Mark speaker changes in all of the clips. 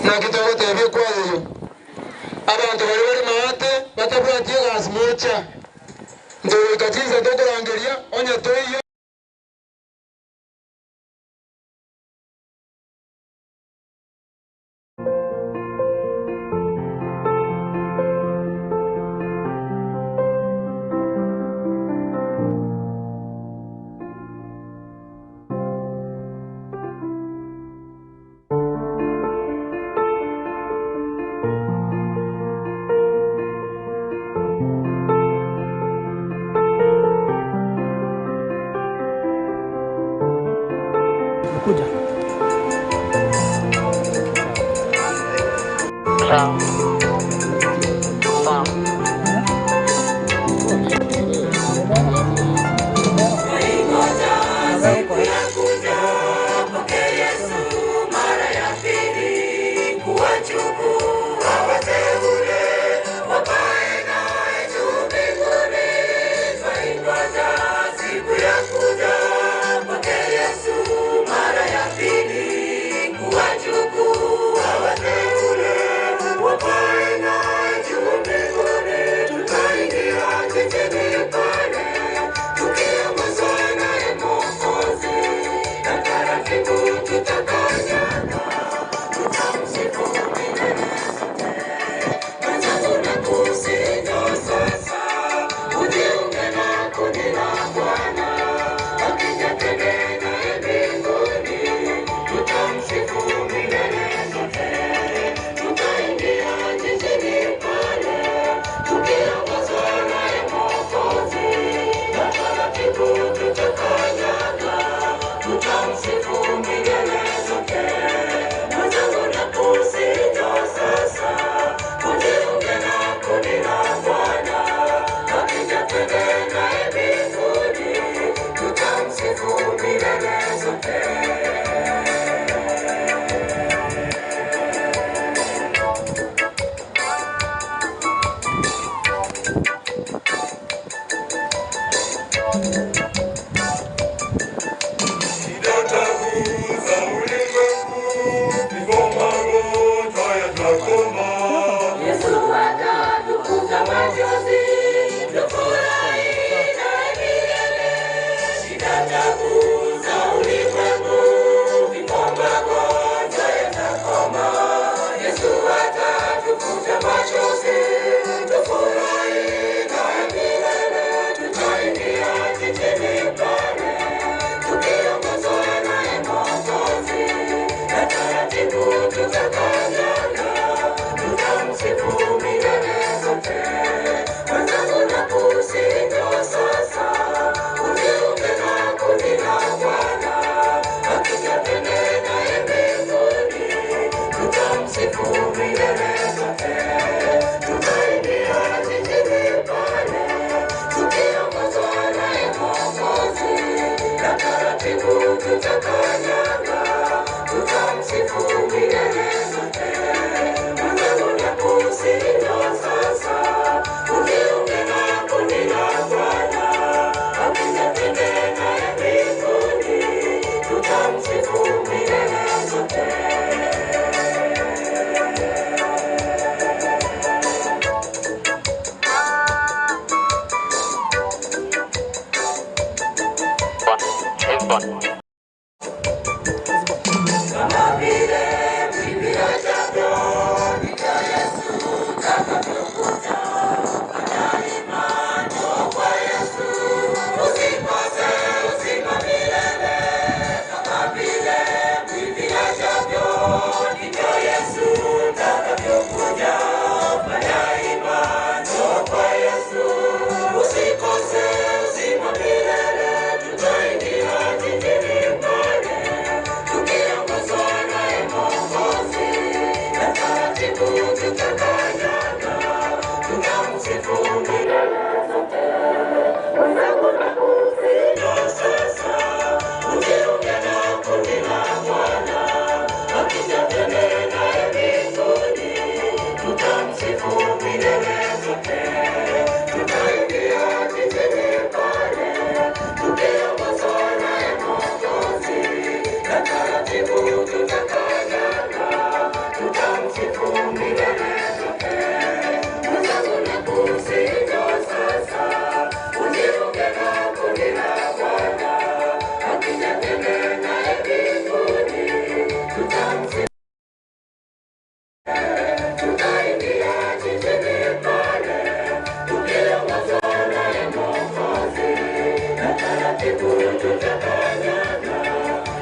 Speaker 1: Na kitogotebia kwayeyo abantu bari bari maate batabwatie gasi mocha ndoikachiza tokorangeria onye toiyo.
Speaker 2: Kuja.
Speaker 3: Sawa. Sawa.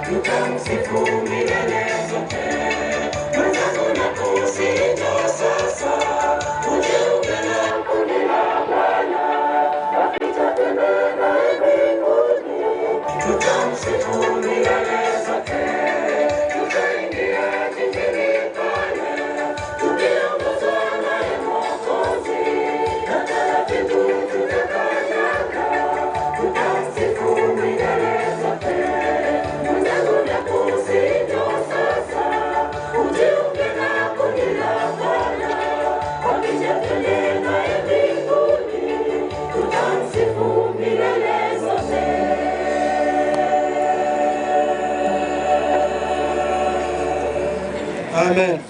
Speaker 2: Tutamsifu milele zote. Mwenzangu nakusihi njoo sasa, ujiunge na kundi la Bwana. Wakija twende naye mbinguni, tutamsifu milele zote. Tutaingia jijini pale, tukiongozwa naye Mwokozi, na taratibu tutakanyaga, tutamsifu milele zote. Mwenzangu nakusihi njoo sasa, ujiunge na kundi la Bwana. Wakija twende naye mbinguni, tutamsifu milele zote.
Speaker 1: Amen.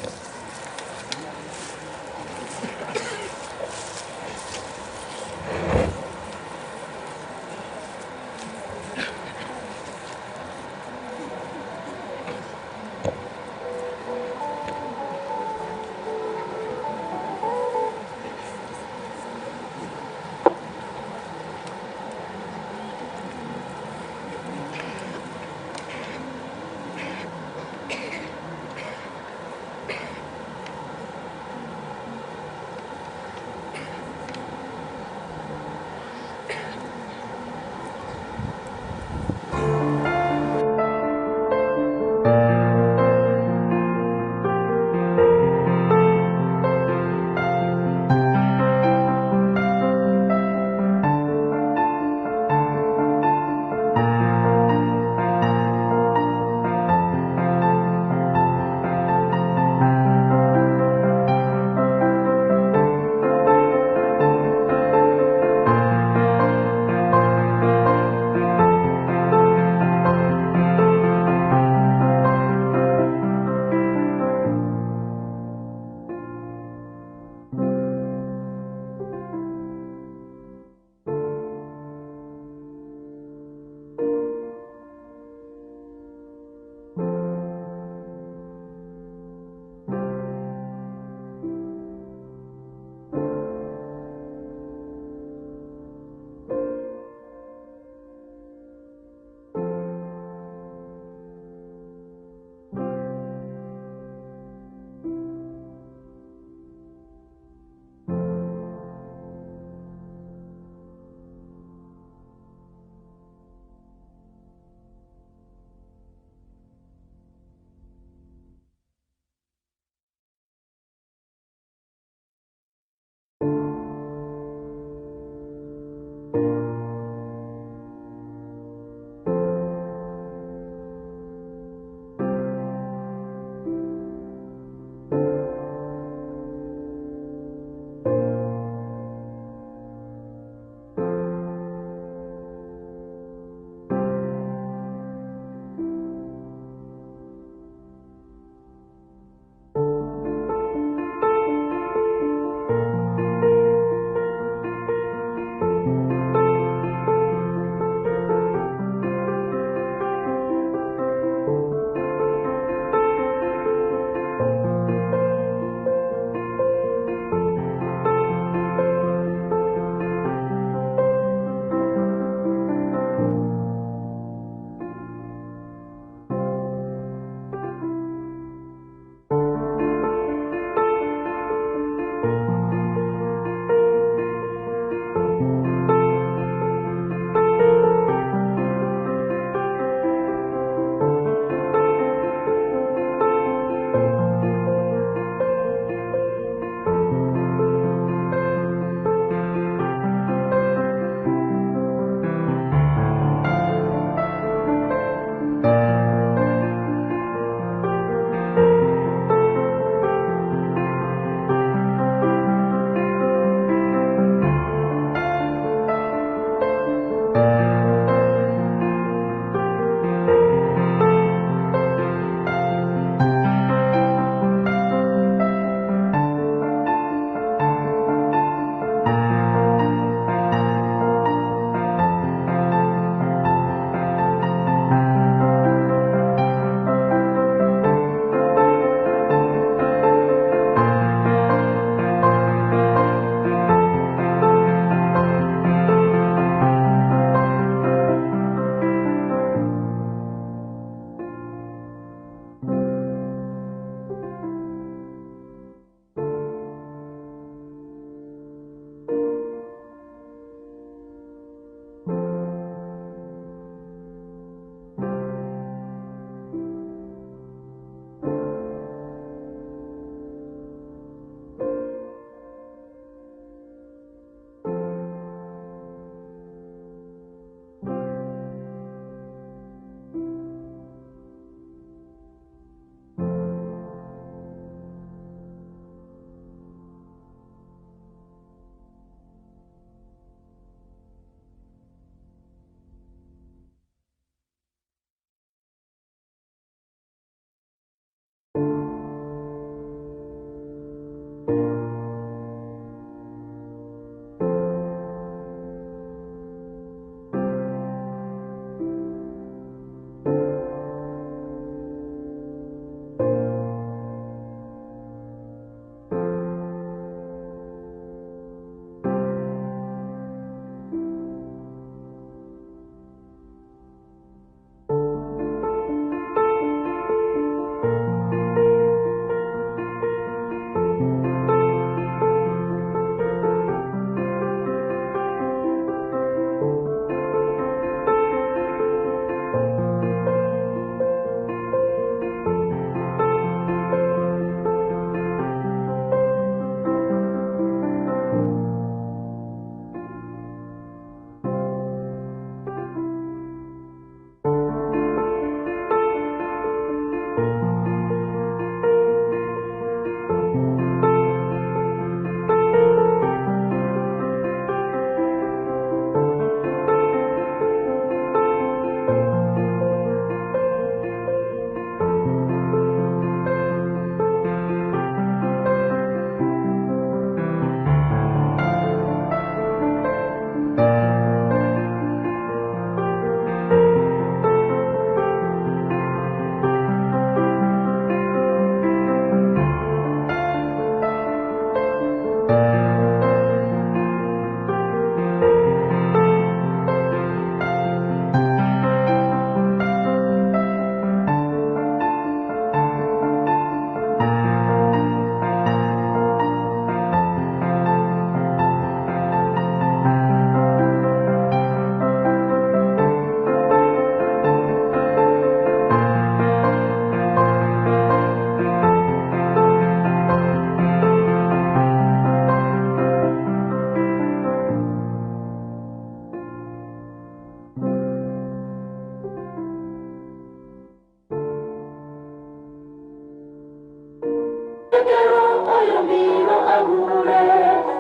Speaker 2: oyomino agure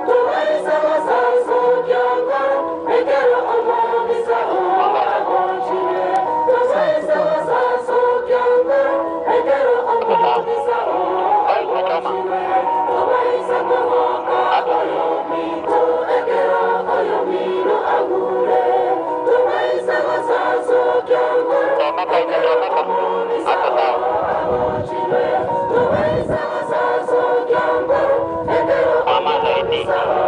Speaker 2: Tuwaisa masaso kyangoro ekero omomisa o agochire Tuwaisa masaso kyangoro ekero omomisa o agochire Tuwaisa komoka oyomito ekero oyomino agure Tuwaisa masaso kyangoro ekero omomisa o agochire Tuwaisa masaso kyangoro ekero omomisa o.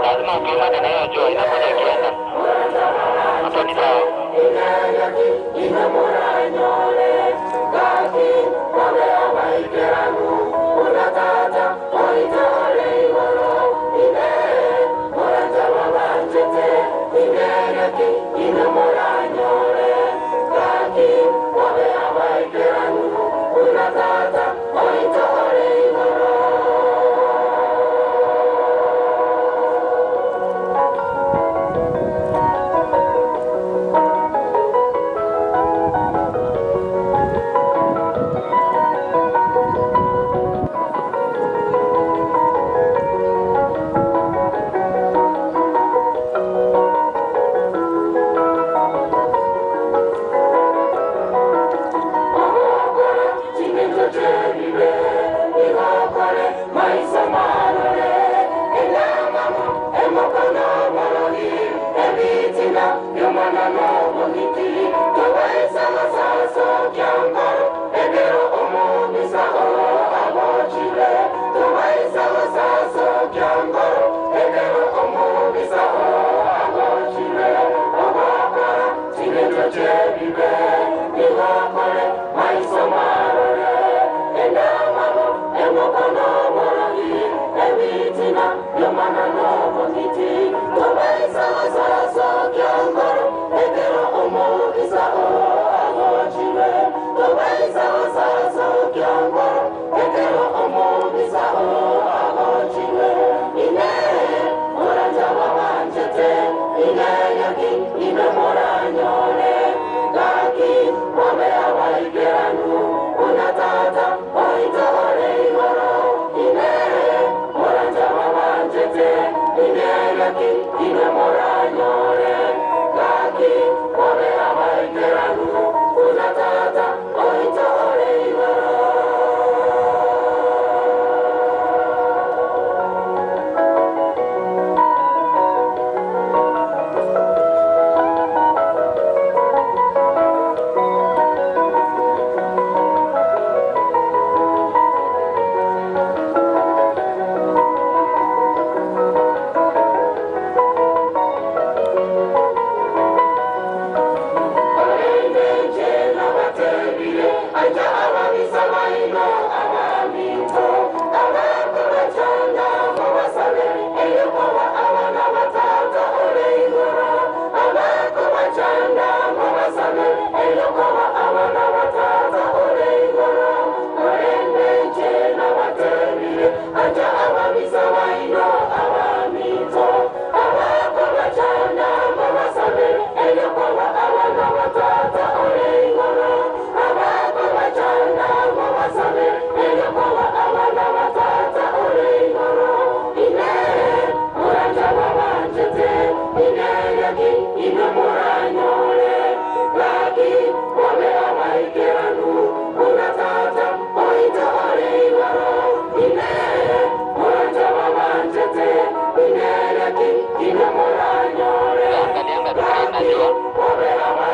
Speaker 3: Lazima ukiumane na hiyo jua inakuja ikienda. Hapo ni sawa.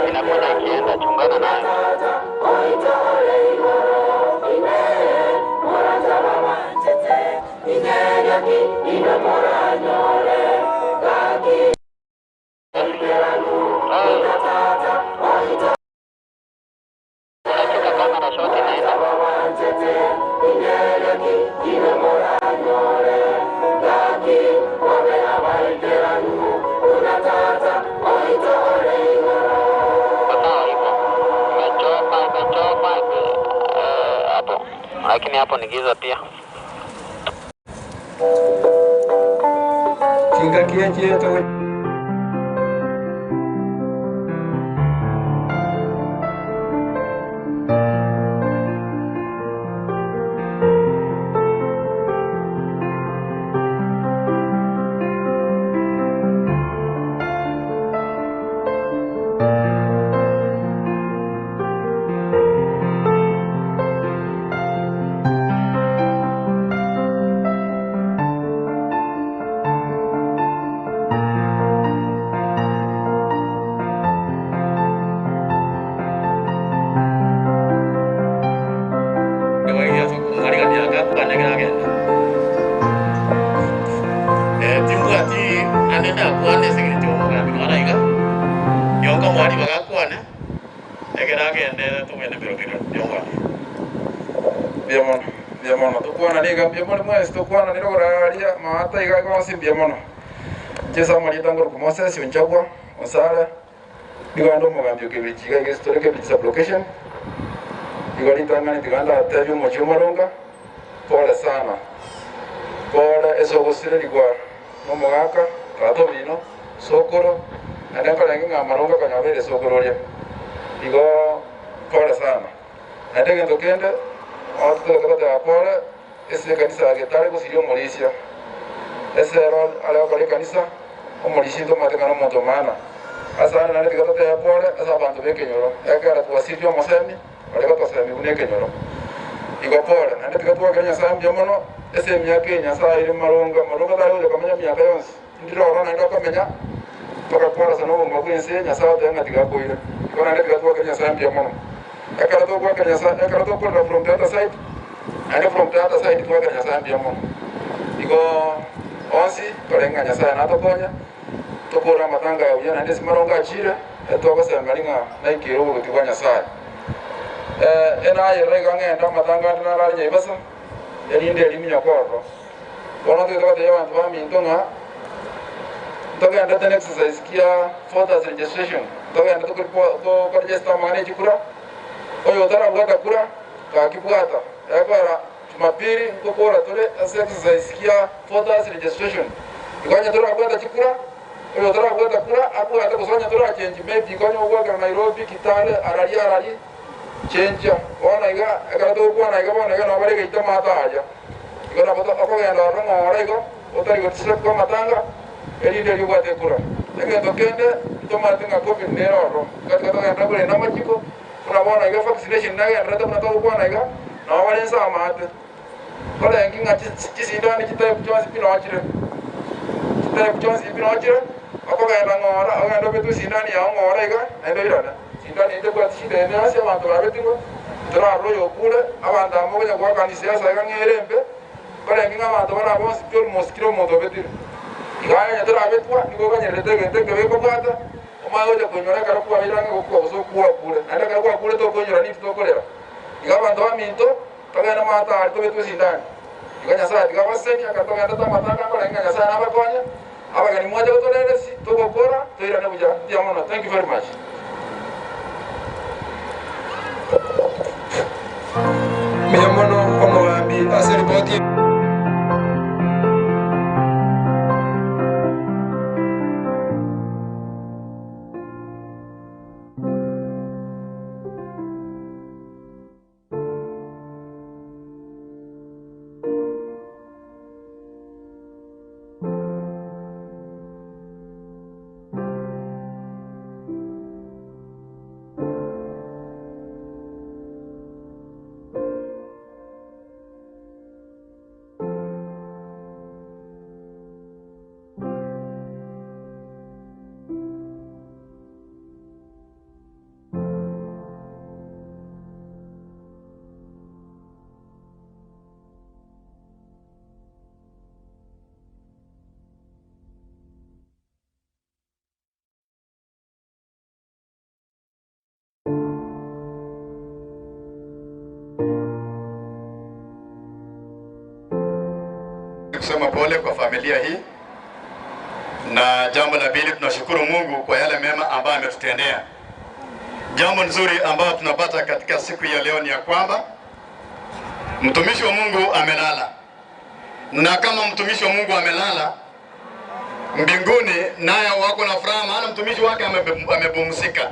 Speaker 3: Inakuja ikienda, chungana nayo. Unachukua kamera shot inaenda. Sawa hivyo. Imechoma, imechoma hapo. Lakini hapo ni giza pia.
Speaker 1: Kinga kia
Speaker 4: Ndakwane segencho mugambi waraiga yonka mwari bagakwane egeragende tugende biro yonga
Speaker 5: Biamono, biamono, tukwana niga biamono mwesi tukwana nirogora maata iga konsi biamono. Jesa Maria ngoro kumoses yonchagwa osara niga ndo mugambi okebichiga igesitore kebichisa location. Iga litangani tiganda atebyo mocho maronga. Pole sana. Pole esogosire ligwa no mugaka katomino sokoro na ndako nga maronga kanyabere sokoro lya. Igo pole sana. Na ndege ndokende Otro pole ese kanisa getare kusirio molisia. Ese era ale kale kanisa omolisi to matekano motomana. Asa na ndege tote ya pole asa bantu bekenyoro. Ekara tuwasirio mosemi ale katosemi unekenyoro. Igo pole na ndege tuwa Kenya sambyo mono ese myaka Nyasaye iri maronga maronga tari kamenya myaka yonse. Ndiro rona ndo kamenya paka pole sana ngo ngwense Nyasaye tenga tigakoire. Igo na ndege tuwa Kenya sambyo mono. Ekara to kwa Kenya ekara to kwa from the other side. And from the other side kwa Kenya sambyo mono. Igo onsi torenga Nyasaye na tokonya tokora matanga ya na ndesi maronga achira etokosemba linga naikiro buti kwa Nyasaye. Ena yerega ngenda matanga na rari nyebasa erinde eliminya korro. Bono tokote abantu baminto nga tokenda ten exercise kia voters registration tokenda to register mane chikura oyo tara bwata kura kakibwata yakara Jumapili ngokora tore exercise kia voters registration ikanya tora bwata chikura oyo tara bwata kura apo ata kusanya tora change maybe ikanya ogwaka Nairobi Kitale arari arari change ona iga akara to kwana iga bona iga no bare gaita mata aja igora boto akogenda rongo ora igo otari gotsep kwa matanga erinde ryubwate kura egento kende tomatinga covid nero katika tokenda kure na machiko unabona iga vaccination naga ndata unatoka kwana iga na walensa amate kole nginga chisindani chitaye kuchonzi pino wachire chitaye kuchonzi pino wachire akogenda ngora ogenda betu sindani ya ngora iga endo irana sindani ende kwa shida ene asi abantu babetirwe turaro yokule abantu amonya kwa kanisa yasa iga ngerembe kole nginga abantu bana bonsi pyo moskiro moto betirwe igaya turabetwa niko kanyerete gete beko bwata omayo kunyora karo kwa birange kwa uso kwa kule nanda karo kwa kule to kunyora ni to kolera igabantu baminto togenda mata ari to betu sindani iganya sa igabaseni akatogenda ta matanga kola inganya sa nabakonya abagani mwaje gotorere si togokora toirane buja diamono. Thank you very much.
Speaker 1: Miyamono omogambi ase ripoti.
Speaker 6: Kusema pole kwa familia hii, na jambo la pili tunashukuru Mungu kwa yale mema ambayo ametutendea. Jambo nzuri ambayo tunapata katika siku ya leo ni ya kwamba mtumishi wa Mungu amelala, na kama mtumishi wa Mungu amelala mbinguni, naye wako na furaha, maana mtumishi wake amepumzika.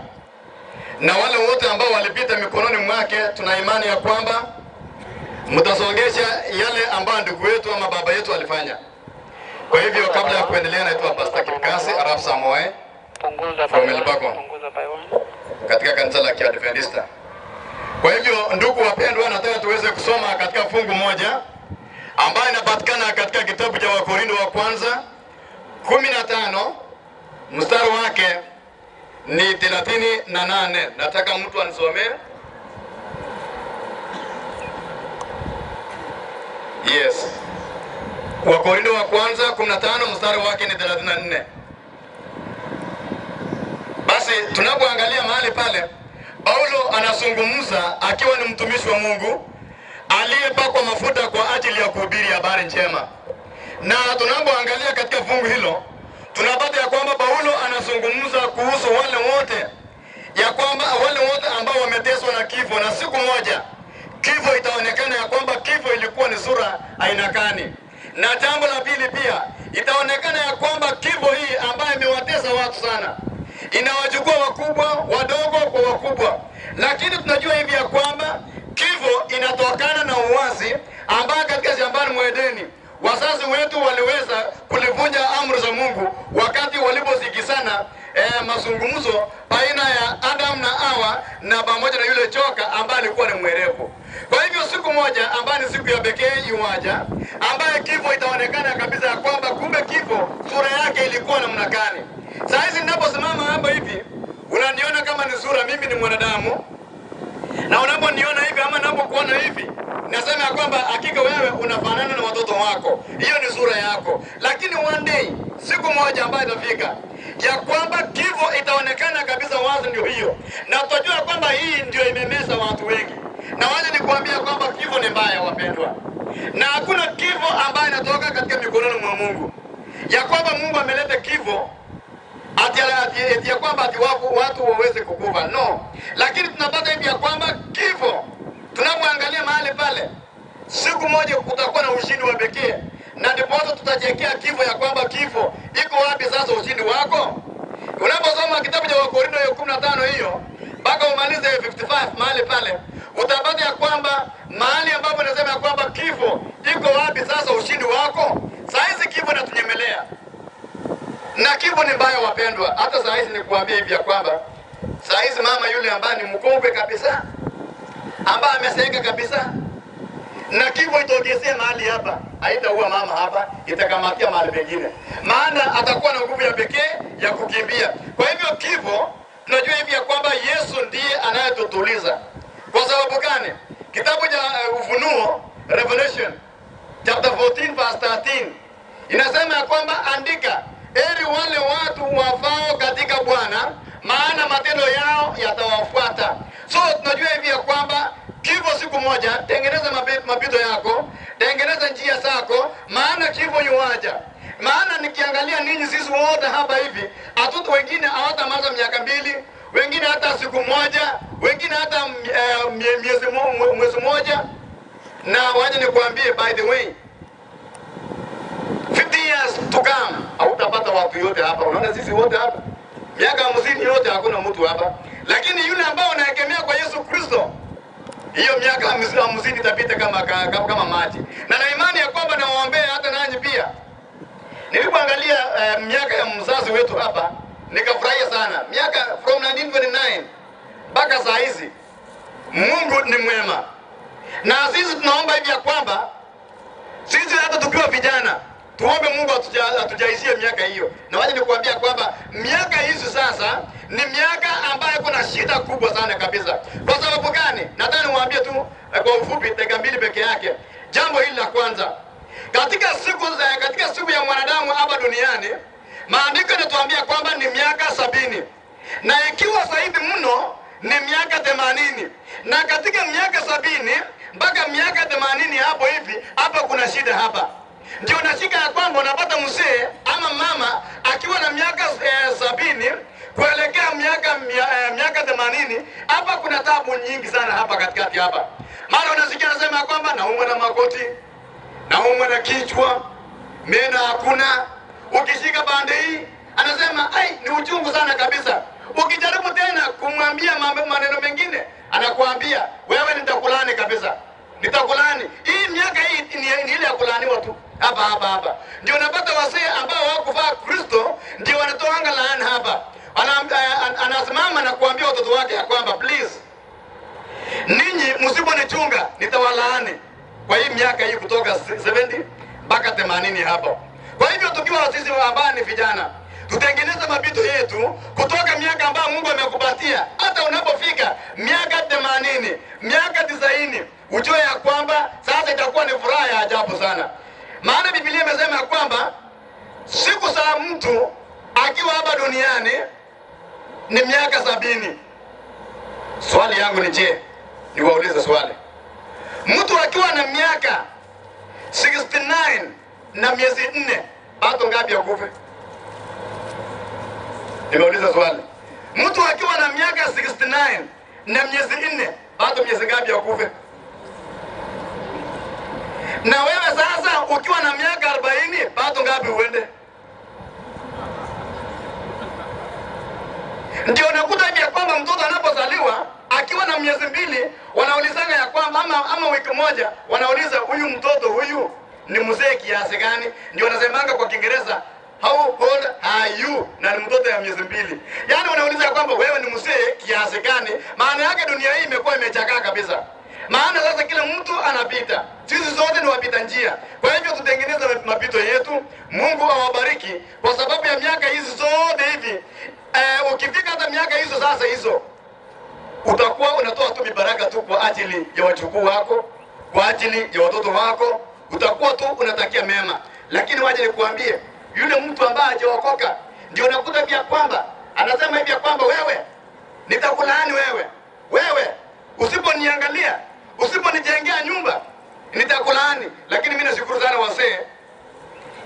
Speaker 6: Na wale wote ambao walipita mikononi mwake, tuna imani ya kwamba mtasongesha yale ambayo ndugu yetu ama baba yetu alifanya. Kwa hivyo kabla ya kuendelea, naitwa Pastor Kipkasi Arap Samoe from Elbagon katika kanisa la Kiadventista. Kwa hivyo ndugu wapendwa, nataka tuweze kusoma katika fungu moja ambayo inapatikana katika kitabu cha Wakorintho wa kwanza 15 mstari wake ni 38. Nataka mtu anisomee. Yes. Wakorintho wa kwanza 15 mstari wake ni 34. Basi tunapoangalia mahali pale, Paulo anazungumza akiwa ni mtumishi wa Mungu aliyepakwa mafuta kwa ajili ya kuhubiri habari njema. Na tunapoangalia katika fungu hilo, tunapata ya kwamba Paulo anazungumza kuhusu wale wote, ya kwamba wale wote ambao wameteswa na kifo, na siku moja kifo itaonekana ya kwamba kifo ilikuwa ni sura aina gani. Na jambo la pili pia itaonekana ya kwamba kifo hii ambayo imewatesa watu sana, inawachukua wakubwa, wadogo kwa wakubwa. Lakini tunajua hivi ya kwamba kifo inatokana na uasi ambayo katika shambani mwa Edeni wazazi wetu waliweza kulivunja amri za Mungu wakati waliposikizana mazungumzo baina ya Adam na Hawa na pamoja na yule joka ambaye alikuwa ni mwerevu. Kwa hivyo siku moja ambayo ni siku ya pekee iwaja, ambaye kifo itaonekana kabisa ya kwamba kumbe kifo sura yake ilikuwa namna gani. Saa hizi ninaposimama hapa hivi, unaniona kama ni sura, mimi ni mwanadamu. Na unaponiona hivi ama ninapokuona hivi, nasema ya kwamba hakika wewe unafanana na watoto wako. Hiyo ni sura yako. Lakini one day, siku moja ambayo itafika ya kwamba kifo itaonekana kabisa wazi, ndio hiyo. Na tutajua kwamba hii ndio imemeza watu wengi. Na wacha nikuambia kwamba kifo ni mbaya, wapendwa. Na hakuna kifo ambayo inatoka katika mikononi mwa Mungu. Ya kwamba Mungu ameleta kifo ati ya kwamba ati watu waweze kukufa. No. Lakini tunapata hivi ya kwamba kifo, tunapoangalia mahali pale, siku moja kutakuwa na ushindi wa pekee. Na ndipo tutajiwekea kifo ya kwamba kifo iko wapi sasa ushindi wako? Unaposoma kitabu cha Wakorintho hiyo 15 hiyo mpaka umalize 55 mahali pale, utapata ya kwamba mahali ambapo nasema ya kwamba kifo iko wapi sasa ushindi wako? Saa hizi kifo inatunyemelea. Na kifo ni mbaya, wapendwa. Hata saa hizi nikuambia hivi ya kwamba saa hizi mama yule ambaye ni mkongwe kabisa, ambaye ameseeka kabisa, na kifo itokezee mahali hapa, haitaua mama hapa, itakamatia mahali pengine, maana atakuwa na nguvu ya pekee ya kukimbia. Kwa hivyo kifo, tunajua hivi ya kwamba Yesu ndiye anayetutuliza. Kwa sababu gani? Kitabu cha Ufunuo, Revelation chapter 14 verse 13 inasema ya kwamba andika, heri wale watu wafao katika Bwana, maana matendo yao yatawafuata. So tunajua hivi ya kwamba kifo siku moja, tengeneza mapito yako, tengeneza njia zako, maana kifo yuaja. Maana nikiangalia ninyi sisi wote hapa hivi, hatuto wengine hawatamaliza miaka 2, wengine hata siku moja, wengine hata mwezi moja. Na waje nikuambie, by the way, 50 years to come hautapata watu yote hapa. Unaona sisi wote hapa miaka 50 yote hakuna mtu hapa, lakini yule ambao unaegemea kwa Yesu Kristo, hiyo miaka 50 itapita kama maji. Na na imani ya kwamba nawaombea hata nanyi pia. Nilipoangalia miaka ya mzazi wetu hapa, nikafurahia sana. Miaka from 1929 mpaka saa hizi, Mungu ni mwema. Na sisi tunaomba hivi ya kwamba sisi hata tukiwa vijana tuombe Mungu atujaizie miaka hiyo. Na waje nikuambia kwamba miaka hizi sasa ni miaka ambayo kuna shida kubwa sana kabisa. Kwa sababu gani? Nataka niwaambie tu kwa ufupi dakika 2 peke yake. Jambo hili la kwanza, katika siku ya mwanadamu hapa duniani, maandiko yanatuambia kwamba ni miaka 70. Na ikiwa zaidi mno ni miaka 80. Na katika miaka 70 mpaka miaka 80 hapo hivi, hapa kuna shida hapa. Ndio nashika ya kwamba unapata mzee ama mama akiwa na miaka 70 kuelekea miaka 80, hapa kuna taabu nyingi sana hapa katikati hapa. Mara unasikia anasema kwamba naumwa na magoti, naumwa na kichwa, meno hakuna. Ukishika bande hii anasema ai, ni uchungu sana kabisa. Ukijaribu tena kumwambia maneno mengine, anakuambia wewe nitakulani kabisa, nitakulani. Hii miaka hii ni ile ya kulaniwa tu hapa hapa hapa. Ndio unapata wasee ambao hawakuvaa Kristo ndio wanatoanga laana hapa. Anasimama na kuambia watoto wake ya kwamba please, ninyi msiponichunga nitawalaani kwa hii miaka hii kutoka 70 mpaka 80 hapo. Kwa hivyo tukiwa sisi ambao ni vijana, tutengeneze mapito yetu kutoka miaka ambayo Mungu amekupatia. Hata unapofika miaka 80, miaka 90, ujue ya kwamba sasa itakuwa ni furaha ya ajabu sana. Maana Biblia imesema ya kwamba siku za mtu akiwa hapa duniani ni miaka 70. Swali yangu ni je, niwaulize swali. Mtu akiwa na miaka 69 na miezi 4, bado ngapi akufe? Nimeuliza swali. Mtu akiwa na miaka 69 na miezi 4, bado miezi ngapi akufe? Na wewe sasa ukiwa na miaka 40, bado ngapi uende? Ndio unakuta hivi ya kwamba mtoto anapozaliwa akiwa na miezi 2, wanaulizanga ya kwamba ama wiki moja, wanauliza huyu mtoto huyu ni mzee kiasi gani? Ndio wanasemanga kwa Kiingereza, how old are you? Na ni mtoto ya miezi 2. Yaani wanauliza kwamba wewe ni mzee kiasi gani? Maana yake dunia hii imekuwa imechakaa kabisa. Maana sasa kila mtu anapita. Sisi zote ni wapita njia. Kwa hivyo tutengeneze mapito yetu. Mungu awabariki kwa sababu ya miaka hizi zote hivi. Ukifika hata miaka hizo sasa hizo, utakuwa unatoa tu mibaraka tu kwa ajili ya wajukuu wako, kwa ajili ya watoto wako, utakuwa tu unatakia mema. Lakini waje nikuambie, yule mtu ambaye hajaokoka ndio unakuta pia kwamba anasema hivi kwamba wewe nitakulaani wewe. Wewe usiponiangalia, usiponijengea nyumba, nitakulaani. Lakini mimi nashukuru sana wasee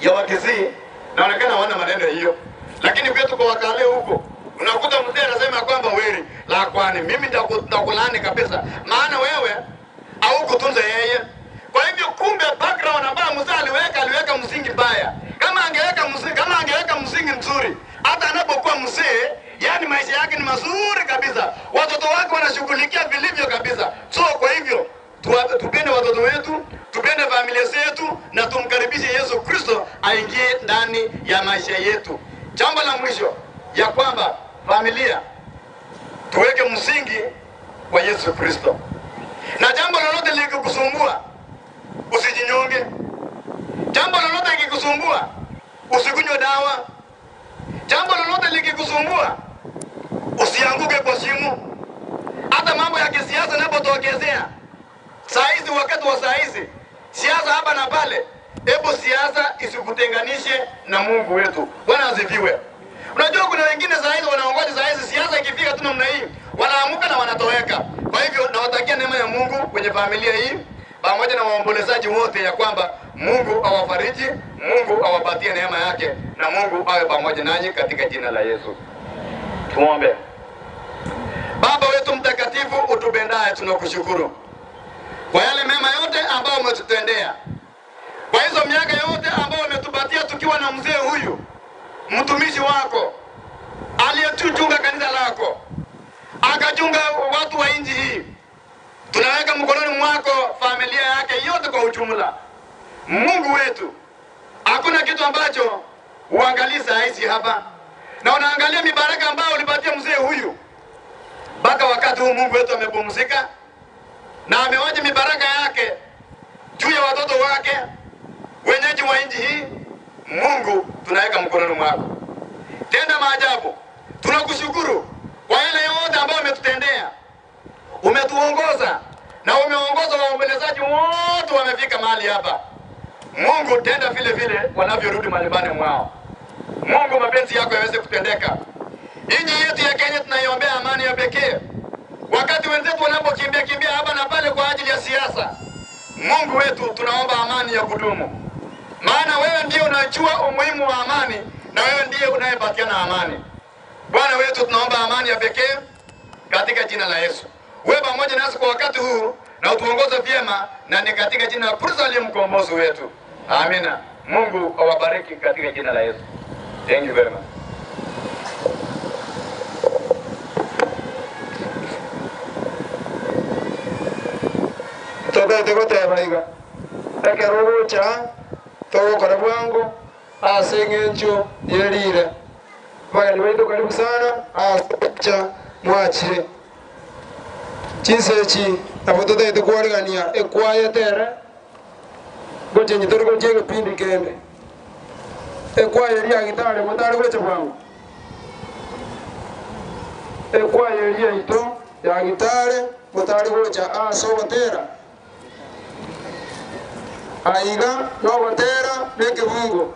Speaker 6: ya Wakisii, naonekana hawana maneno hiyo. Lakini kwetu kwa Wakale huko unakuta mzee anasema kwamba wewe la kwani mimi nitakulaani kabisa, maana wewe haukutunza yeye. Kwa hivyo kumbe background ambayo mzee aliweka msingi mbaya. Kama angeweka msingi mzuri, hata anapokuwa mzee, yani maisha yake ni mazuri kabisa. Watoto wake wanashughulikia vilivyo kabisa. So kwa hivyo tupende watoto wetu, tupende familia zetu na tumkaribishe Yesu Kristo aingie ndani ya maisha yetu. Jambo la mwisho ya kwamba familia tuweke msingi wa Yesu Kristo. Na jambo lolote likikusumbua usijinyonge. Jambo lolote likikusumbua usikunywe dawa. Jambo lolote likikusumbua usianguke kwa shimo. Hata mambo ya kisiasa yanapotokezea saa hizi, wakati wa saa hizi, siasa hapa na pale, hebu siasa isikutenganishe na Mungu wetu. Bwana asifiwe. Unajua kuna wengine saa hizi wanaongoza saa hizi, siasa ikifika tu namna hii wanaamuka na wanatoweka. Kwa hivyo nawatakia neema ya Mungu kwenye familia hii pamoja na waombolezaji wote, ya kwamba Mungu awafariji, Mungu awapatie neema yake na Mungu awe pamoja nanyi katika jina la Yesu. Tuombe. Baba wetu mtakatifu utupendaye, tunakushukuru kwa yale mema yote ambayo umetutendea, kwa hizo miaka yote ambayo umetupatia tukiwa na mzee huyu mtumishi wako aliyetuchunga kanisa lako, akachunga watu wa nchi hii. Tunaweka mkononi mwako familia yake yote kwa ujumla. Mungu wetu, hakuna kitu ambacho uangalii saa hizi hapa, na unaangalia mibaraka ambayo ulipatia mzee huyu mpaka wakati huu. Mungu wetu amepumzika na amewacha mibaraka yake juu ya watoto wake, wenyeji wa nchi hii. Mungu, tunaweka mkononi mwako, tenda maajabu. Tunakushukuru kwa yale yote ambayo umetutendea. Umetuongoza na umeongoza waombolezaji wote wamefika mahali hapa. Mungu, tenda vile vile wanavyorudi manyumbani mwao. Mungu, mapenzi yako yaweze kutendeka. Nchi yetu ya Kenya tunaiombea amani ya pekee. Wakati wenzetu wanapokimbia kimbia hapa na pale kwa ajili ya siasa, Mungu wetu, tunaomba amani ya kudumu. Maana wewe ndiye unajua umuhimu wa amani na wewe ndiye unayepatiana amani. Bwana wetu, tunaomba amani ya pekee katika jina la Yesu. Wewe pamoja nasi kwa wakati huu na utuongoze vyema, na ni katika jina la Kristo aliye mkombozi wetu. Amina. Mungu awabariki katika jina la Yesu. Thank you very much.
Speaker 5: Tobete goteba iga ekerogocha togokora bwango ase eng'encho yerire. Bageni baitu karibu sana acha mwachire chinsechi nabo totagete kwarigania ekwayetere gochenyi tori gochia egepindi kende ekwaye eria gitare motare gocha bwango ekwaye eria ito ya gitare motare gocha ase ogotera aiga nogotera nekebungo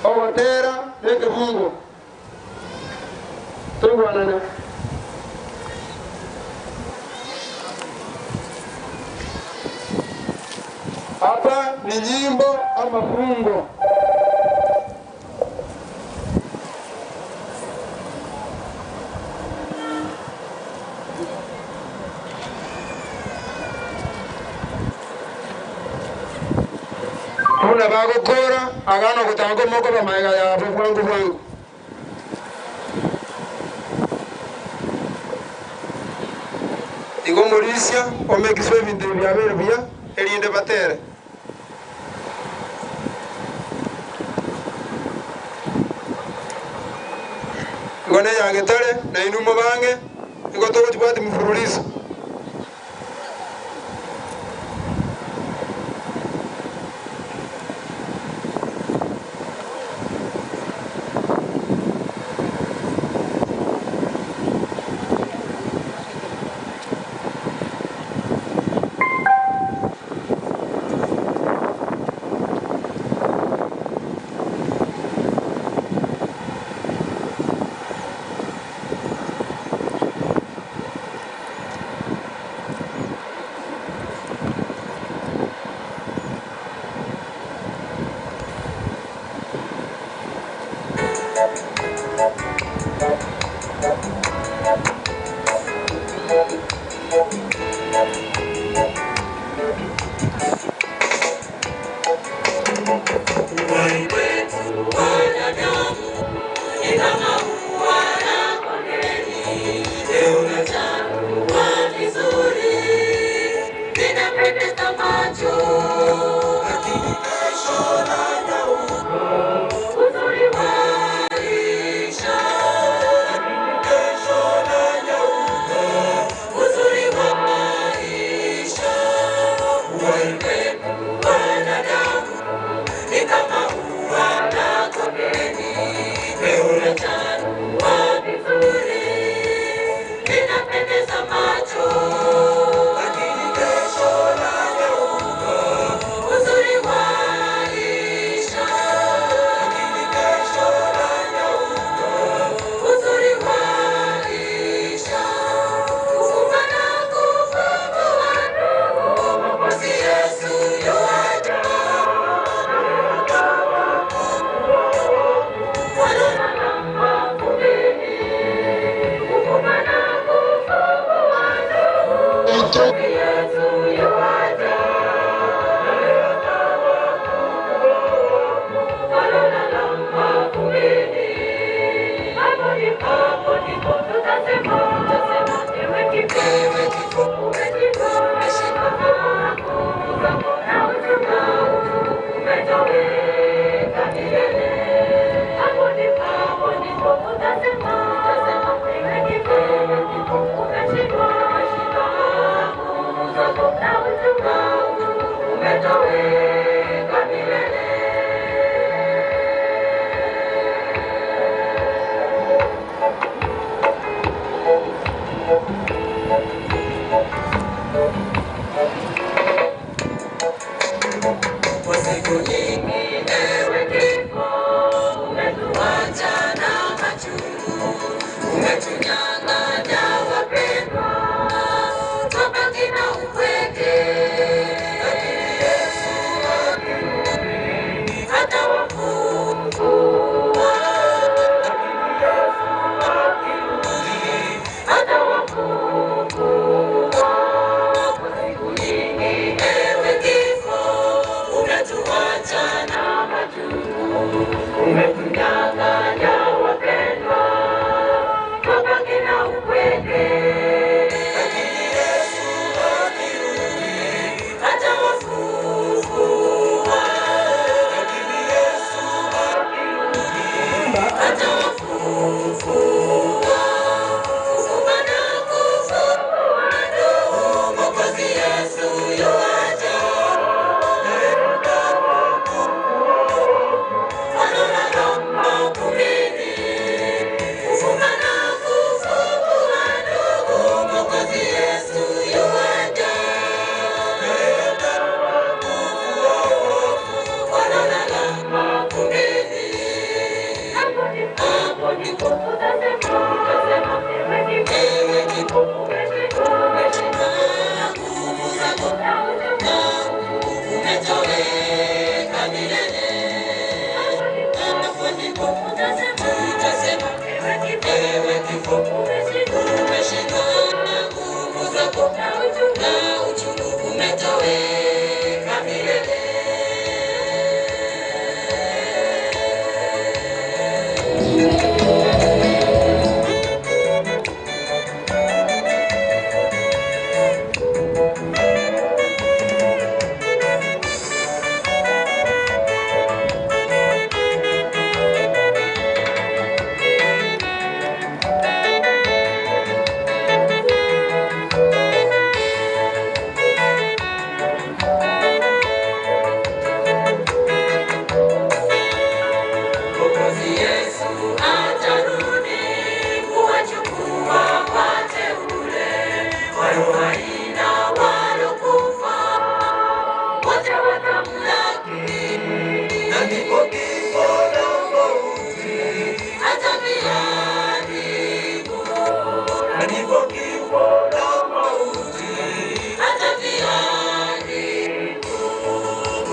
Speaker 5: ogotera nekebungo.
Speaker 1: Tuigwanane. Hapa ni nyimbo ama fungo. Kuna bagukora agano kutanga moko bamaega yabo bwangu bwangu. Igo mulisia omekiswe ebintu byabere buya erinde batere. Igo ne yangetare na inumo bange igo togochibwati mfululizo.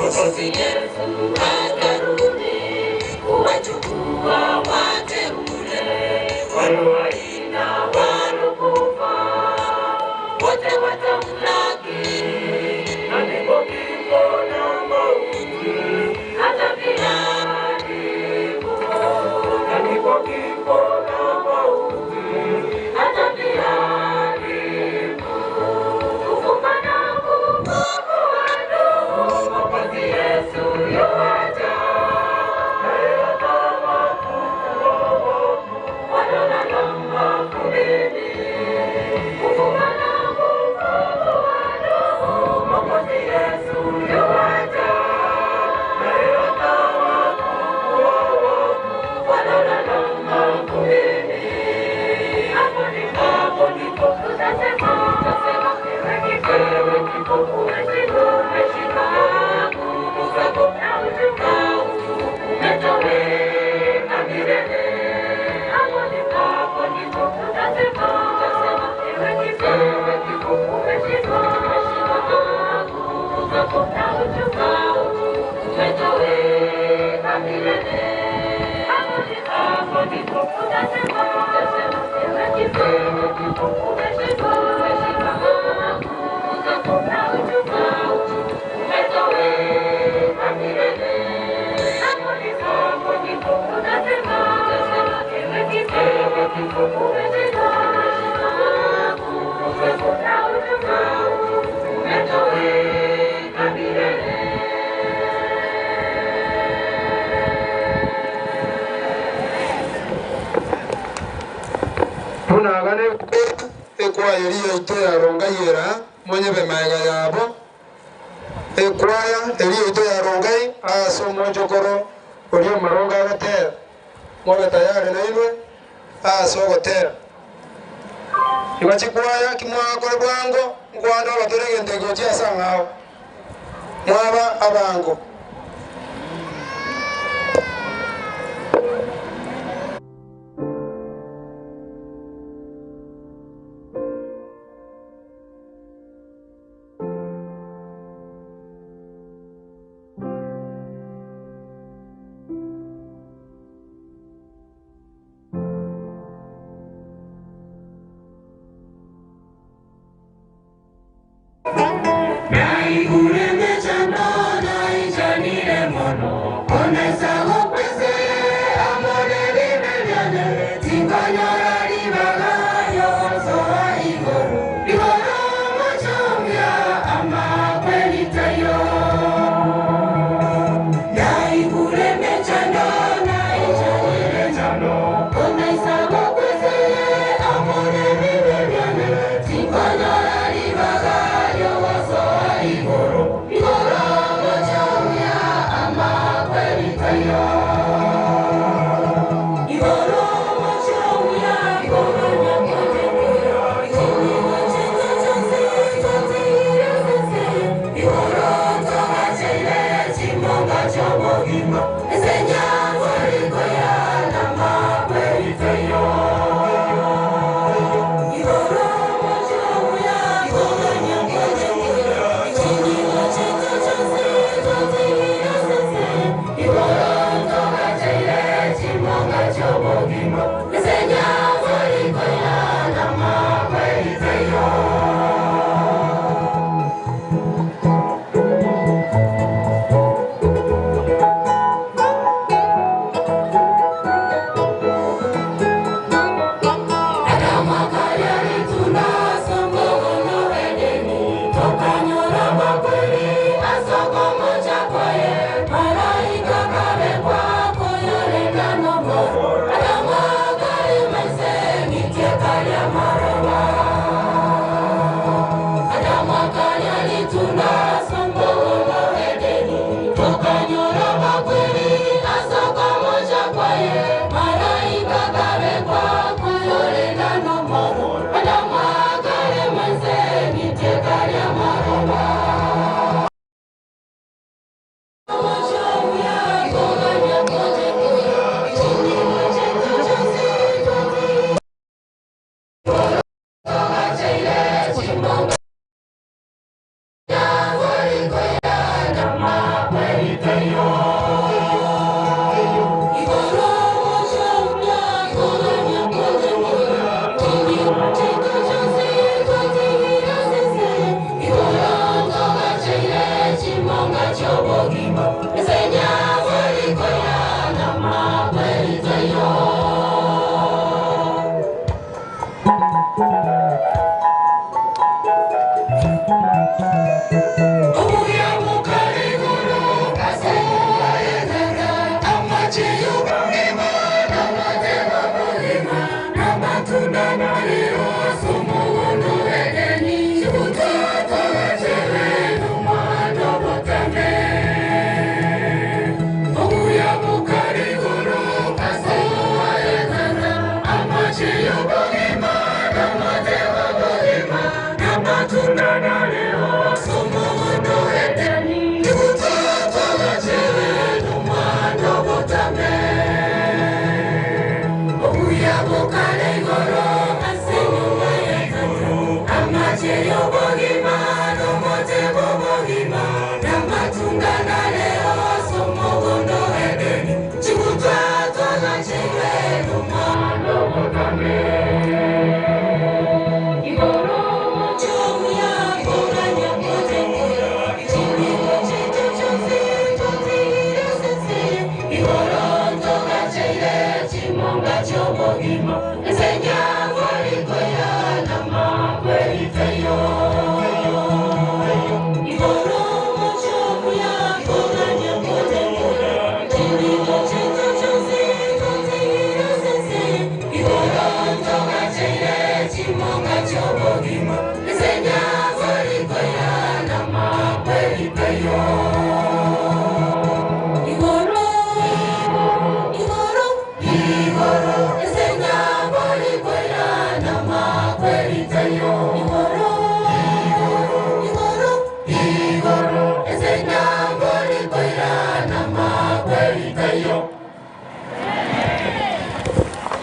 Speaker 2: Mwokozi Yesu atarudi kuwachukua wateule walioaina walokufa wote watamlaki, na ndipo kifo na mauti hata viharibu, na ndipo kifo na mauti hata viharibu. Kufa na kufufua ndugu, Mwokozi Yesu yuaja, naye atawafufua wafu waliolala mavumbini. Kufa na kufufua ndugu, Mwokozi Yesu yuaja, naye atawafufua wafu waliolala mavumbini. Hapo ndipo tutasema, ewe kifo, umeshinda, nguvu zako na uchungu umetoweka milele. Hapo ndipo tutasema, ewe kifo, umeshinda, nguvu zako na uchungu umetoweka milele. Hapo ndipo tutasema, ewe kifo, umeshinda, nguvu zako na uchungu umetoweka milele. Hapo ndipo tutasema, ewe kifo, umeshinda, nguvu zako na uchungu umetoweka milele.
Speaker 1: Tunagane ekwaya eriyo ito yarongai era mwenye bemaega yabo ekwaya eriyo ito yarongai ase omochokoro orio omorongo agotera mwabe tayari nainwe ase ogotera igo chikwaya kimwakore bwango nkwanda obatore egento ekio chiase ang'ao mwaba abango.
Speaker 2: Nai urembe chando nai jai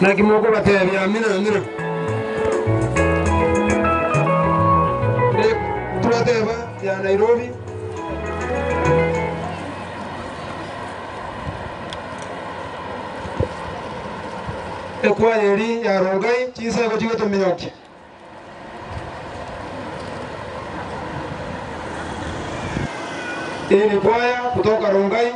Speaker 1: Na kimoko batebia amina amina. Turateba ya Nairobi. Ekwayeri ya Rongai chinsa ko chigotominyoki. Hii ni kwaya kutoka Rongai.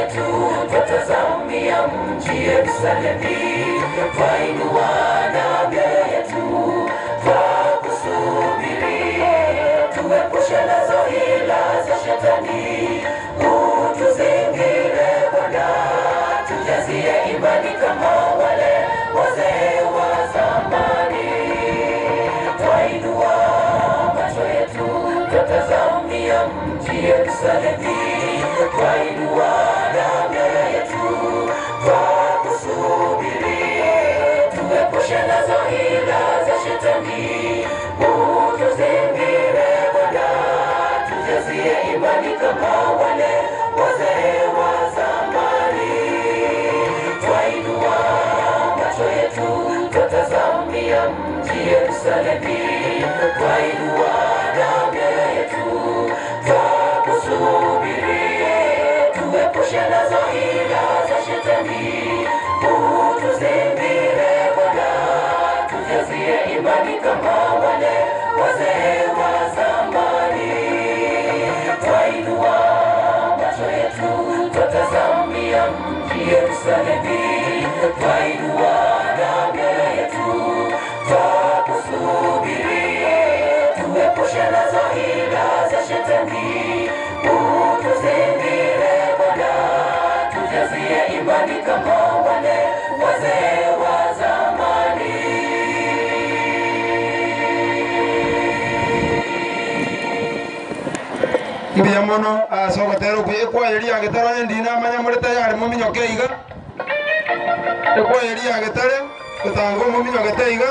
Speaker 7: yetu twatazamia mji Yerusalemu, twainua na mioyo yetu twakusubiri, tuepushe nazo hila za shetani, utuzingire Bwana, tujazie imani kama wale wazee wa zamani. Twainua macho yetu twatazamia mji Yerusalemu, twainua na mioyo yetu twakusubiri, tuepushe nazo hila za shetani, utuzingire Bwana, tujazie imani kama wale wazee wa zamani. Twainua macho yetu twatazamia mji Yerusalemu, twainua na mioyo yetu twakusubiri, tuepushe nazo hila za shetani, utuzingire Bwana, tujazie imani kama wale wazee wa zamani. Twainua macho yetu twatazamia mji Yerusalemu, twainua na mioyo yetu twakusubiri, tuepushe nazo hila za shetani, utuzingire Bwana, tujazie imani kama wale wazee wa zamani.
Speaker 1: Mbuya mono asogotera ekwayeria yagetare onye ndina amanya muri tayari muminyoke iga ekwayeria yagetare gotanga omominyogete iga.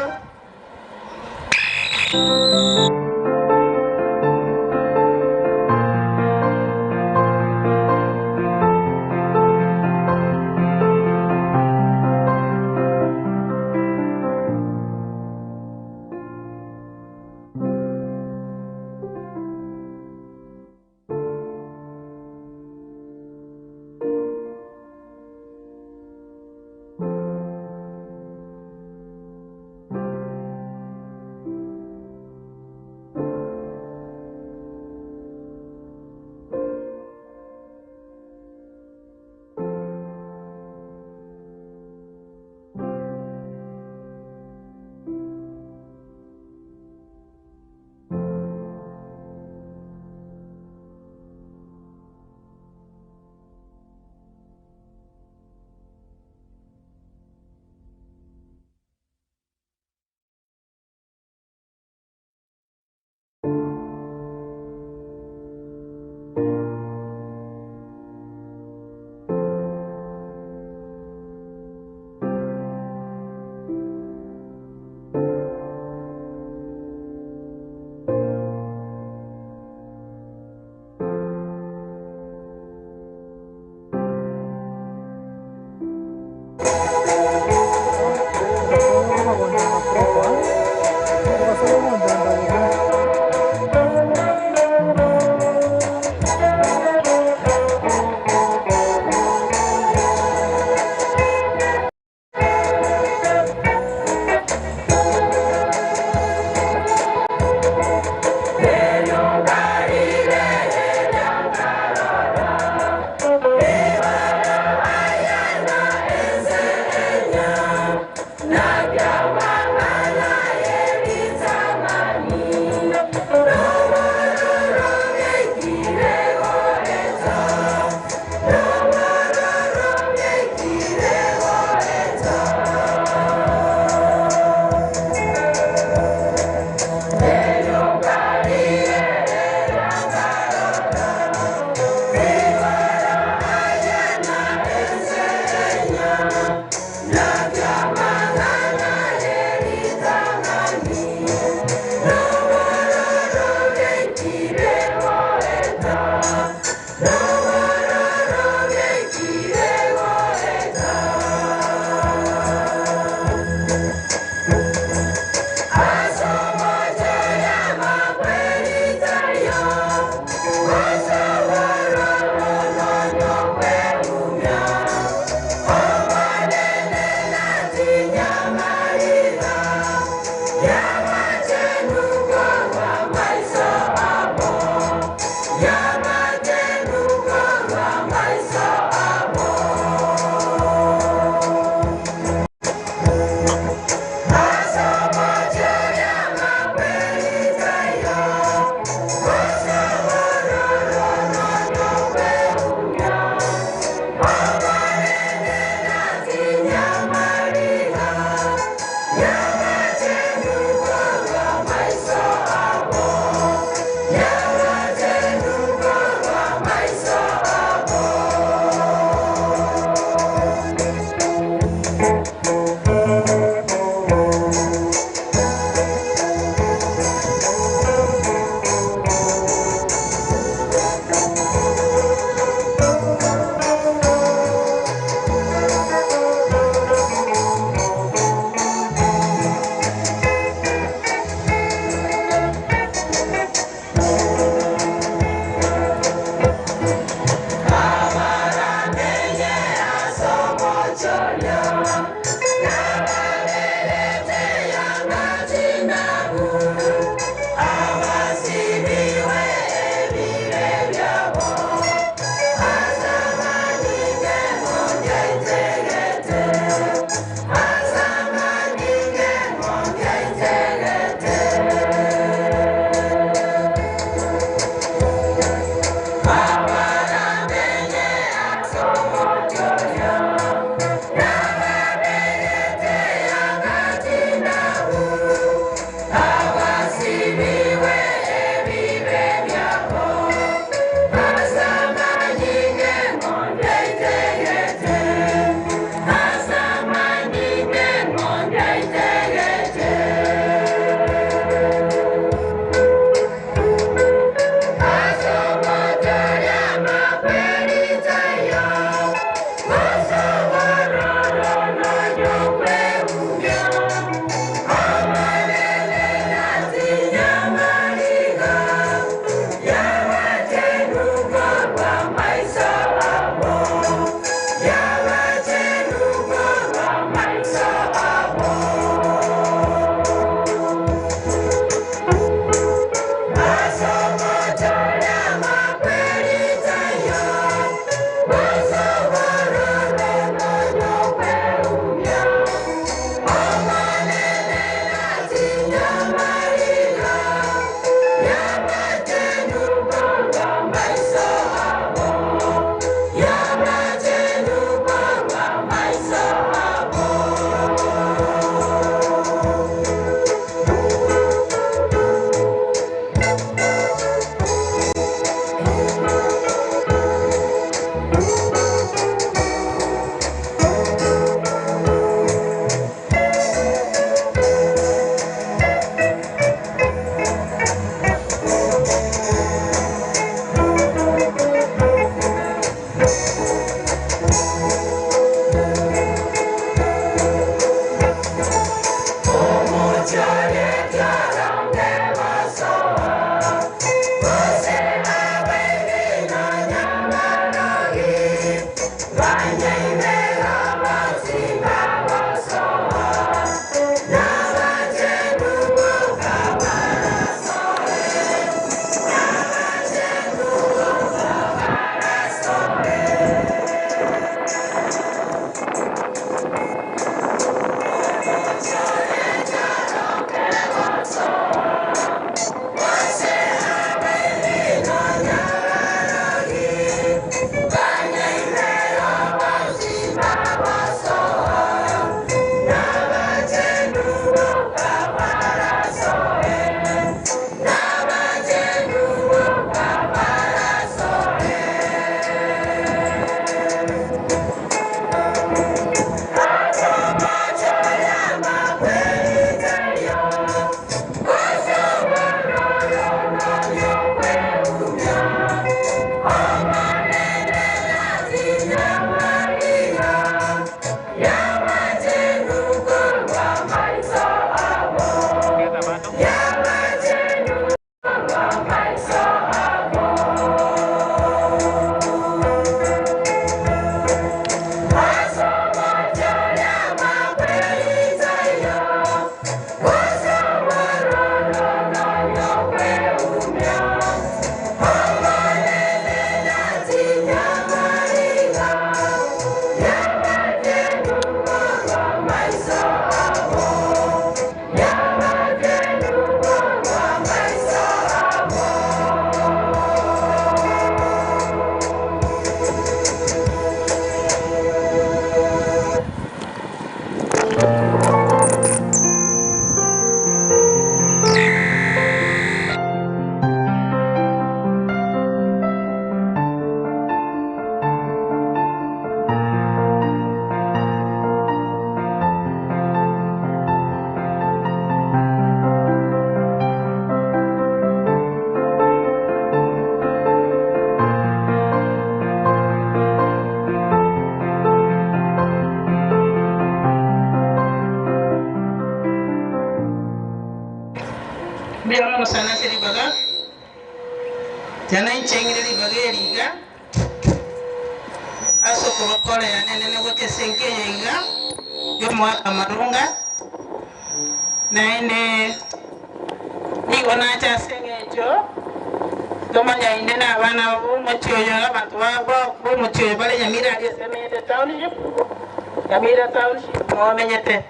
Speaker 7: Yeah.
Speaker 8: Sana seri baga jana inchengire ribaga eriga aso kubakora yanene ne gote senke yaiga yo mwaka marunga naende nigo nacha sengecho tomanya inde na abana bo mochioyo abantu babo bo mochioyo bale Nyamira ari semete township Nyamira township mo menyete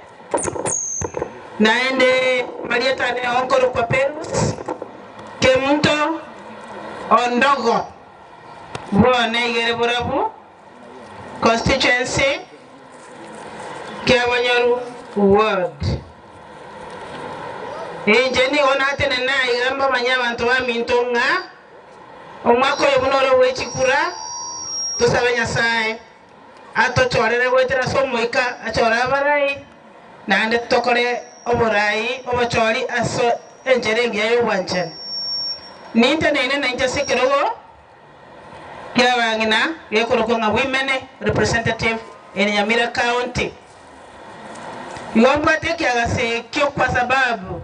Speaker 8: naende Marieta ne onkoro kwa Perus Kemunto Ondogo Bwana igere burabu constituency Kiabanyaru ward. Inje ni onate na igamba banyabantu ba mintonga omwaka oyo bunoro wechikura tusabe Nyasaye atochorere gwetera somoika achora abarai nande tokore oborai obochori aso enjerenge yayo bwanchani ninte nene nainja sekerogo kiabangina gekorokonga women representative in Nyamira County. Yombate kiagasekio kwa sababu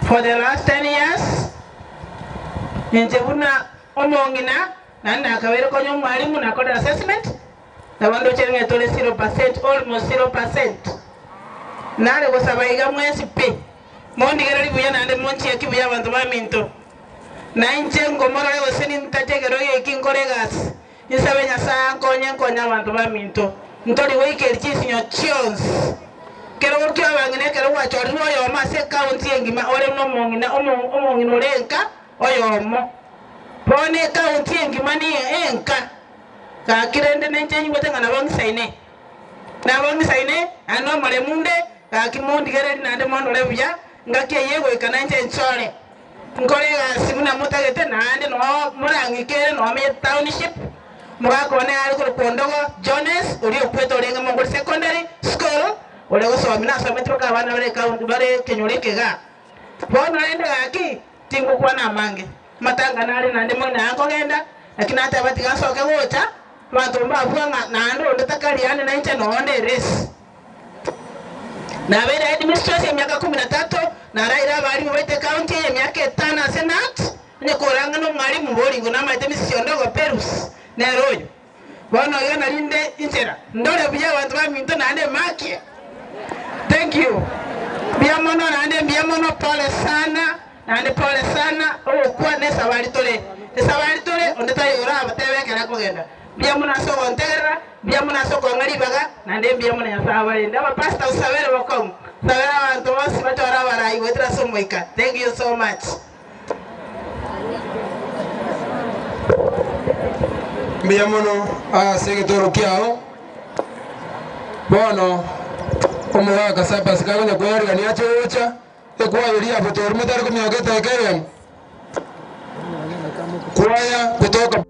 Speaker 8: for the last 10 years ninjebuna omongina nanda akawere konyo mwalimu na koda assessment na bando chenga tole 0% almost 0% nale gosabaiga mwesi pe mondigera libuya nande monchi yakibuya abantu baminto na inche ngomora gose nintategero yekinkoregas insabe Nyasaye nkonye nkonya abantu baminto ntori weike chisinyo chionsi kero kyo bangine kero wachori oyo mase county engima ore no mongina omongina orenka oyo mo bone county engima ni enka kakirende nenje nyibete ngana bangisaine na bangisaine ano mole munde kakimondigere nande mondore buya ngakie yego ikananje nchore nkore gasimuna mutagete nande no murangikere no me township mugakone ari kurukondogo Jones uri okweto orenga Mongol Secondary School ore gosomina sometro ka bana bare county bare kenyolekega bono rende gaki tingukwana amange matanga nare nande mona akogenda lakini hata batigasoke gocha bantu mbabwanga nando ndatakariane na inche noonde race na bere headmistress ya miaka 13 na raira bari mu county ya miaka 5 senate ne koranga no mwalimu bolingo na maite misiondogo Perus neroyo bono yana linde inchera ndore buya bantu baminto nande makia. Thank you biamono nande biamono pole sana nande pole sana okwa nesa bali tole ondeta yora abatebekera kugenda biamono so ontegera biamono so kongari baga nande biamono Nyasaye balinde aba pastor usabere bokongo sabera abantu bose batora barayi wetra somoika. Thank you so much.
Speaker 1: Mbiamono aseketoro kiao bono omugaka sabas kagonya kwerigania chocha ekwayoria botor mutari kumyoketa ekerem kwaya kutoka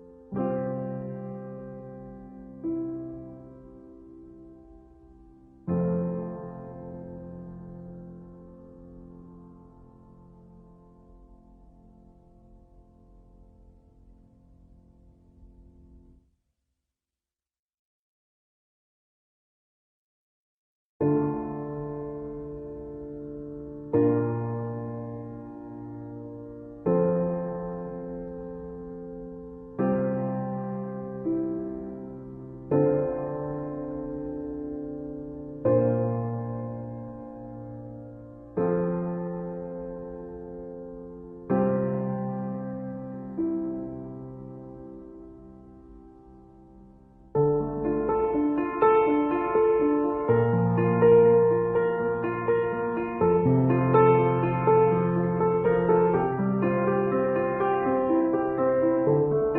Speaker 7: Oh,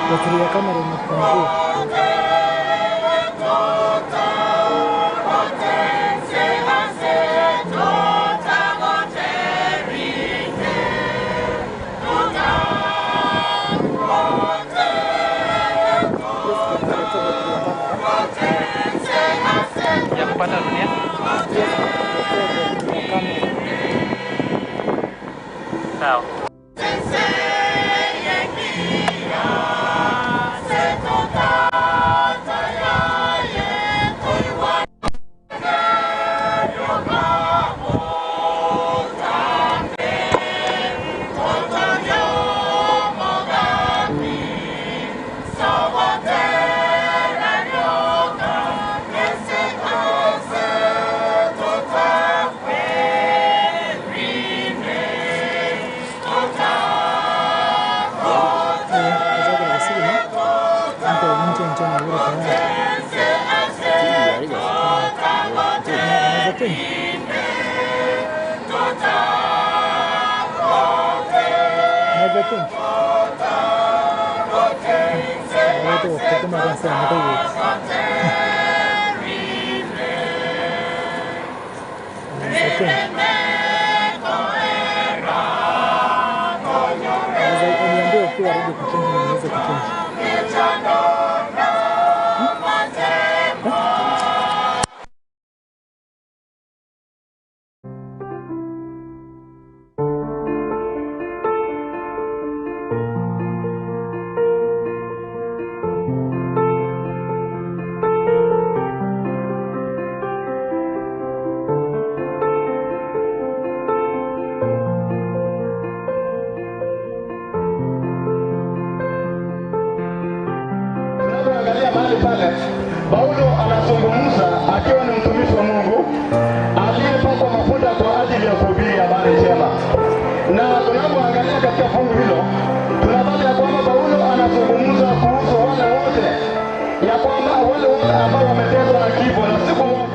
Speaker 9: Battery ya kamera imepungua.
Speaker 4: Ya kupata dunia. Sawa.
Speaker 10: Paulo anazungumza akiwa ni mtumishi wa Mungu aliyepakwa mafuta kwa ajili ya kuhubiri habari njema. Na tunapoangalia katika fungu hilo, tunapata ya kwamba Paulo anazungumza kuhusu wale wote, ya kwamba wale wote ambao wameteswa na kifo na siku moja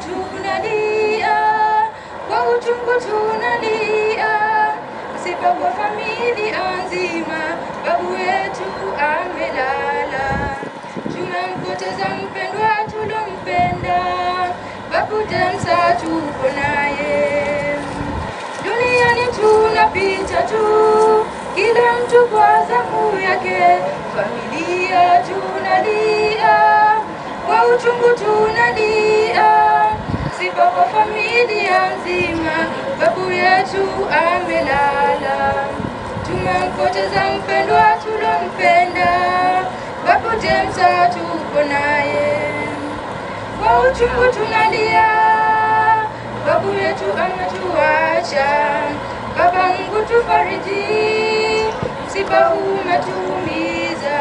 Speaker 2: Tunalia kwa uchungu, tunalia msiba kwa familia nzima, babu wetu amelala. Tumempoteza mpendwa tulompenda, babu James tuko naye. Duniani tunapita tu, kila mtu kwa zamu yake. Familia tunalia kwa uchungu, tunalia msiba kwa familia nzima, babu yetu amelala. Tumempoteza mpendwa tulompenda, babu James tuko naye. Kwa uchungu tunalia, babu yetu ametuacha. Baba Mungu tufariji, msiba huu umetuumiza,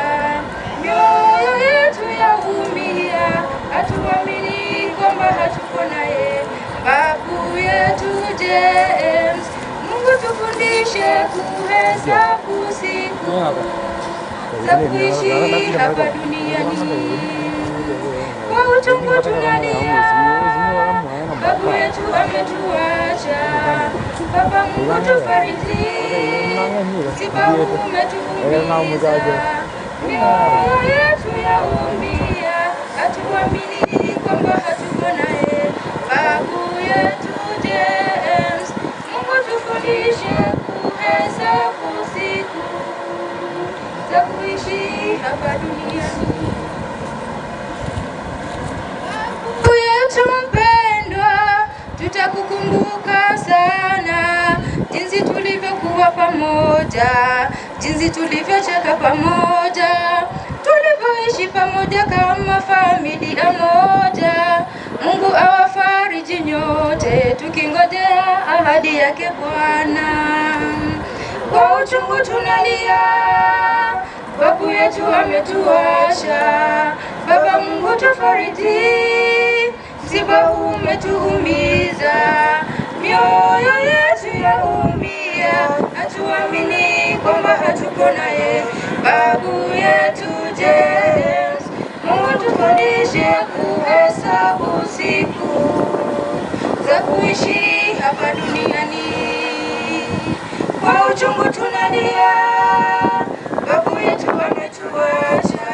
Speaker 2: mioyo yetu yaumia, hatuamini kwamba hatuko naye. Babu yetu James, Mungu tufundishe kuhesabu siku za kuishi hapa duniani. Kwa uchungu tunalia, babu yetu ametuacha. Baba Mungu tufariji, msiba huu umetuumiza, mioyo yetu yaumia, hatuamini kwamba hatuko naye. Babu yetu James, pamoja, jinsi tulivyocheka pamoja, tulivyoishi pamoja kama familia moja. Mungu awafariji nyote, tukingojea ahadi yake Bwana. Kwa uchungu tunalia, babu yetu ametuacha. Baba Mungu tufariji, msiba huu umetuumiza, mioyo yetu yaumia, hatuamini kwamba hatuko naye babu yetu James. Mungu tufundishe kuhesabu siku za kuishi hapa duniani. Kwa uchungu tunalia, babu yetu ametuacha.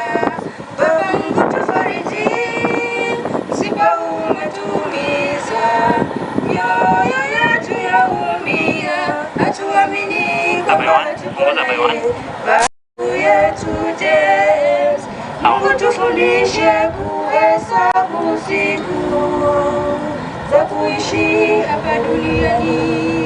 Speaker 2: Baba Mungu tufariji, msiba huu umetuumiza, mioyo yetu yaumia, hatuamini kwamba hatuko naye babu yetu James. Mungu tufundishe kuhesabu siku za kuishi hapa duniani.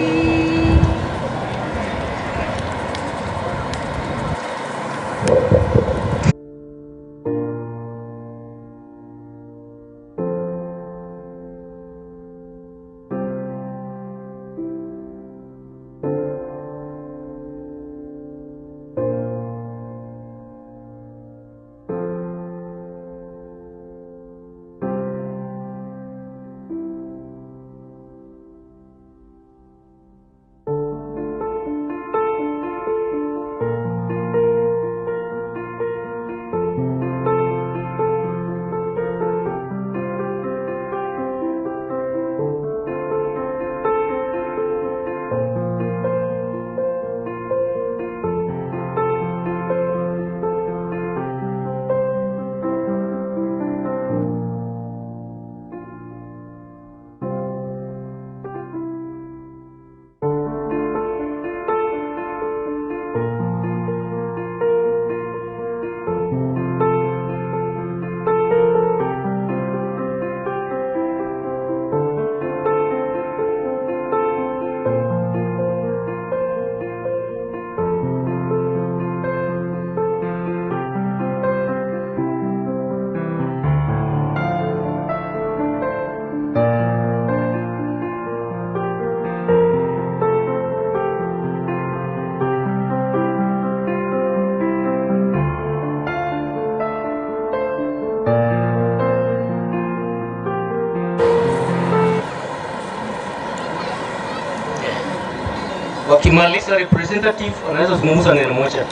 Speaker 11: Wakimaliza representative wanaweza zungumza neno moja.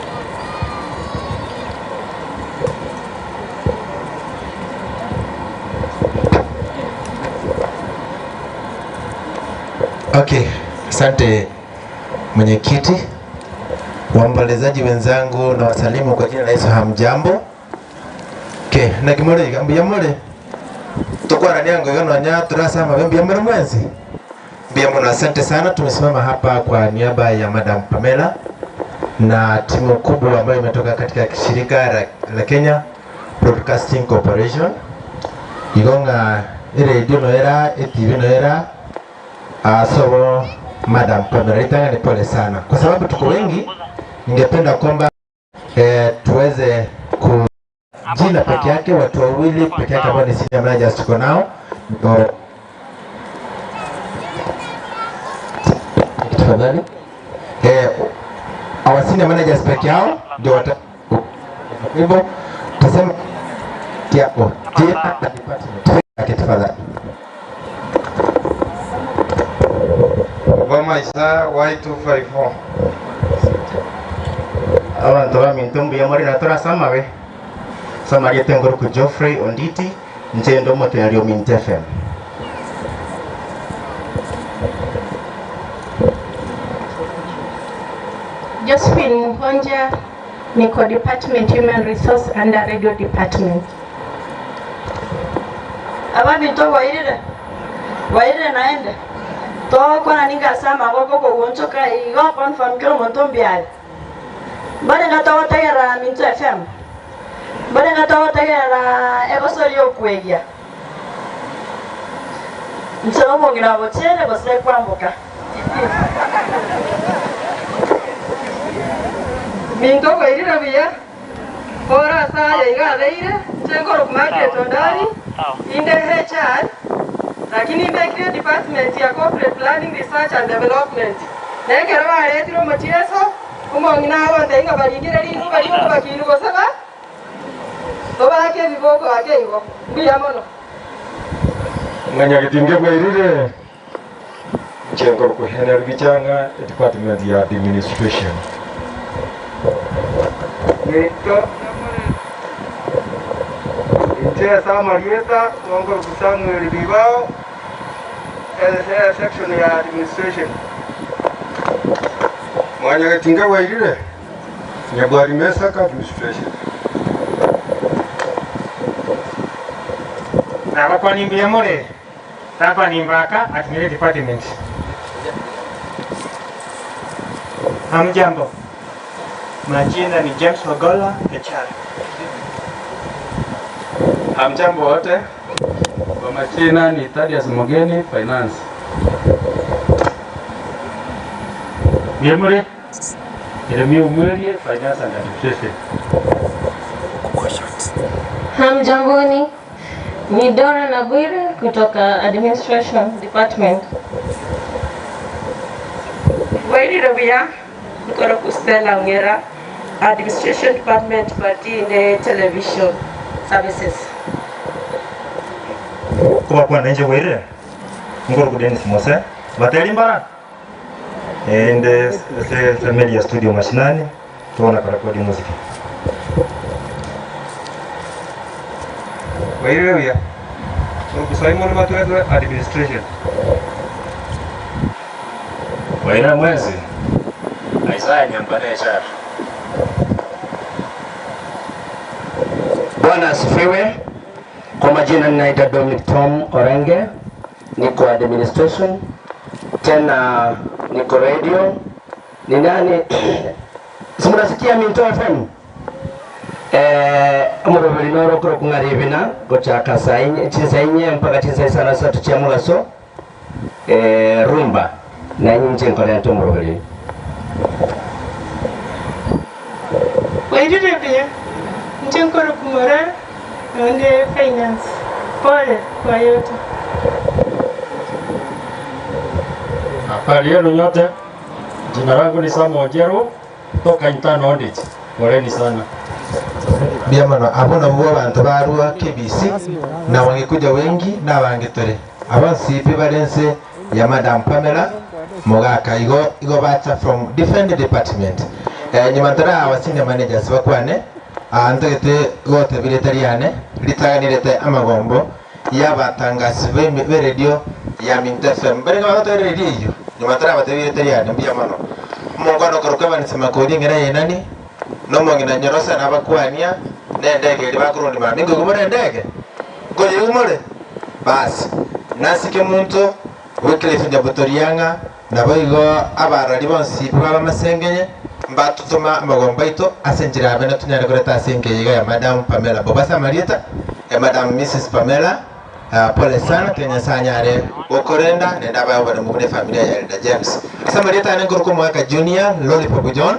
Speaker 12: Okay, asante mwenyekiti, waombolezaji wenzangu na wasalimu kwa jina la Yesu, hamjambo? Okay, na kimore mbiyamore tukwana niango igano nya turasama mbiyamore mwenzi mbiyamore. Asante sana, tumesimama hapa kwa niaba ya Madam Pamela na timu kubwa ambayo imetoka katika shirika la Kenya Broadcasting Corporation igonga radio noera TV noera. So Madam Pamela Itanga, ni pole sana kwa sababu tuko wengi. Ningependa kwamba tuweze ku jina peke yake, watu wawili peke yake ambao ni senior managers tuko nao. Tafadhali our senior managers peke yao ndio wata hivyo tuseme yako jina na department yake tafadhali.
Speaker 1: Obama Isa Y254.
Speaker 13: Abantu baminto mbuya muri natora samawe samarie tengoro ku Geoffrey Onditi nje ndo moto ya Rio Mint FM.
Speaker 8: Josephine Muhonja, niko Department Human Resource under Radio Department.
Speaker 14: Ababinto wairire wairire naende tokona ningasama goko kugonchoka igo confirm kero monto mbiale bare ngatogotegera Minto FM bare ngatogotegera egosori okwegia nchero bongira bochere gose kwamboka.
Speaker 15: Minto bwairire buya ora saya igatheire chengoro market ondari inde HR lakini mbekire department ya corporate planning research and development nekero baretire omochieso omong'ina abonte inga baringire ringu bari bakindu gosaba tobake ebiboko ake igo mbuya mono.
Speaker 16: Mwanyagitinge bwairire chengoro kuhena rugichanga department ya administration.
Speaker 17: Nito Inche Marieta Wongor Samuel Bibao section ya administration.
Speaker 16: Mwanyagitinge bwairire Nyabwari Mesaka administration.
Speaker 18: Na kwa nimbi more tapa nimbaka administrative department. Hamjambo. Majina ni James Ogola, HR.
Speaker 19: Hamjambo wote. Kwa majina ni Thaddeus Mogeni, Finance.
Speaker 11: Miemure, Jeremia Umwerie, Finance and Administration.
Speaker 20: Hamjamboni. Ni Dora Nabwire kutoka Administration Department.
Speaker 15: Wairire buya nkoro Stella Ongera, Administration Department party in Television Services.
Speaker 13: Kuba kwa nje wairire nkoro ku Dennis Mose bateli mbara and the media studio mashinani tuona kwa rekodi muziki.
Speaker 17: Wairire buya nkoro Simon Matwetwe, Administration.
Speaker 21: Wairire mwezi Isaiah Nyambane, HR.
Speaker 22: Bwana asifiwe. Kwa majina ninaitwa Dominic Tom Orenge, niko administration, tena niko radio. Ni nani? Simurasikia Minto FM? Muroberi noro kuro kungaribina gochaka sainye chisainye mpaka chisai sana sa tuchiamula so rumba na nyinje nkore nto muroberi.
Speaker 23: Wairire buya nchenkoro kumora nonde finance. Pole kwa yote.
Speaker 11: Habari yenu nyote. Jina langu ni Samuel Ojero kutoka Internal Audit. Poleni sana.
Speaker 12: Biamano abona bo bantu barua KBC na wangekuja wengi na wangetore. Abansi balense ya Madam Pamela Mogaka igo bacha from different department. Nyuma wa senior managers bakwane antagete gote biretariane ritaganirete amagombo yabatangasi be radio ya Minto FM bere bato radio iyo nyuma bate biretariane mbiya mono mungano koruka banisema kodi ngera yenani no mongina nyorosa nabakwania nendege libakurundi mami ngo gumore ndege ngo yumore basi nasike muntu Wycliffe Nyabutorianga nabo igo abarari bonsi baba masengenye mbatutuma amagomba ito asenjira abena tunyare kureta asengeye ya Madam Pamela Bobasa Marieta ya Madam Mrs Pamela. Pole sana Kenya sanyare okorenda nenda bayo bana mubune familia ya Elda James. Asa Marieta ane ngoro mwaka junior Lollipop John.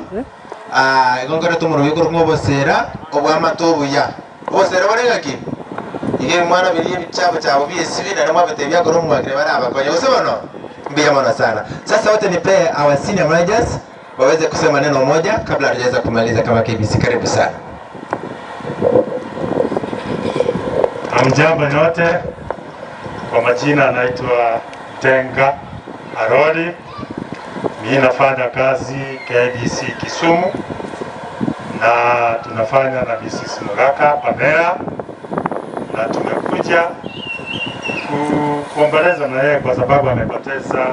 Speaker 12: Ngoro tumuru yukuru ngobosera obwama tobuya. Obosera barengaki. Ige mwana biri bichabo chabo biesibi na mwabete byakoro mwakire baraba kwa yosebono. Mbiya mwana sana. Sasa wote nipe our senior managers waweze kusema neno moja kabla hatujaweza kumaliza kama KBC. Karibu sana.
Speaker 24: Hamjambo nyote. Kwa majina naitwa Tenga Arori. Mimi nafanya kazi KBC Kisumu na tunafanya na Mrs. Mogaka Pamela, na tumekuja kuomboleza na yeye kwa sababu amepoteza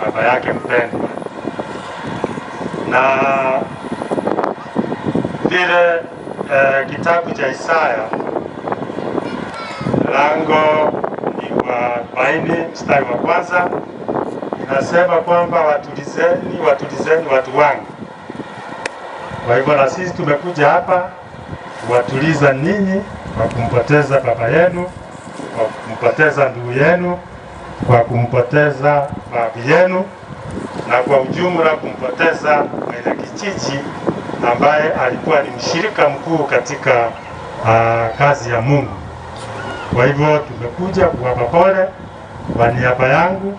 Speaker 24: baba yake mpendwa. Na vile kitabu cha Isaya lango ni wa 40 mstari wa kwanza inasema kwamba watulizeni, watulizeni watu wangu. Kwa hivyo na sisi tumekuja hapa kuwatuliza ninyi kwa kumpoteza baba yenu, kwa kumpoteza ndugu yenu, kwa kumpoteza babu yenu, na kwa ujumla kumpoteza mwenye kijiji ambaye alikuwa ni mshirika mkuu katika kazi ya Mungu. Kwa hivyo tumekuja kuwapa pole kwa niaba yangu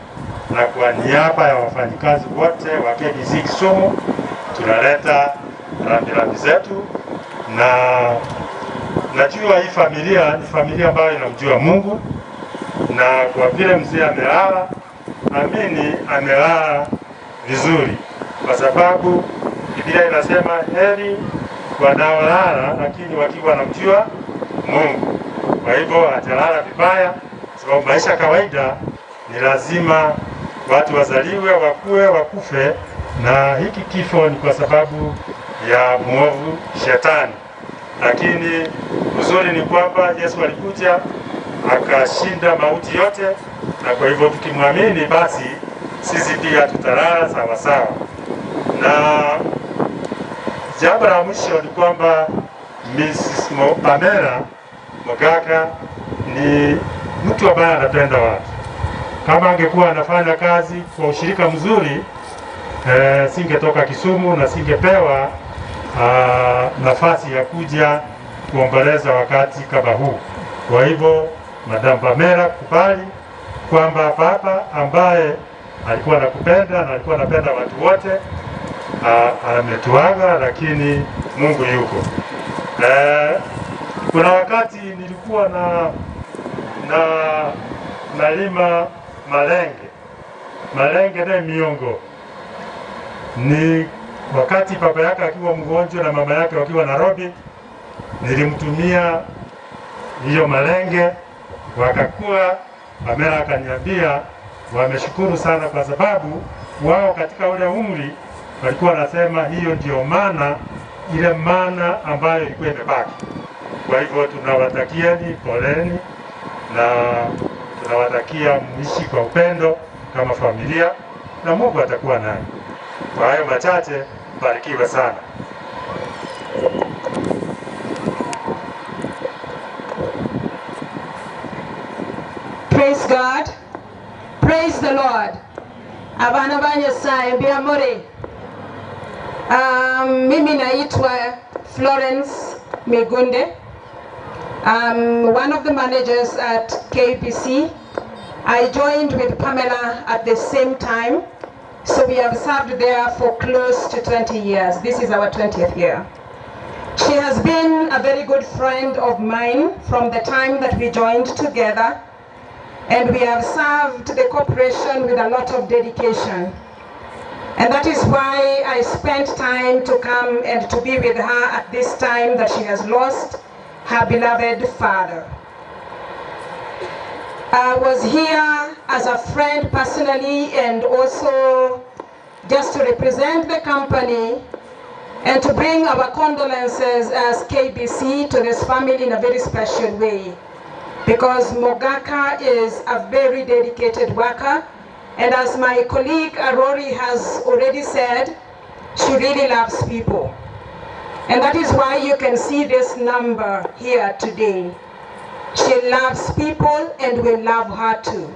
Speaker 24: na kwa niaba ya wafanyikazi wote wa KBC Kisumu. Tunaleta rambirambi zetu, na najua hii familia ni familia ambayo inamjua Mungu, na kwa vile mzee amelala, amini amelala vizuri, kwa sababu Biblia inasema heri wanaolala lakini wakiwa wanamjua Mungu. Kwa hivyo hajalala vibaya, sababu maisha kawaida ni lazima watu wazaliwe, wakue, wakufe, na hiki kifo ni kwa sababu ya mwovu shetani. Lakini uzuri ni kwamba Yesu alikuja akashinda mauti yote, na kwa hivyo tukimwamini basi sisi pia tutalala sawa sawa. Na jambo la mwisho ni kwamba Mrs. Pamela Mogaka ni mtu ambaye anapenda watu. Kama angekuwa anafanya kazi kwa ushirika mzuri, singetoka Kisumu na singepewa nafasi ya kuja kuomboleza wakati kama huu. Kwa hivyo Madam Pamela, kubali kwamba baba ambaye alikuwa anakupenda na alikuwa anapenda watu wote ametuaga, lakini Mungu yuko. Kuna wakati nilikuwa na nalima malenge na miongo. Ni wakati baba yake akiwa mgonjwa na mama yake wakiwa Nairobi, nilimtumia hiyo malenge, wakakua. Pamela akaniambia wameshukuru sana, kwa sababu wao katika ule umri walikuwa wanasema hiyo ndio maana, ile maana ambayo ilikuwa imebaki. Kwa hivyo tunawatakieni poleni na tunawatakia muishi kwa upendo kama familia, na Mungu atakuwa nanyi. Kwa hayo machache, barikiwe sana.
Speaker 3: Praise God. Praise the Lord. Abana ba Nyasaye mbiamore. Mimi naitwa Florence Migunde. I'm one of the managers at KBC. I joined with Pamela at the same time, so we have served there for close to 20 years. This is our 20th year. She has been a very good friend of mine from the time that we joined together, and we have served the corporation with a lot of dedication. And that is why I spent time to come and to be with her at this time that she has lost her beloved father. I was here as a friend personally, and also just to represent the company and to bring our condolences as KBC to this family in a very special way, because Mogaka is a very dedicated worker, and as my colleague Arori has already said, she really loves people. And that is why you can see this number here today. She loves people, and we love her too.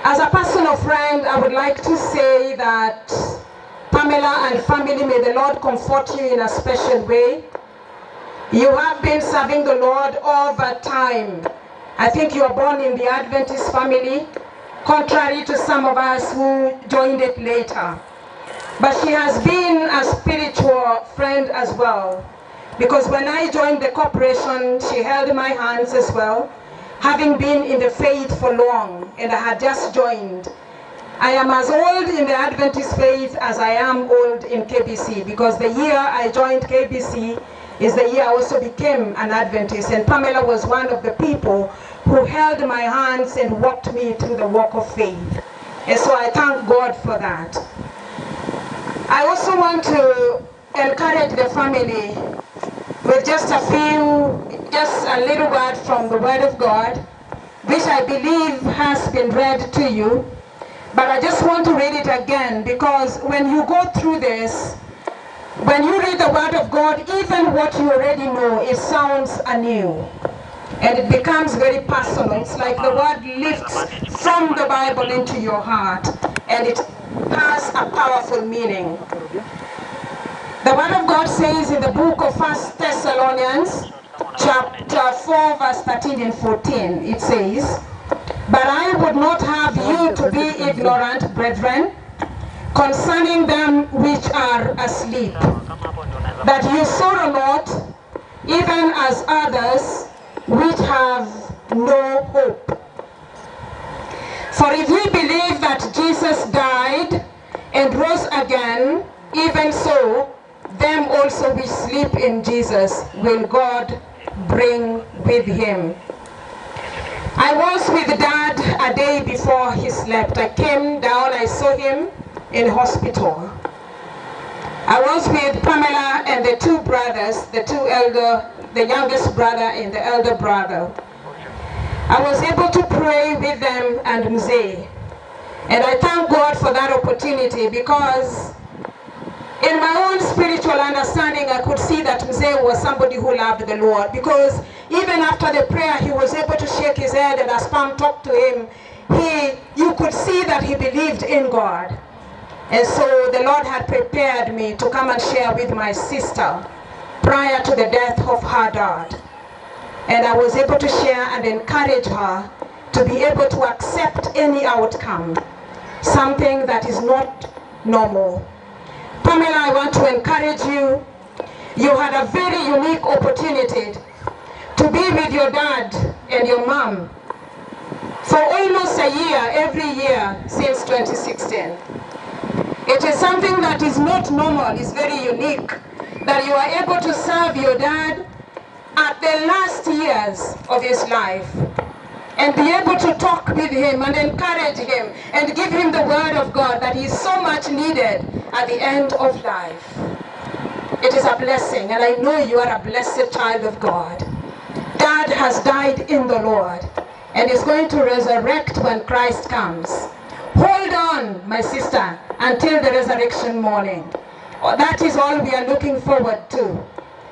Speaker 3: As a personal friend, I would like to say that Pamela and family, may the Lord comfort you in a special way. You have been serving the Lord over time. I think you are born in the Adventist family, contrary to some of us who joined it later. But she has been a spiritual friend as well, because when I joined the corporation, she held my hands as well, having been in the faith for long, and I had just joined. I am as old in the Adventist faith as I am old in KBC, because the year I joined KBC is the year I also became an Adventist, and Pamela was one of the people who held my hands and walked me through the walk of faith. And so I thank God for that. I also want to encourage the family with just a little word from the Word of God, which I believe has been read to you, but I just want to read it again, because when you go through this, when you read the Word of God, even what you already know, it sounds anew. And it becomes very personal. It's like the word lifts from the Bible into your heart, and it has a powerful meaning. The Word of God says in the book of 1 Thessalonians, chapter 4, verse 13 and 14, it says, "But I would not have you to be ignorant, brethren, concerning them which are asleep, that you sorrow not, even as others which have no hope. For if we believe that Jesus died and rose again, even so, them also which sleep in Jesus will God bring with him." I was with Dad a day before he slept. I came down, I saw him in hospital. I was with Pamela and the two brothers, the two elder, the youngest brother and the elder brother. I was able to pray with them and Mzee. And I thank God for that opportunity, because in my own spiritual understanding, I could see that Mzee was somebody who loved the Lord, because even after the prayer, he was able to shake his head, and as Pam talked to him, you could see that he believed in God. And so the Lord had prepared me to come and share with my sister prior to the death of her dad. And I was able to share and encourage her to be able to accept any outcome, something that is not normal. Pamela, I want to encourage you. You had a very unique opportunity to be with your dad and your mom for almost a year, every year since 2016. It is something that is not normal, it's very unique, that you are able to serve your dad at the last years of his life and be able to talk with him and encourage him and give him the word of God that is so much needed at the end of life. It is a blessing, and I know you are a blessed child of God. Dad has died in the Lord and is going to resurrect when Christ comes. Hold on, my sister, until the resurrection morning. That is all we are looking forward to.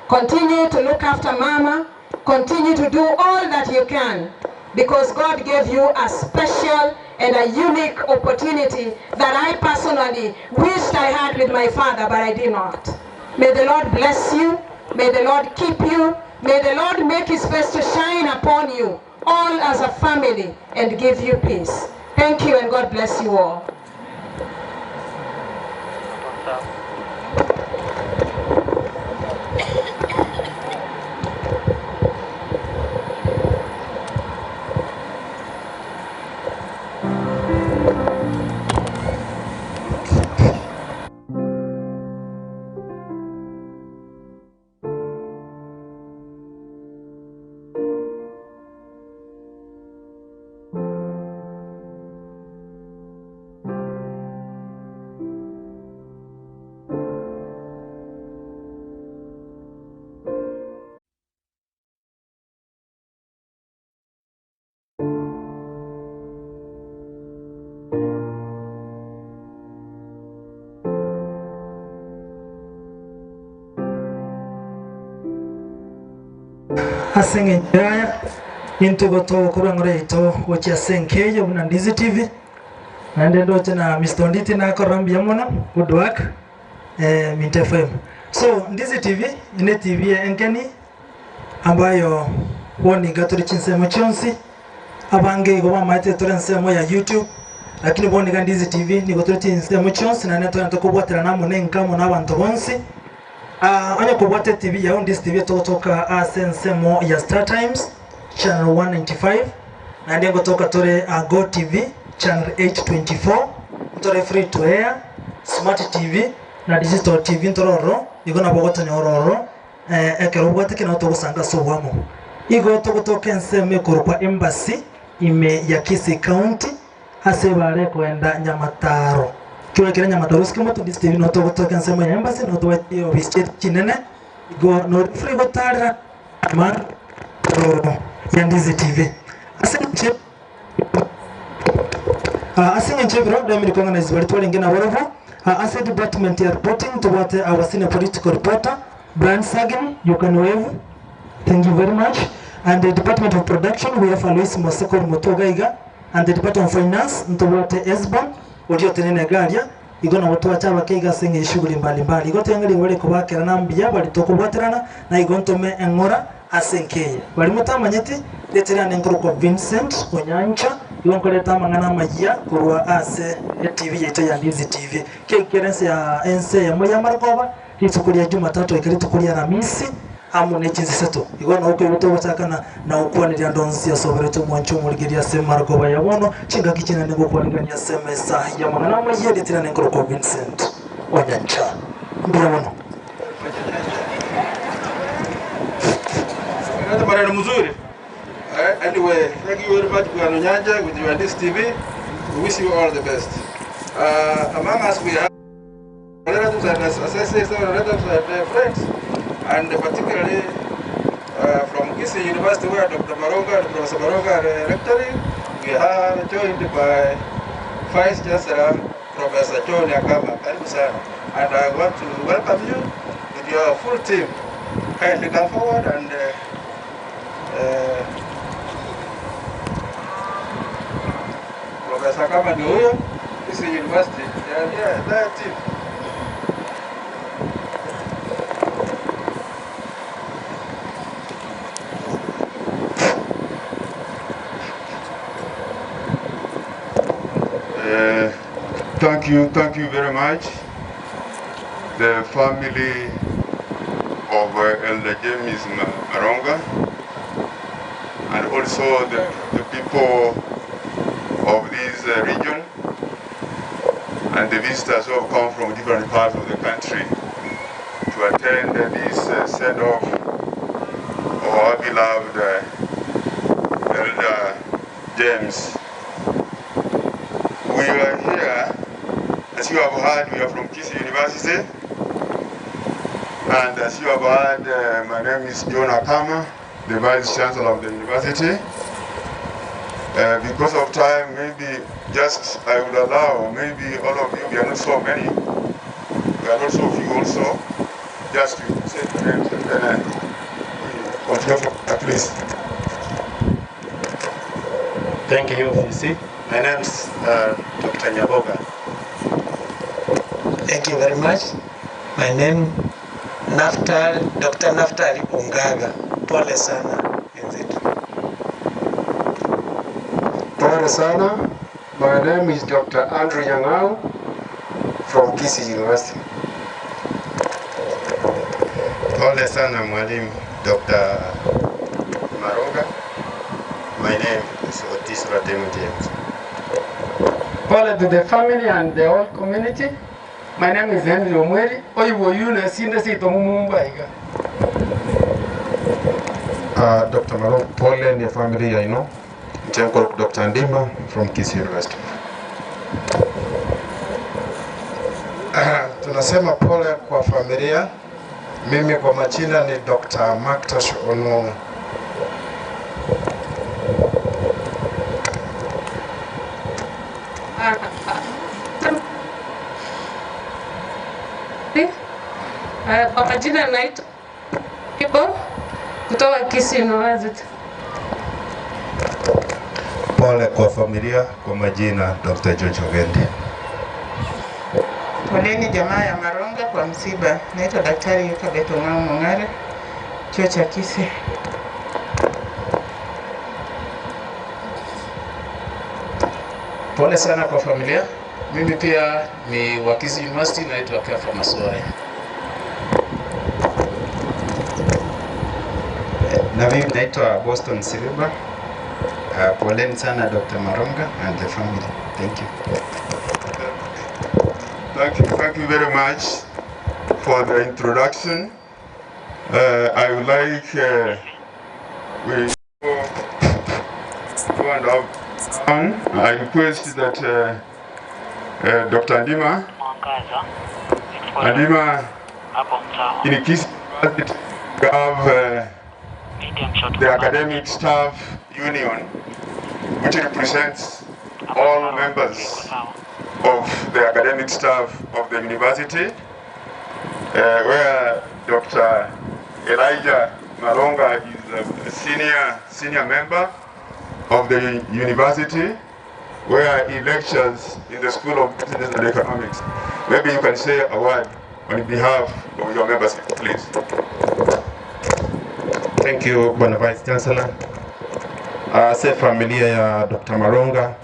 Speaker 3: Continue to look after Mama. Continue to do all that you can, because God gave you a special and a unique opportunity that I personally wished I had with my father, but I did not. May the Lord bless you. May the Lord keep you. May the Lord make his face to shine upon you, all as a family, and give you peace. Thank you, and God bless you all.
Speaker 5: Asenge njaya nintugoto kurangore ito gochia senkeyo buna Ndizi TV naende ndoche na Mr. Nditi na korambia mona good work Mint FM. So Ndizi TV ine TV enkeni ambayo woni gatori chinsemo chonsi abange go bamaite tore nsemo ya YouTube, lakini boni ga Ndizi TV ni gotori chinsemo chonsi na neto ntokobwatira namo nenkamo nabantu bonsi. Anya kubwate TV ya Ndizi TV totoka asensemo ya Star Times channel 195 na ndengo toka tore Go TV channel 824 tore free to air Smart TV na digital TV ntororo igo na bogota nyororo ekero bwate kina togosanga so wamo igo togotoka enseme korokwa embassy ime ya Kisii County ase bare kwenda Nyamataro kiwa kira Nyamataro sikimo Ndizi TV no togotoka enseme ya embassy no to office chinene igo no free gotara man ya Ndizi TV asinge nchebiro demi konga na twali ngena borovo ase department ya reporting to what our senior political reporter Brian Sagin, you can wave, thank you very much. And the department of production we have Alois Moseko Motogaiga, and the department of finance Ntobwate Esban Ulio tenene garia igo na watu wacha bakeiga senge shughuli mbalimbali igo tengeli wale kubakera na mbia bali tokubwaterana na igo ntome engora asenkeye bali mutamanyeti letera nengoro kwa Vincent Onyancha igo nkoleta mangana majia kurwa ase TV yetu ya Ndizi TV kekerense ya ense ya moya markoba ritukulia Jumatatu ikiritukulia Alhamisi amu nechiziseto igo na uko yoto watakana na ukwanira ndonsi ya sobereto mwancho muligeria semarkoba ya bono chinga kichina nengo kwalingania semesa ya mangana majia letera nengoro kwa Vincent Onyancha mbia bono
Speaker 17: Maneno mzuri. Anyway, thank you very much Bwana Nyanja with your Ndizi TV. We wish you all the best. Among us we have relatives and associates, relatives and friends, and particularly from Kisii University where Dr. Maronga and Professor Maronga are rectoring. We are joined by Vice Chancellor Professor John Yakama. Karibu sana. And I want to welcome you with your full team. Kindly come forward and Professor Kama ni huyo, Kisii University. Yeah, that team.
Speaker 4: Thank you very much. The family of Elder James Maronga, and also the people of this region and the visitors who have come from different parts of the country to attend this send-off of our beloved Elder James. We are here, as you have heard, we are from Kisii University. And as you have heard, my name is John Akama, the Vice Chancellor of the university. Because of time, maybe just I would allow, maybe all of you, we are not so many, we are not so few also, just to say the names and then we continue from that, please.
Speaker 6: Thank you, VC. My name is Dr. Nyaboga.
Speaker 7: Thank you very much. My name Naftali, Dr. Naftali Ungaga. Pole sana wenzetu.
Speaker 16: Pole sana. My name is Dr. Andrew Nyang'au from Kisii University.
Speaker 9: Pole sana mwalimu Dr. Maronga. My name is Otis Ratemo James.
Speaker 25: Pole to the family and the whole community. My name is Henry Omweri. Oiwo yule sinde sito mumumba iga.
Speaker 9: Dr. Maronga, pole ni family I know. Mchenko Dr. Ndima from Kisii University.
Speaker 26: Tunasema pole kwa familia. Mimi kwa majina ni Dr. Maktash Onwongo.
Speaker 20: Kwa majina naitwa Kibo kutoka Kisii University.
Speaker 9: Pole kwa familia, kwa majina Dr. George Ogendi.
Speaker 8: Poleni jamaa ya Maronga kwa msiba. Naitwa Daktari Yukabeth Ong'ao Mong'are, chuo cha Kisii.
Speaker 19: Pole sana kwa familia. Mimi pia ni wa Kisii University, naitwa Kefa Maswai.
Speaker 27: Na mimi naitwa Boston Siriba. Poleni sana Dr. Maronga and the family. Thank you.
Speaker 4: Thank you very much for the introduction. I would like we go and up. I request that Dr. Ndima in Kisii University have the Academic Staff Union, which represents all members of the academic staff of the university, where Dr. Elijah Maronga is a senior member of the university. where he lectures in the School of Business and Economics. Maybe you can say a word on behalf of your membership, please.
Speaker 9: Thank you, Bwana Vice Chancellor. Se familia ya Dr. Maronga,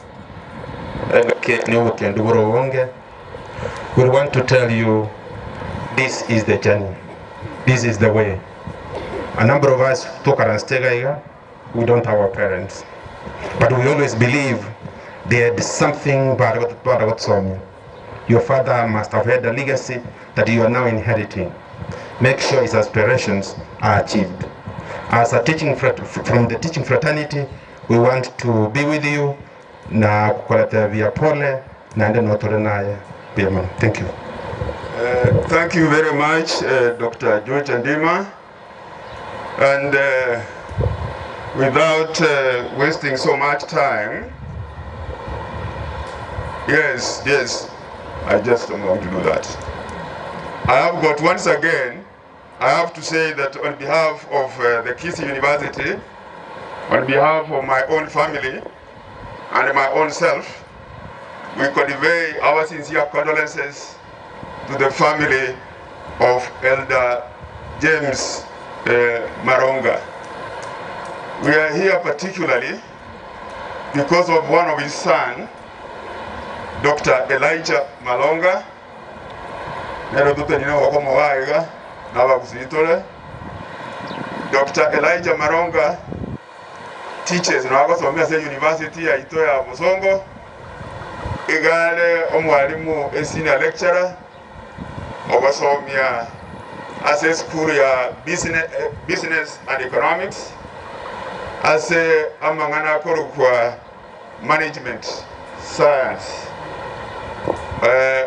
Speaker 9: we want to tell you this is the journey. This is the way. A number of us took Aranstega, we don't have our parents. But we always believe they had something bad about Somi. Your father must have had a legacy that you are now inheriting. Make sure his aspirations are achieved. As a teaching from the teaching fraternity, we want to be with you. Na kukuletea via pole na ende notore naye. Thank you.
Speaker 4: Thank you very much, Dr. George Andima. And without wasting so much time, yes, I just don't want to do that. I have got, once again, I have to say that on behalf of the Kisii University, on behalf of my own family and my own self, we convey our sincere condolences to the family of Elder James Maronga. We are here particularly because of one of his sons, Dr. Elijah Malonga. Dr. Elijah Maronga teaches in University ya Itoya Bosongo. Igale omwalimu a senior lecturer obasomia ase school ya business and economics, ase amangana korukwa management science.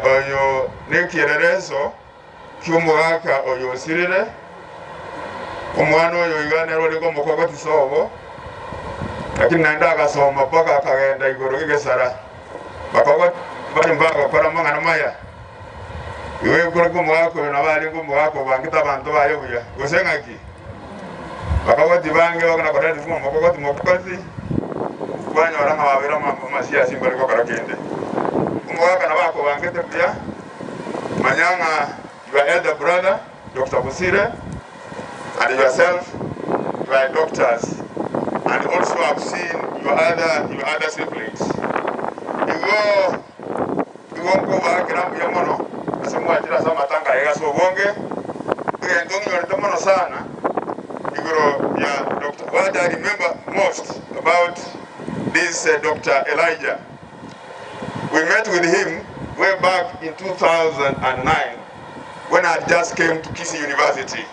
Speaker 4: Oyo nekiererezo ky'omugaka oyo osirire omwana oyo iganero oliko mukogoti sobo, lakini naenda akasoma paka akagenda igoro gigesara bakogoti bari mbagakora amang'ana maya iwe kuri kumugaka oyo nabo ari ng'omugaka obangete abanto baye buya gose ng'aki bakogoti bange bakonakora mokogoti mokogoti kwanyora ng'a babere amasiasi mbari gokora kende. Omugaka nabo akobangete buya manyang'a your elder brother, Dr. Busire, and yourself, you are doctors, and also I've seen your other siblings. Igo nko kila mmono asemwa jira sama tanga yega so bonge ngi ndongi mono sana igoro ya Dr. What I remember most about this Dr. Elijah, we met with him way back in 2009 when I just came to Kisii University.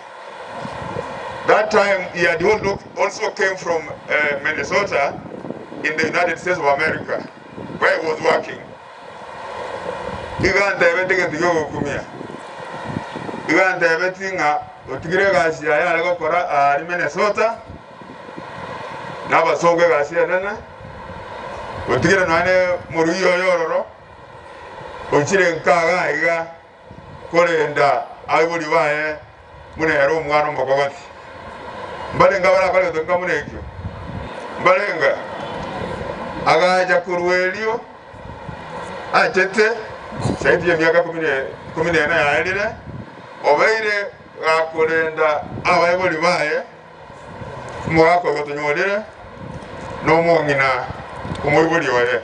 Speaker 4: That time he had also came from Minnesota in the United States of America, where he was working. Minnesota, korenda aibori bae munero omwana omokogoti mbalenga barakora tonga munekyo mbalenga agaja kurwelio achete saidi ya miaka 14 yaerire obeire gakorenda abaibori bae mwako gotonyorire no mongina omoibori oye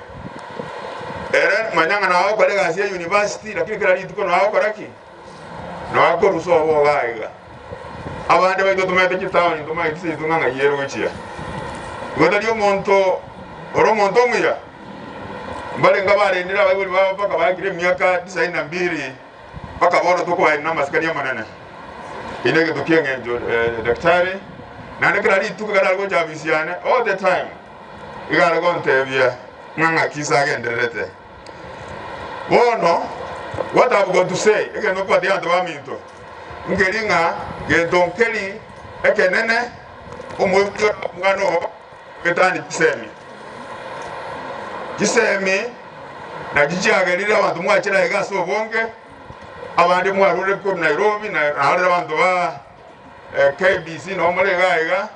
Speaker 4: era manyanga nawo kore gasia university lakini kira rituko nawo koraki nawo ruso bo gaiga abande baito tumete chitaoni tumaitse tunganga yero gochia gotari omonto oro omonto muya mbalenga barendera abaibori babo paka bakire miaka 92 paka bono tuko na masikani amanene inege tukiengenjo daktari nande kira rituko gara gocha bisiane all the time igara gontebia nganga kisa agenderete. Bono, what I've got to say, again, no kwa dianto wa minto. Ngelinga, gedonkeli, ekenene, omwe mwana getani kisemi. Kisemi, na jichagerira abantu mwachira egaso bonge, abandi mwarure ko Nairobi na harira abantu ba KBC no mole gaiga,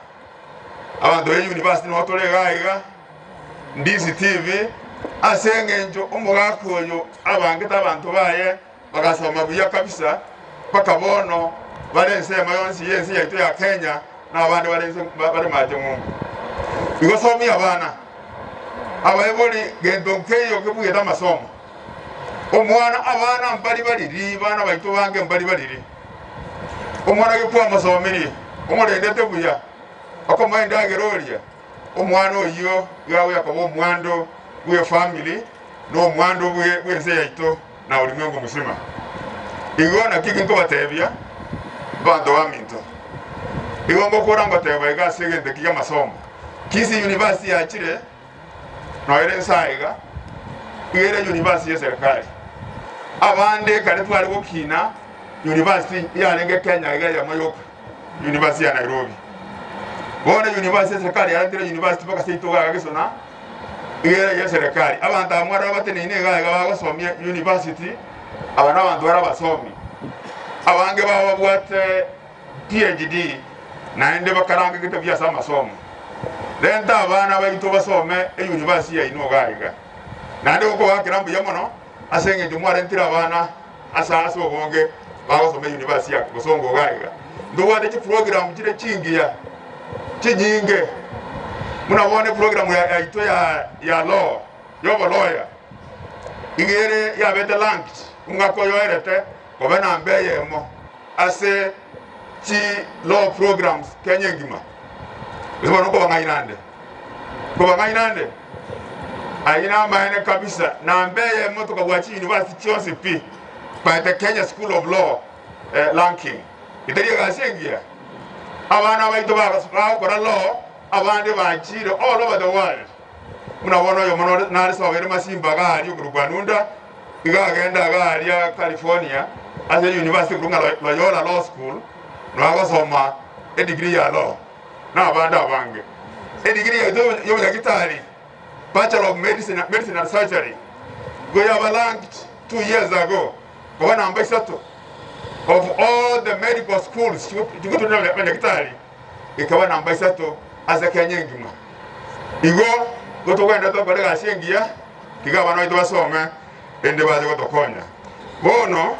Speaker 4: abantu be university no tole gaiga, Ndizi TV, Ase eng'encho omogaka oyo abangete abanto baye bagasoma buya kabisa paka bono bare ensemo yonsi yensi yaitu ya Kenya na abandi bare bare maje ng'umbu. Igo somia abana abaibori gento nkeyo kebugeta amasomo omwana abana mbali baliri bana baitu bange mbali baliri omwana gekuwa amasomiri omurendete buya akomaenda ageroria omwana oyo yawe yakoba omwando bwe family no omwando bwe bwense yaito na ulimwengu muzima. Igo na kiki nkobatebia bantu baminto igo ngokora ngoteba iga segende kiya masomo Kisii University yachire noere nsaiga igere university ya serikali abande kare twari gukina university yarenge Kenya igere ya Mayoka University ya Nairobi bona university ya serikali yarantire university paka seito gagisona igere ya serikali abantu amwara batenene gaga bagosomia university abana abantu barabasomi abange baba bwate PhD naende bakaranga gito bya amasomo renta abana baito basome e university ya ino gaiga nande uko wakirambu yamono asenge jumwarentira abana asa aso bonge bagosome university ya gosongo gaiga ndobwate chi program chire chingiya chinyinge munabone program ya ito ya law yobo lawyer ingere ya bete language ungako yoerete kobe na mbeye mo ase chi law programs Kenya ngima uzibona ko bangainande ko bangainande aina maene kabisa na mbeye mo tukabwachi university chionse pi by the Kenya School of Law ranking itari gasengia abana baito bakora law abandi bachire all over the world munabona oyo mono narisobere masimba gari okurugwanunda igagenda garia California ase university kurunga Loyola Law School nagosoma a degree ya law na abandi abange a degree yo daktari Bachelor of Medicine and Surgery go yaba ranked 2 years ago go namba 3 of all the medical schools chikutunira daktari ikaba namba 3 ase Kenya ngima igo gotugenda tokore gashengia tiga bana basome ende baze gotokonya bono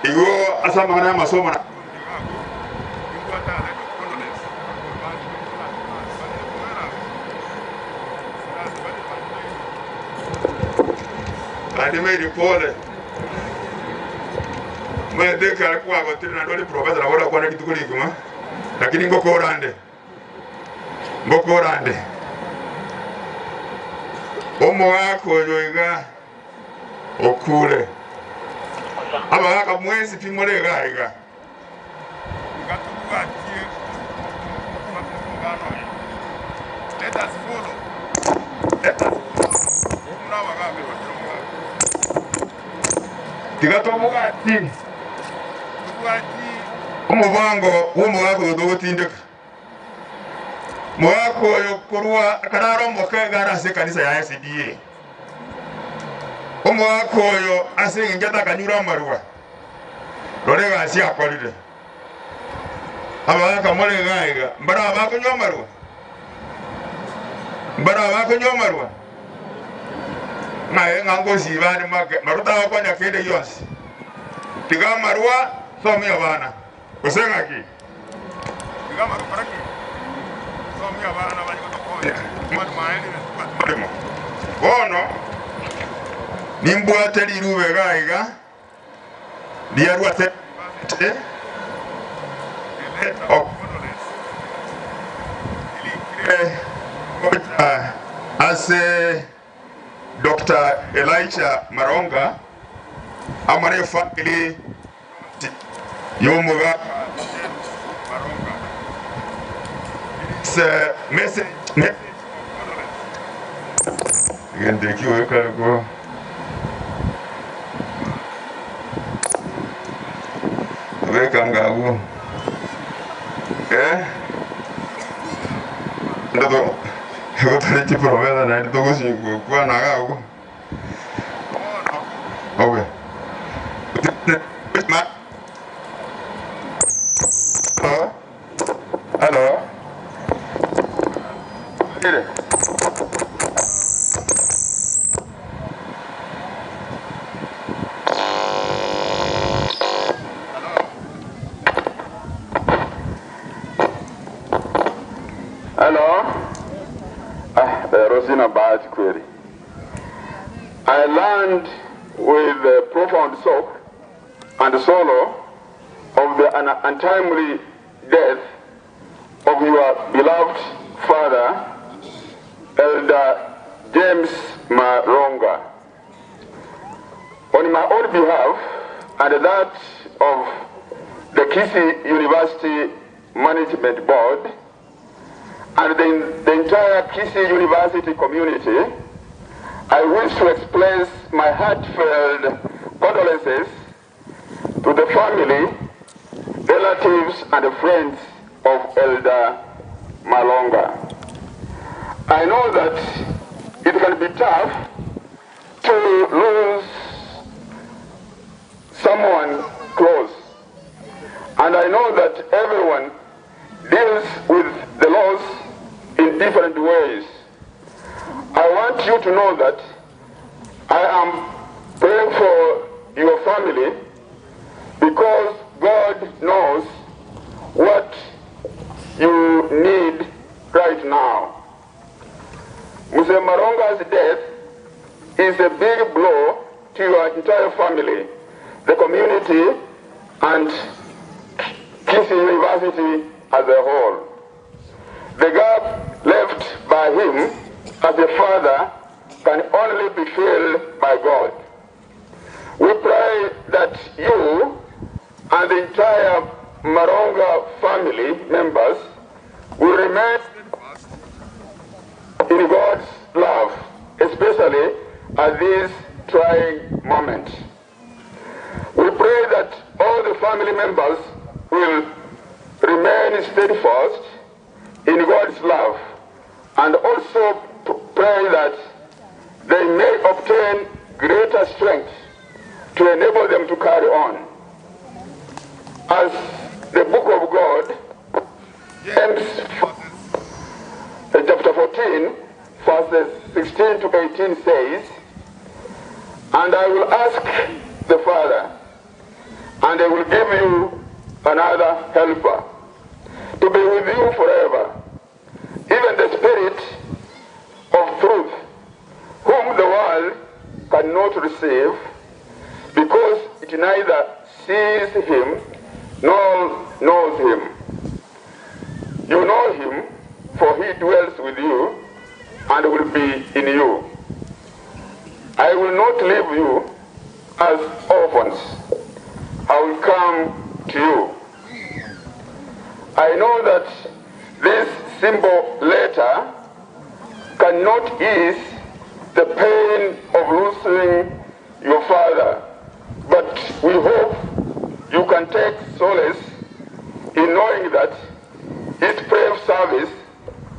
Speaker 4: igo asama na masomo na Andimeri pole mwendeka kwa gotira na ndoli professor na kwa na kitu likuma lakini ngokorande omo wako yoiga okure abaka mwezi pimole gaiga let us follow tigatomugati omubango w'omugako dogotindeka mwako yokorwa kararo mokega ase kanisa ya SDA omwako oyo ase ngeta kanyura amarwa rorega asi akorire abaka moregaiga mbara abakunywa amarwa mbara abakunywa amarwa naye ngangosi bani maruta wakwanya kende yonsi tiga amarwa somia bana usenga ki tiga amarwa paraki somia bana bali gotokonya mwana maeni na bono nimbwate lirube gaiga liarwa te ase Dr. Elijah Maronga amare family yomuga Maronga se message ngende kiwe kalgo weka ngagu ndo gotari promesa na ndogo kwa na gagu okay hello Lero sina bahati kweli. I learned with a profound shock and sorrow of the untimely death of your beloved father, Elder James Maronga. On my own behalf and that of the Kisii University Management Board and the entire Kisii University community, I wish to express my heartfelt condolences to the family, relatives, and friends of Elder Maronga. I know that it can be tough to lose someone close, and I know that everyone deals with the loss in different ways. I want you to know that I am praying for your family because God knows what you need right now. Mzee Maronga's death is a big blow to your entire family, the community, and Kisii University as a whole. The gap left by him as a father can only be filled by God. We pray that you and the entire Maronga family members will remain in God's love, especially at this trying moment. We pray that all the family members will remain steadfast in God's love, and also pray that they may obtain greater strength to enable them to carry on. As the book of God, James chapter 14, verses 16 to 18 says, "And I will ask the Father, and I will give you another helper, to be with you forever, even the Spirit of truth, whom the world cannot receive, because it neither sees him nor knows him. You know him, for he dwells with you and will be in you. I will not leave you as orphans. I will come to you." I know that this simple letter cannot ease the pain of losing your father, but we hope you can take solace in knowing that his brave service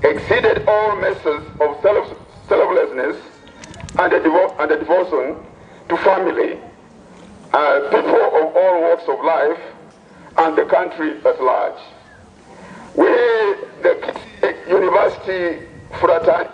Speaker 4: exceeded all measures of selflessness and a devotion to family, people of all walks of life, and the country at large. We, the Kisii University fraternity,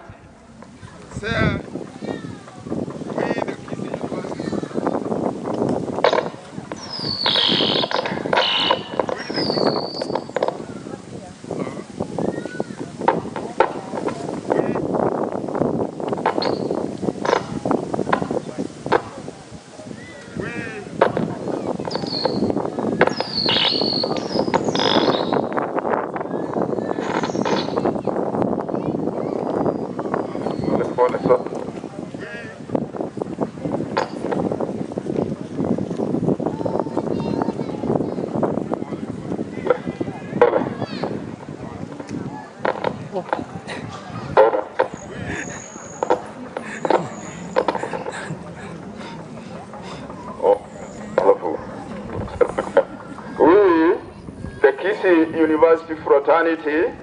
Speaker 4: University fraternity,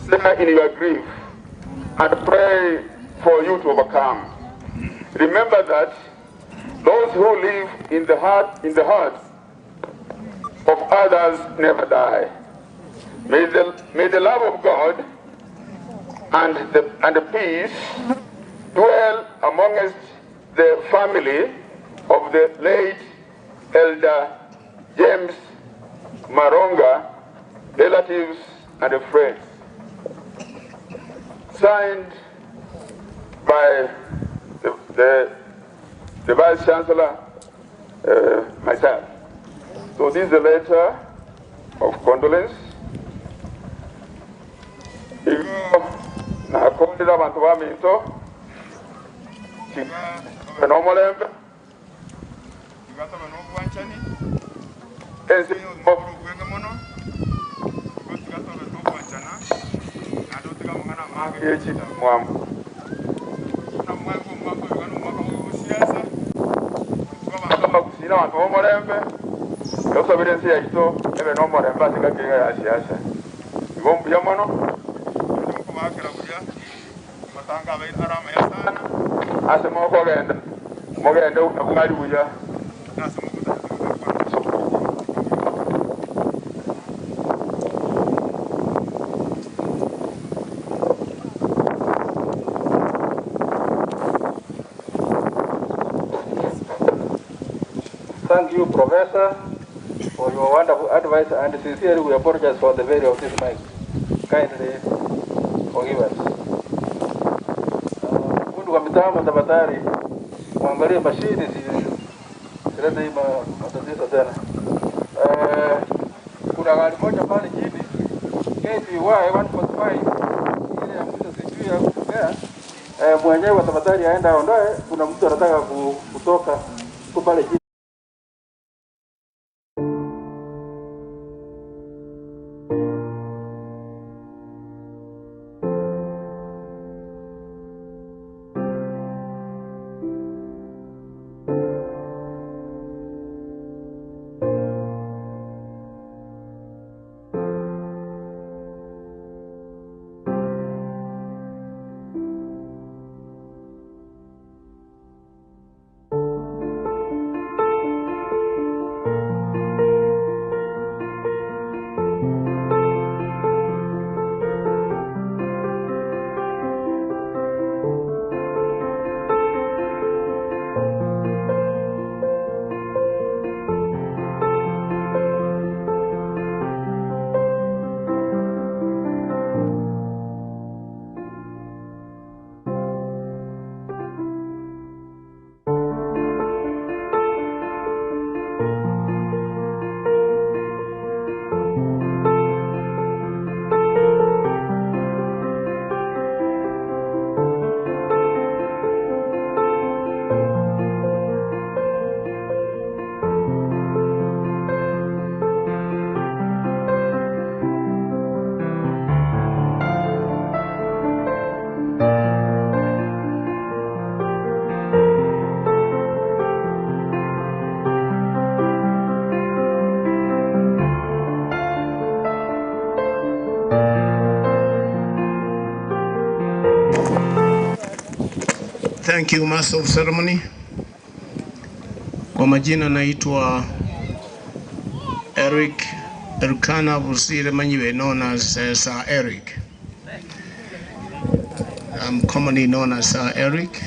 Speaker 4: share in your grief and pray for you to overcome. Remember that those who live in the hearts of others never die. May the love of God and the peace dwell amongst the family of the late Elder James Maronga, relatives and friends. Signed, by the Vice Chancellor, myself. So this is a letter of condolence. Nakondera abantu baminto kiga n'omulembe kigataba n'obwanchani ensi y'obwenge muno kigataba n'obwanchana nadotiga mwana mage yechita mwamu na mwangu mwako yugano mwaka w'obusiasa abantu bakusira abantu b'omulembe yosabira ensi yaito ebe n'omulembe asinga ya siasa ibombuya muno
Speaker 17: Thank you, Professor, for your wonderful advice, and sincerely we apologize for the failure of this mic. Kindly forgive us. Mundu wa mitambo tafadhali muangalie mashini silete hii matatizo tena. Kuna gari moja pale chini KTY 145 ile ya mwisho sijui ya kutokea. Mwenyewe tafadhali aenda aondoe, kuna mtu anataka kutoka huko pale chini.
Speaker 1: Thank you, Master of Ceremony. Kwa majina naitwa Eric Elkana Busire Manyiwe, known as Sir Eric. I'm commonly known as Sir Eric.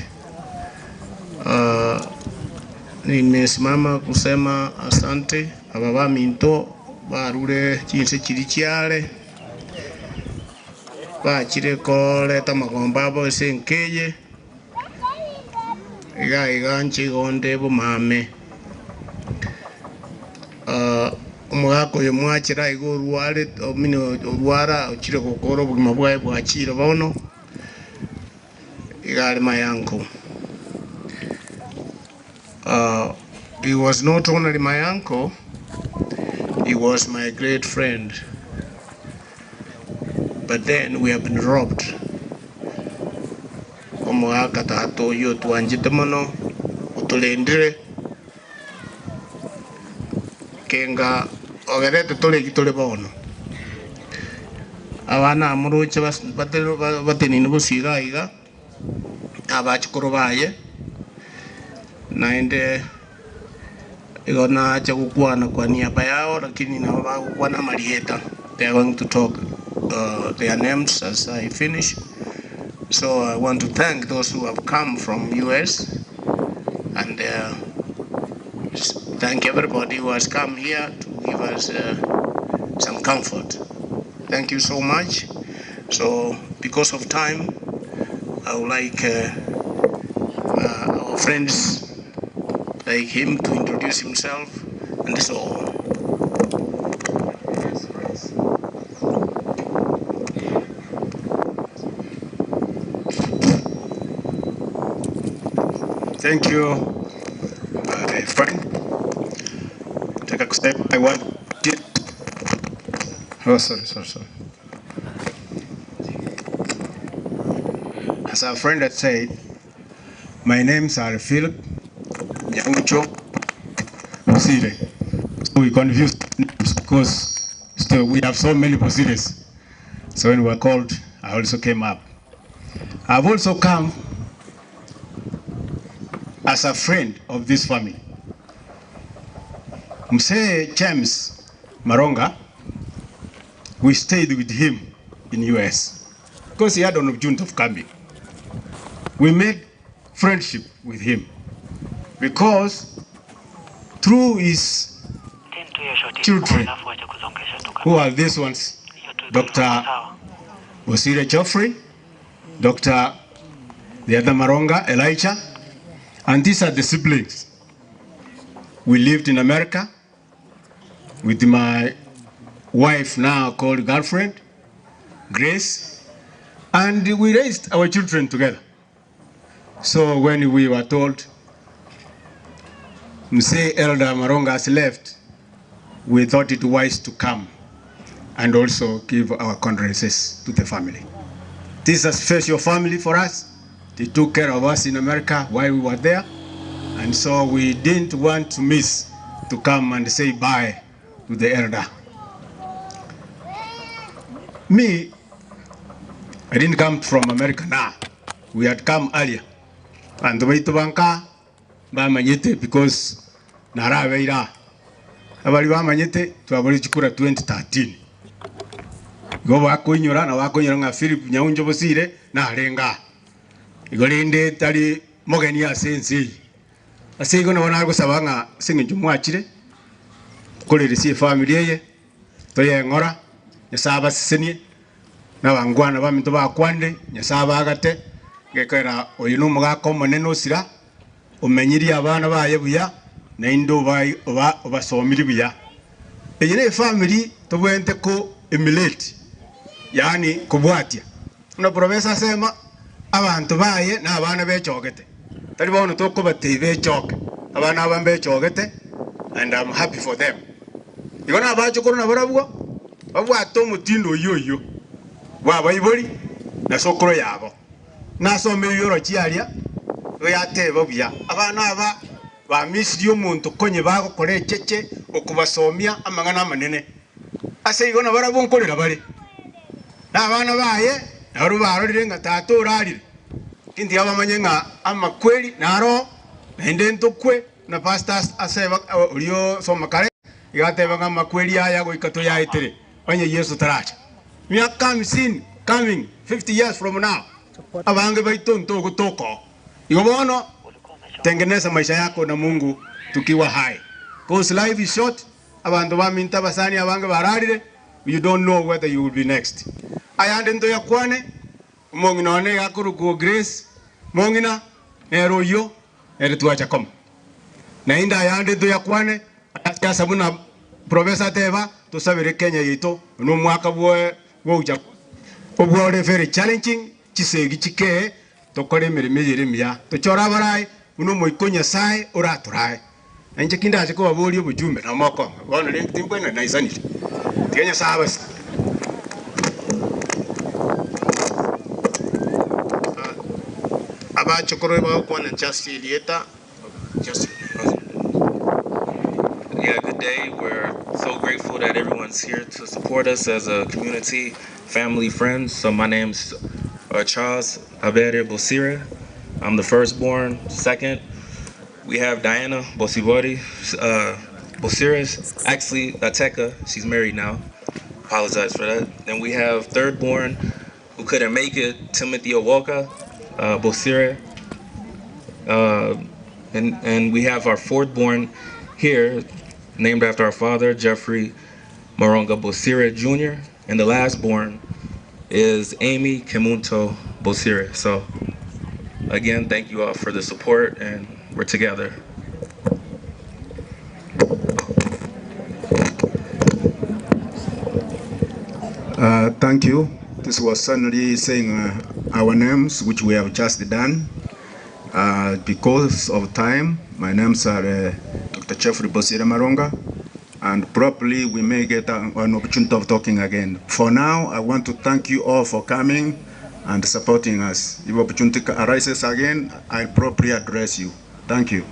Speaker 1: Nimesimama kusema asante ababa minto barure chinse chiri chiale bachire koleta magomba abo ase enkeye iga iga nchigonde bumame. Omwaka oyo mwachira igo orware omine orwara ochire gokora obogima bwaye bwachire bono iga ari my uncle. He was not only my uncle, he was my great friend. But then we have been robbed. Omwaka tata oyo twanjete mono otulendire kenga ogerete tolegi tole bono abana amuruche batenini busiga iga abachikoro baye naende igo naacha gukwana kwa niaba yao, lakini nabo bagukwana marieta. They are going to talk their names as I finish. So I want to thank those who have come from US and thank everybody who has come here to give us some comfort. Thank you so much. So because of time, I would like our friends like him to introduce himself and so on.
Speaker 2: Thank you, my friend. Nataka kusema I want it. Oh, sorry. As our friend had said, my names are Philip Nyauncho Bosire. So we confuse names because still we have so many Bosires. So when we were called, I also came up. I've also come as a friend of this family. Mzee James Maronga, we stayed with him in US because he had an opportunity of coming. We made friendship with him because through his children, who are these ones, Dr. Bosire Geoffrey, Dr. the other Maronga, Elijah, and these are the siblings. We lived in America with my wife now called girlfriend, Grace, and we raised our children together. So when we were told, Mzee Elder Maronga has left, we thought it wise to come and also give our condolences to the family. This is a special family for us. They took care of us in America while we were there. And so we didn't want to miss to come and say bye to the elder. Me, I didn't come from America now. We had come earlier. And the way to Banka, bamanyete because narabeira. Abali bamanyete twabali chikura 2013. Go bakuinyora na bakuinyora nga Philip Nyaunjo Bosire na renga. Igolinde tali mogeni asensi. Asigo na wana gusaba nga singe mwachire. Kolere family ye toyengora nyasaba sisenie nabangwana baminto bakwande nyasaba agate gekera oyu numugaka omonene osira omenyiri abana baye buya nainde obasomiri buya. Eyi ne family tobwente ko emulate, yani kubwatia. Una professor sema abantu baye na abana bechogete tari bono tokobate bechoke abana abambechogete, and I'm happy for them. Igona abachukuru na barabwo babwate omutindo oyo bwabaibori na sokoro yabo nasome yoro chiaria yateba buya abana aba bamisiri omuntu konye bagokora echeche okubasomia amang'ana amanene ase igona barabwo nkorera bare na abana baye nabo barorire ng'a tata orarire kindi abamanye ng'a amakweli naro naende ntokwe na pastor aseba orio soma kare igateba ng'a amakweli aya goika toyaetere onye Yesu taracha miaka 50 coming 50 years from now abange baito ntogotoko igo bono tengeneza maisha yako na Mungu tukiwa hai, because life is short. Abantu baminta basani abange bararire, you don't know whether you will be next. Ayande ndo yakwane mongina one yakuruko Grace mongina nero yo ere tuacha kom na inda ayande ndo yakwane asabuna professor teba tusabire Kenya yito no mwaka bwo uja obwo very challenging chisegi chike tokore mirimo yeremia tochora barai uno moiko Nyasaye oraturae nje kindaje ko babori obujumbe na moko bono timbwena na isanire tiga Nyasaye basi.
Speaker 1: Abachokoro bagokwana just Elieta just.
Speaker 10: Yeah, good day. We're so grateful that everyone's here to support us as a community, family, friends. So my name's Charles Abere Bosire. I'm the firstborn. Second, we have Diana Bosibori Bosiris, actually Ateka. She's married now. Apologize for that. Then we have thirdborn, who couldn't make it, Timothy Owoka Bosire. And we have our fourthborn here, named after our father, Jeffrey Maronga Bosire Jr. And the last born is Amy Kemunto Bosire. So Again, thank you all for the support, and we're together.
Speaker 2: Thank you. This was suddenly saying our names, which we have just done. Because of time, my names are Dr. Jeffrey Bosire Maronga, and probably we may get an opportunity of talking again. For now, I want to thank you all for coming and supporting us. If opportunity arises again, I'll probably address you. Thank you.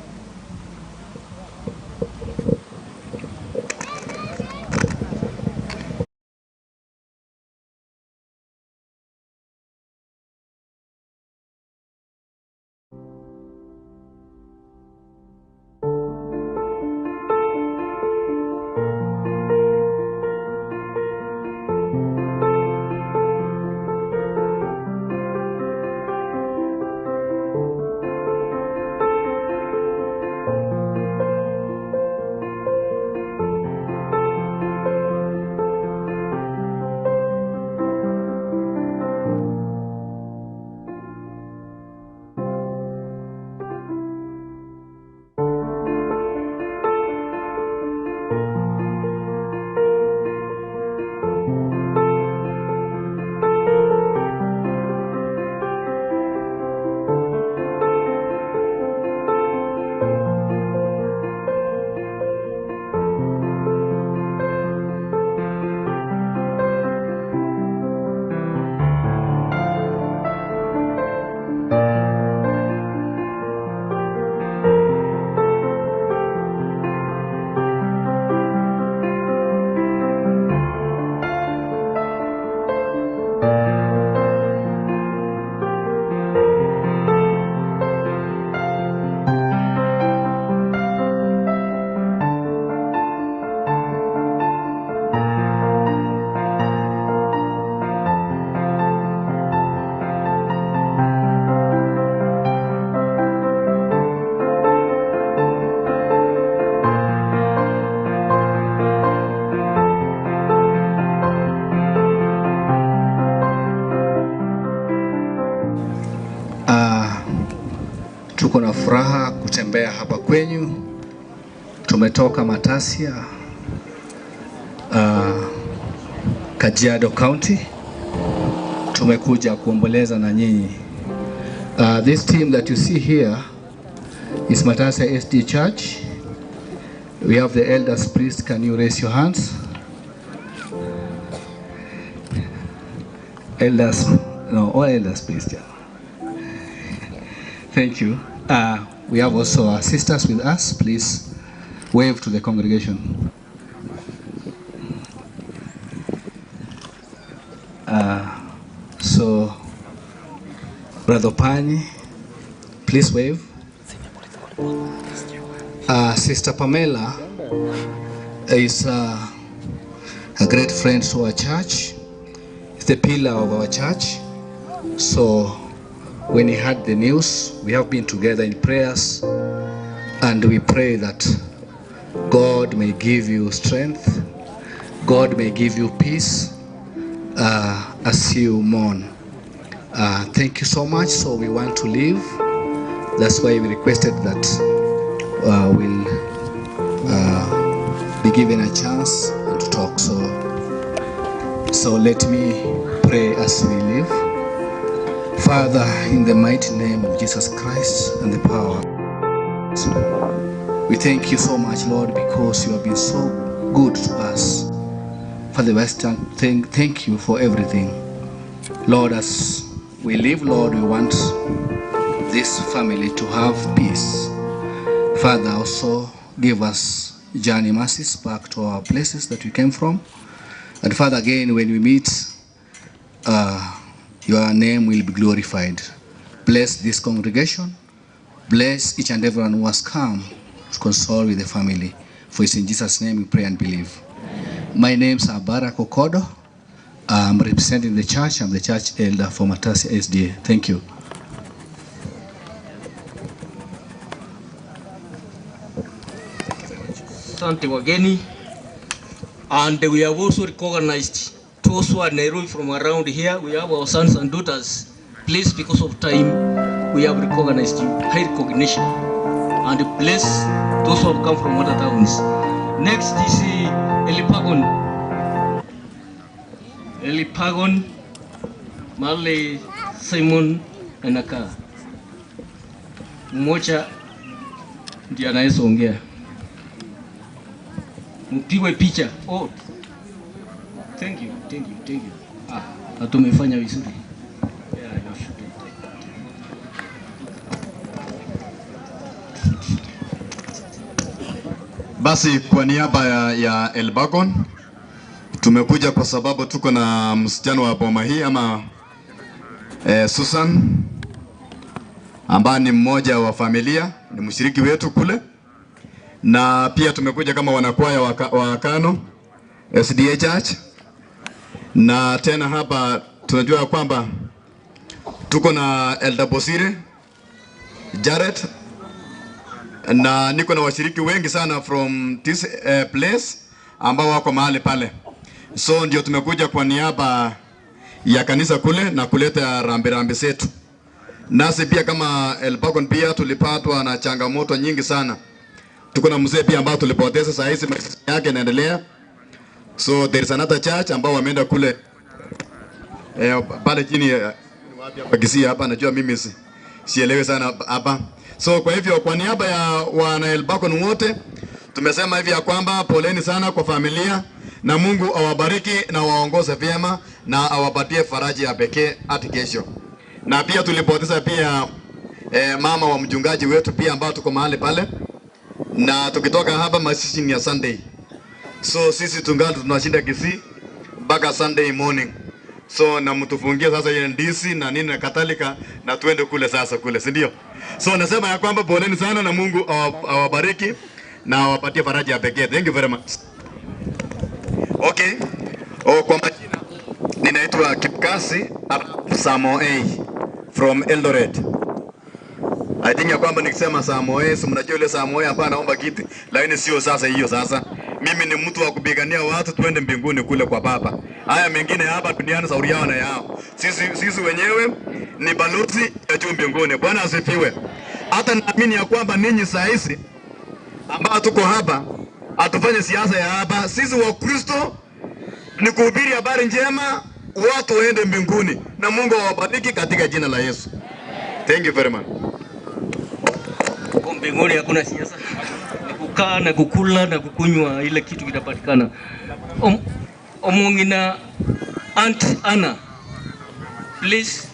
Speaker 13: Tuko na furaha kutembea hapa kwenyu. Tumetoka Matasia, Kajiado County. Tumekuja kuomboleza na nyinyi. This team that you see here is Matasia SD Church. We have the elders priest. Can you raise your hands? Elders, no, all elders priest, yeah. Thank you. We have also our sisters with us. Please wave to the congregation. So, Brother Pani, please wave. Sister Pamela is a great friend to our church. It's the pillar of our church. So, when he heard the news, we have been together in prayers, and we pray that God may give you strength, God may give you peace as you mourn. Thank you so much. So we want to leave. That's why we requested that we'll be given a chance to talk. So let me pray as we leave. Father, in the mighty name of Jesus Christ and the power, we thank you so much, Lord, because you have been so good to us. Father, we thank you for everything. Lord, as we live, Lord, we want this family to have peace. Father, also give us journey mercies back to our places that we came from. And Father, again, when we meet, your name will be glorified. Bless this congregation. Bless each and everyone who has come to console with the family. For it's in Jesus' name we pray and believe. My name is Barak Okodo. I'm representing the church. I'm the church elder for Matasia SDA. Thank you.
Speaker 14: Asante wageni. And we have also recognized those who are Nairobi from around here. We have our sons and daughters. Please, because of time, We have recognized you, high recognition, and bless those who have come from other towns. Next is Elipagon. Elipagon, Marley Simon anakaa. Mmoja ndiye anaweza ongea. Mpigwe picha. Oh. Thank you, thank you, thank you. Ah, tumefanya vizuri. Yeah, you should.
Speaker 11: Basi kwa niaba ya Elbagon tumekuja kwa sababu tuko na msichana wa boma hii ama Susan ambaye ni mmoja wa familia, ni mshiriki wetu kule, na pia tumekuja kama wanakwaya wa Kano SDA Church, na tena hapa tunajua kwamba tuko na Elder Bosire Jared, na niko na washiriki wengi sana from this place ambao wako mahali pale. So ndio tumekuja kwa niaba ya kanisa kule na kuleta rambirambi zetu. Nasi pia kama Elbagon pia tulipatwa na changamoto nyingi sana. Tuko na mzee pia ambao tulipoteza, saa hizi maisha yake yanaendelea. So there is another church ambao wameenda kule pale chini wapi hapa Kisii hapa, najua mimi sielewi sana hapa. So kwa hivyo kwa niaba ya wana Elbagon wote tumesema hivi ya kwamba poleni sana kwa familia, na Mungu awabariki na waongoze vyema na awapatie faraja ya pekee hadi kesho. Na pia tulipoteza pia mama wa mchungaji wetu pia ambao tuko mahali pale, na tukitoka hapa mazishi ni ya Sunday. So sisi tungali tunashinda Kisii mpaka Sunday morning. So na mtufungie sasa ile ndizi na nini na kadhalika, na tuende kule sasa kule, si ndio? So nasema ya kwamba poleni sana na Mungu awabariki na awapatie faraja ya pekee. Thank you very much. Okay. Oh, kwa majina ninaitwa Kipkasi Samoei from Eldoret. I think ya kwamba nikisema Samoei, si mnajua yule Samoei hapa anaomba kiti, lakini sio sasa hiyo sasa. Mimi ni mtu wa kupigania watu tuende mbinguni kule kwa Baba. Haya mengine hapa duniani sauri yao na yao. Sisi wenyewe ni balozi ya juu mbinguni. Bwana asifiwe. Hata naamini ya kwamba ninyi saa hizi ambao tuko hapa hatufanye siasa ya hapa. Sisi wa Kristo ni kuhubiri habari njema, watu waende mbinguni, na Mungu awabariki katika jina la Yesu. Thank you very much.
Speaker 14: Huko mbinguni hakuna siasa. Ni kukaa na kukula na kukunywa, ile kitu kitapatikana. Omongina Aunt Anna, please,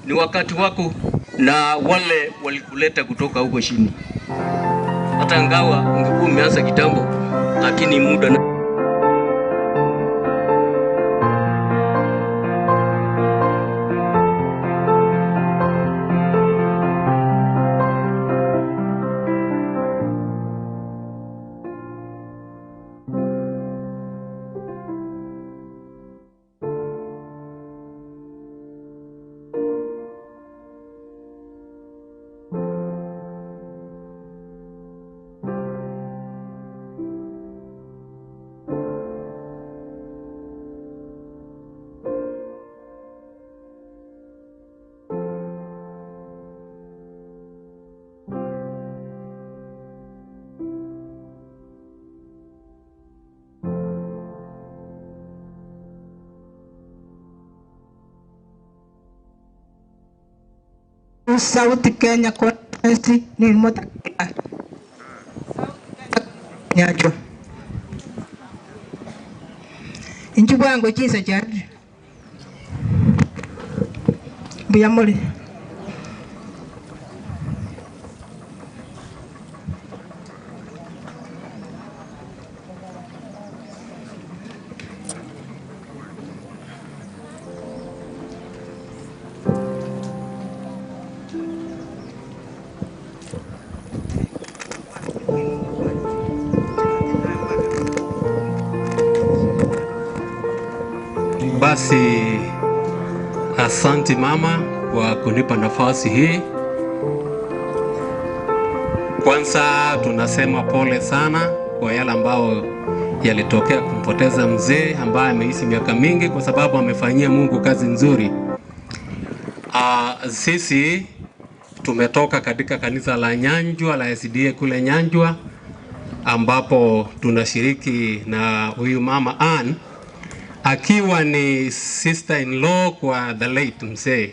Speaker 14: ni wakati wako na wale walikuleta kutoka huko chini. Hata ingawa ungekuwa umeanza kitambo, lakini muda na
Speaker 12: South Kenya Conference ni mota nyajo inju bwango chisa chari buyamole.
Speaker 15: Basi asante mama kwa kunipa nafasi hii. Kwanza tunasema pole sana kwa yale ambao yalitokea kumpoteza mzee ambaye ameishi miaka mingi, kwa sababu amefanyia Mungu kazi nzuri. Sisi tumetoka katika kanisa la Nyanjwa la SDA kule Nyanjwa, ambapo tunashiriki na huyu mama Ann akiwa ni sister in law kwa the late mzee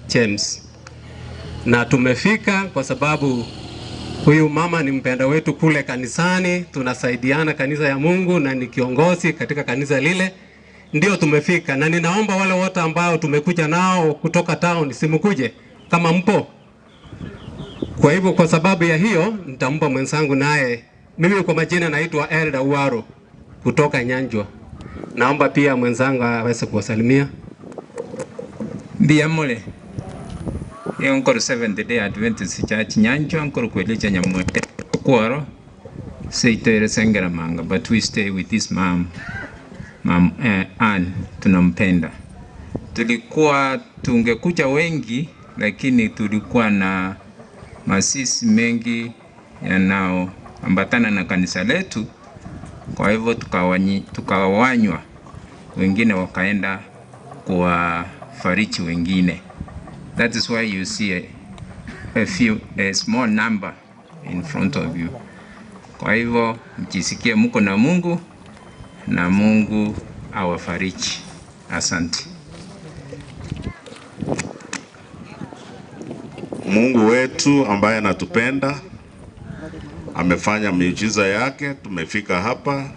Speaker 15: James, na tumefika kwa sababu huyu mama ni mpenda wetu kule kanisani, tunasaidiana kanisa ya Mungu na ni kiongozi katika kanisa lile, ndio tumefika. Na ninaomba wale wote ambao tumekuja nao kutoka town simkuje kama mpo. Kwa hivyo kwa sababu ya hiyo nitampa mwenzangu naye. Mimi kwa majina naitwa Elda Uwaro kutoka Nyanjwa. Naomba pia mwenzangu aweze kuwasalimia.
Speaker 3: Mbiyamole. Yonkoro Seventh Day Adventist Church Nyanjwa nkoro kwelecha Nyamwete Kwaro seitere sengera manga, but we stay with this mom, mom Ann, tunampenda. Tulikuwa tungekuja wengi, lakini tulikuwa na masisi mengi yanao ambatana na kanisa letu, kwa hivyo tukawanywa, wengine wakaenda kuwafariji wengine. That is why you see a small number in front of you. Kwa hivyo mjisikie mko na Mungu na Mungu awafariji. Asante.
Speaker 5: Mungu wetu ambaye anatupenda amefanya miujiza yake, tumefika hapa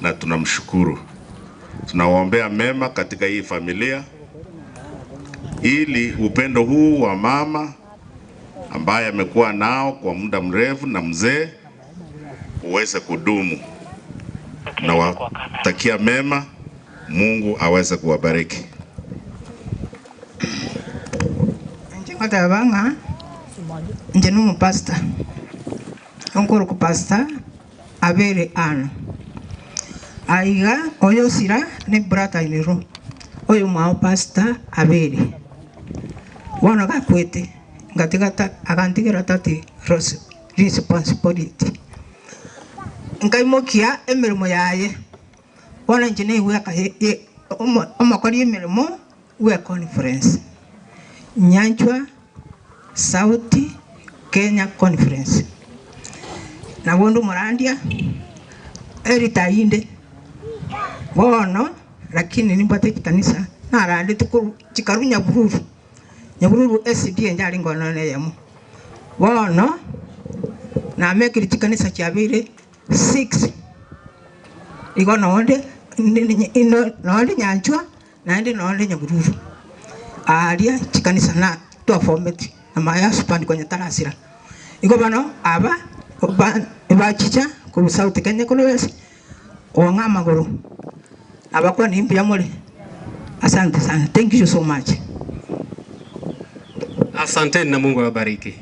Speaker 5: na tunamshukuru. Tunawaombea mema katika hii familia, ili upendo huu wa mama ambaye amekuwa nao kwa muda mrefu na mzee uweze kudumu. Na watakia mema, Mungu aweze kuwabariki.
Speaker 12: Nje nje numu pastor. Onkoro ku pastor abere ano. Aiga oyo sira ne brata iniro. Oyo mwao pastor abere. Wana gakwete ngatigata agantigera tati responsibility. Nkaimokia emirimo yaye. Wana nje ne weka omakori emirimo we conference. Nyanjwa Sauti Kenya Conference. Na wondo morandia eritainde bono, lakini nimbate kanisa na arande tukuru chikaru Nyabururu. Nyabururu SDA njali ngono ne yemo. Bono na mekiri chikanisa chiabire 6. Igo nonde nonde Nyanjwa naende nonde Nyabururu. Aria chikanisa na twa format na maya spandi kwenye tarasira. Igo bano aba bachicha ku South Kenya Conference wanga maguru abakwa ni mpya mole. Asante sana, thank you so much.
Speaker 15: Asante na Mungu awabariki.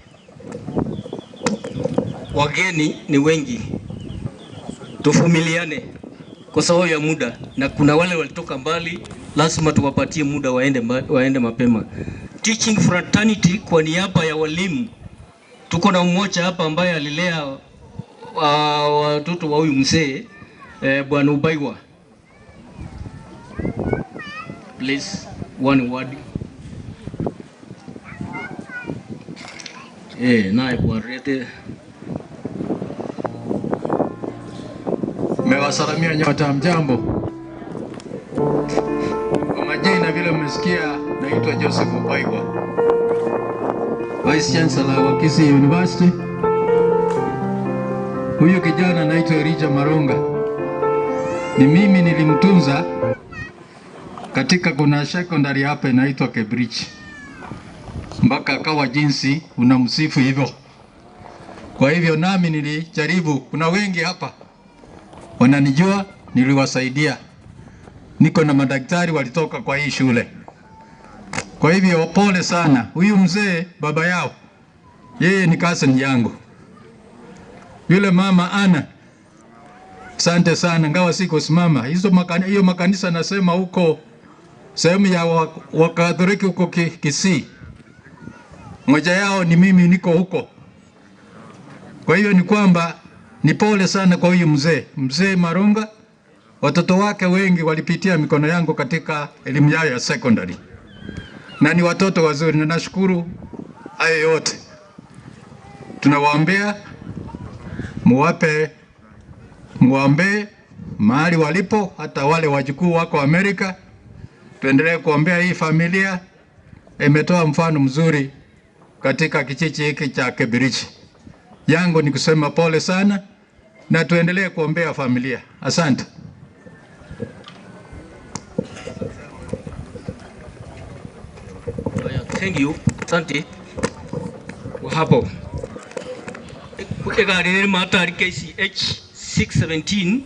Speaker 14: Wageni ni wengi, tuvumiliane kwa sababu ya muda, na kuna wale walitoka mbali, lazima tuwapatie muda waende mapema. Teaching fraternity kwa niaba ya walimu, tuko na mmoja hapa ambaye alilea watoto wa huyu mzee, Bwana Ubaiwa. Please, one word. Naye Bwana.
Speaker 18: Mewasalamia nyote, mjambo. Kwa majina vile mmesikia, naitwa Joseph Ubaiwa, Vice Chancellor wa Kisii University. Huyu kijana anaitwa Elijah Maronga. Ni mimi nilimtunza katika kuna secondary hapa inaitwa Cambridge, mpaka akawa jinsi unamsifu hivyo. Kwa hivyo nami nilijaribu, kuna wengi hapa wananijua, niliwasaidia. Niko na madaktari walitoka kwa hii shule. Kwa hivyo pole sana. Huyu mzee baba yao, yeye ni cousin yangu. Yule mama Ana, asante sana, ingawa sikusimama. Hizo hiyo makanisa nasema huko sehemu ya Wakatoliki huko Kisii, moja yao ni mimi, niko huko. Kwa hiyo ni kwamba ni pole sana kwa huyu mzee, Mzee Maronga. Watoto wake wengi walipitia mikono yangu katika elimu yao ya secondary. na ni watoto wazuri, na nashukuru hayo yote. Tunawaombea, muwape, muwaombee mahali walipo, hata wale wajukuu wako Amerika. Tuendelee kuombea hii familia, imetoa mfano mzuri katika kijiji hiki cha Kebirichi. Yangu ni kusema pole sana na tuendelee kuombea familia. Asante.
Speaker 14: Thank you. Asante. Hapo. Egari matari KCH 617.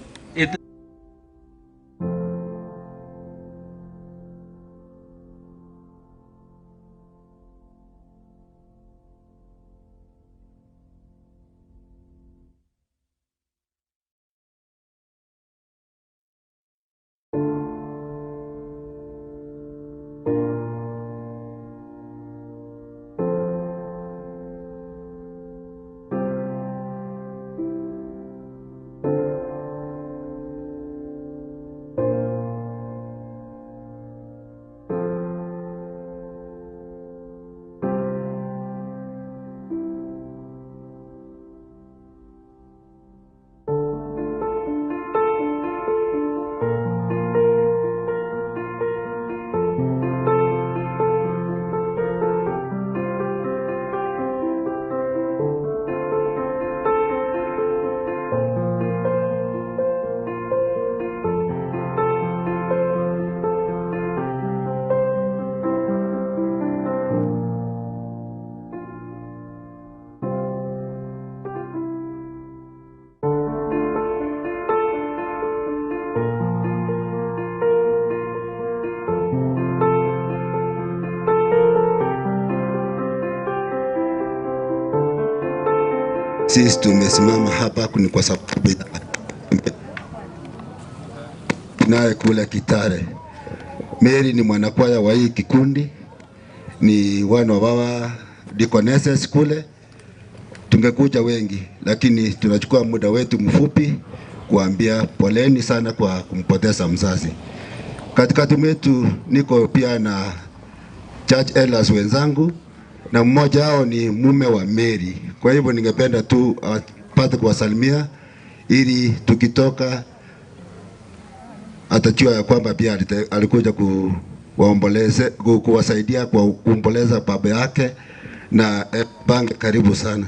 Speaker 6: Sisi tumesimama hapa ni kwa sababu naye kule Kitale. Mary ni mwanakwaya wa hii kikundi, ni one of our deaconesses kule. Tungekuja wengi, lakini tunachukua muda wetu mfupi kuambia poleni sana kwa kumpoteza mzazi. Katikati mwetu niko pia na church elders wenzangu, na mmoja wao ni mume wa Mary. Kwa hivyo ningependa tu apate kuwasalimia ili tukitoka atajua ya kwamba pia alikuja kuwaomboleze, kuwasaidia kwa kuomboleza baba yake. Na Bange, karibu sana.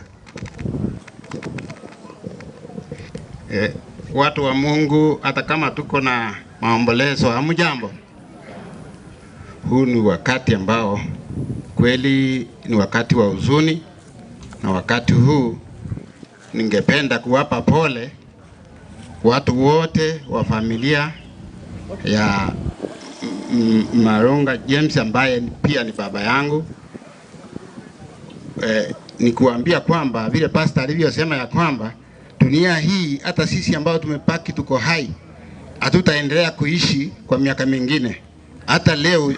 Speaker 7: Watu wa Mungu, hata kama tuko na maombolezo, hamjambo. Huu ni wakati ambao kweli ni wakati wa huzuni, na wakati huu ningependa kuwapa pole watu wote wa familia ya Maronga James ambaye pia ni baba yangu. Ni kuambia kwamba vile pastor alivyosema ya kwamba dunia hii hata sisi ambao tumepaki tuko hai hatutaendelea kuishi kwa miaka mingine, hata leo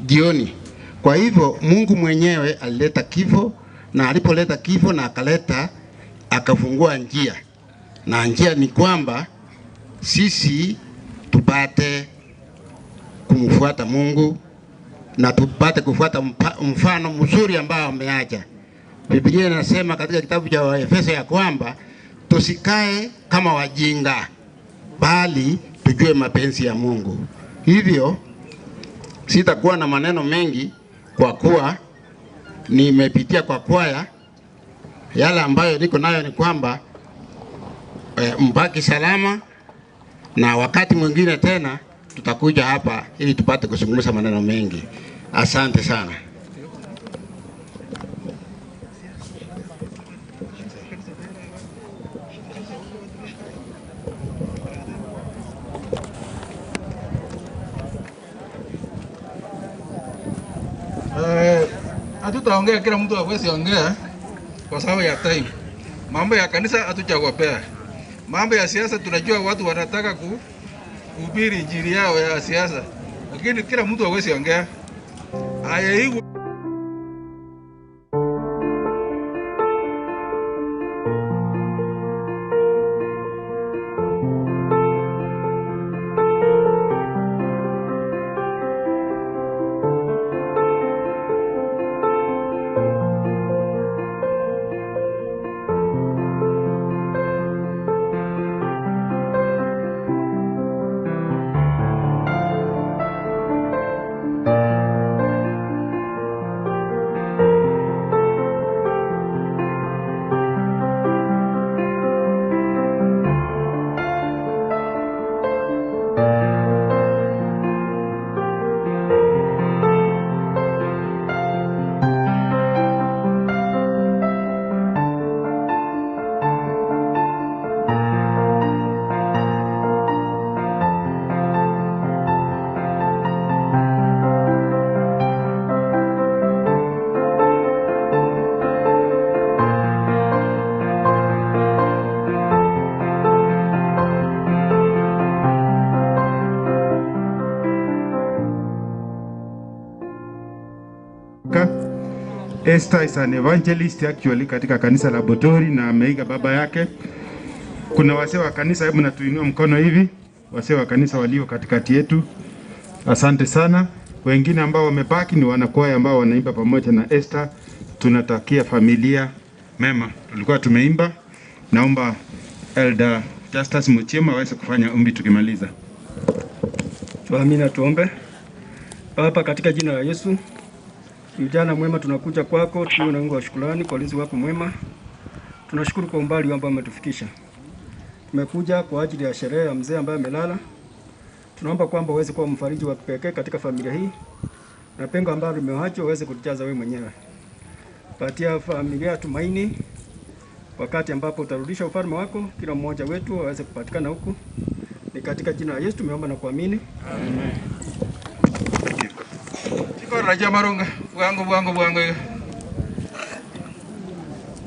Speaker 7: jioni. Kwa hivyo Mungu mwenyewe alileta kifo, na alipoleta kifo na akaleta akafungua njia, na njia ni kwamba sisi tupate kumfuata Mungu na tupate kufuata mfano mzuri ambao ameacha. Biblia inasema katika kitabu cha Waefeso ya kwamba tusikae kama wajinga, bali tujue mapenzi ya Mungu. Hivyo sitakuwa na maneno mengi kwa kuwa nimepitia kwa kwaya. Yale ambayo niko nayo ni kwamba mbaki salama, na wakati mwingine tena tutakuja hapa ili tupate kuzungumza maneno mengi. Asante sana.
Speaker 17: Hatutaongea, kila mtu hawezi ongea kwa sababu ya time. Mambo ya kanisa hatuchagopea. Mambo ya siasa tunajua watu wanataka kuhubiri injili yao ya siasa, lakini kila mtu hawezi ongea. Haya, hii
Speaker 2: Esther is an evangelist actually katika kanisa la Botori na ameiga baba yake. Kuna wasee wa kanisa, hebu na tuinue mkono hivi, wasee wa kanisa walio katikati yetu. Asante sana. Wengine ambao wamebaki ni wanakwaya ambao wanaimba pamoja na Esther. Tunatakia familia mema. Tulikuwa tumeimba. Naomba Elder Justus Muchima aweze kufanya ombi tukimaliza.
Speaker 16: Tuamini na tuombe. Baba, katika jina la Yesu, mjana mwema, tunakuja kwako tukiwa na wingi wa shukrani kwa ulinzi wako mwema. Tunashukuru kwa umbali ambao umetufikisha. Tumekuja kwa ajili ya sherehe ya mzee ambaye amelala. Tunaomba kwamba uweze kuwa mfariji wa kipekee katika familia hii, na pengo ambalo limeachwa uweze kujaza wewe mwenyewe. Patia familia tumaini wakati ambapo utarudisha ufalme wako, kila mmoja wetu aweze kupatikana huku. Ni katika jina la Yesu tumeomba na kuamini.
Speaker 17: Amen. Chikorera cha Maronga, bwango bwango bwango.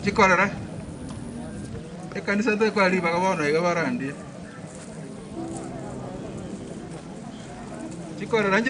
Speaker 17: Chikorera. Ekanisa te kwa liba kabona iga barandi. Chikorera.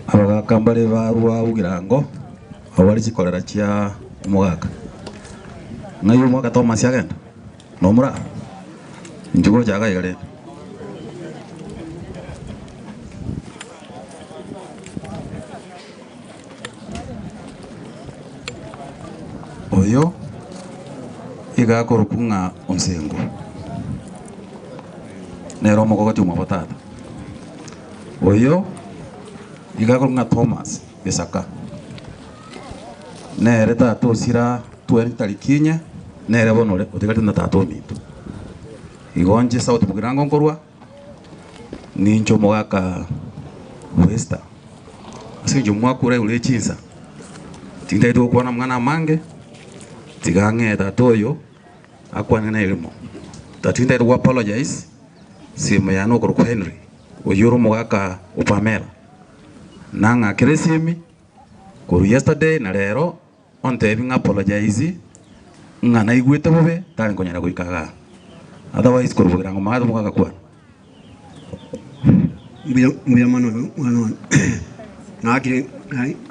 Speaker 21: Abagaka mbare barwa ugirango abo bari chikorera chia omogaka ng'ai omwaka Thomas agenda nomura njugo chaga igare oyo igakorwa ng'a onsengo nero omogogoti omwabo tata oyo igakorwa ng'a Thomas Gesaka nere tata osira tweri tarikinya nere bonore otigari na tata ominto igonje sauti mugirango nkorwa nincho mogaka westa asinjo mwakura ule chinsa tindaito kwana mwana mange tigange tata oyo akwana na elimo tatindaito ku apologize simu ya no korwa Henry oyoro mogaka upamela nanga keresimi koru yesterday na lero onte binga apologize ngana igwete bobe tari konyara goikaga otherwise koru bugirango magatho mugaka kwa
Speaker 22: mbuya mano mwana nakire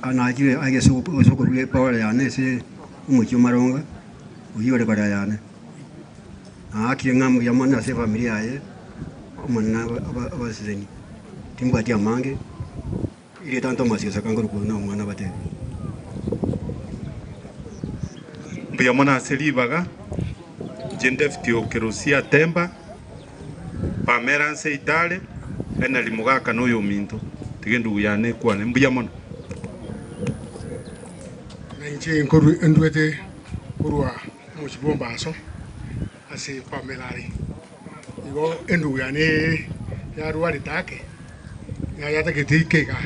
Speaker 22: anakire age soko soko rule power ya ne se umuchi maronga uyore bara ya ne nakire ngamu ya mwana se familia ye omwana abasizeni timbati amange ile tanto masisa kanguru kuna mwana bate
Speaker 2: mbuya mwana aselibaga jendef tiokerusia temba Pamela nse itale ena limugaka noyo minto tigendu yane kwane mbuya mwana
Speaker 23: na nche nkoru ndwete kurwa muchibomba aso ase Pamela ari igo endu yane ya ruari take ya yataketikeka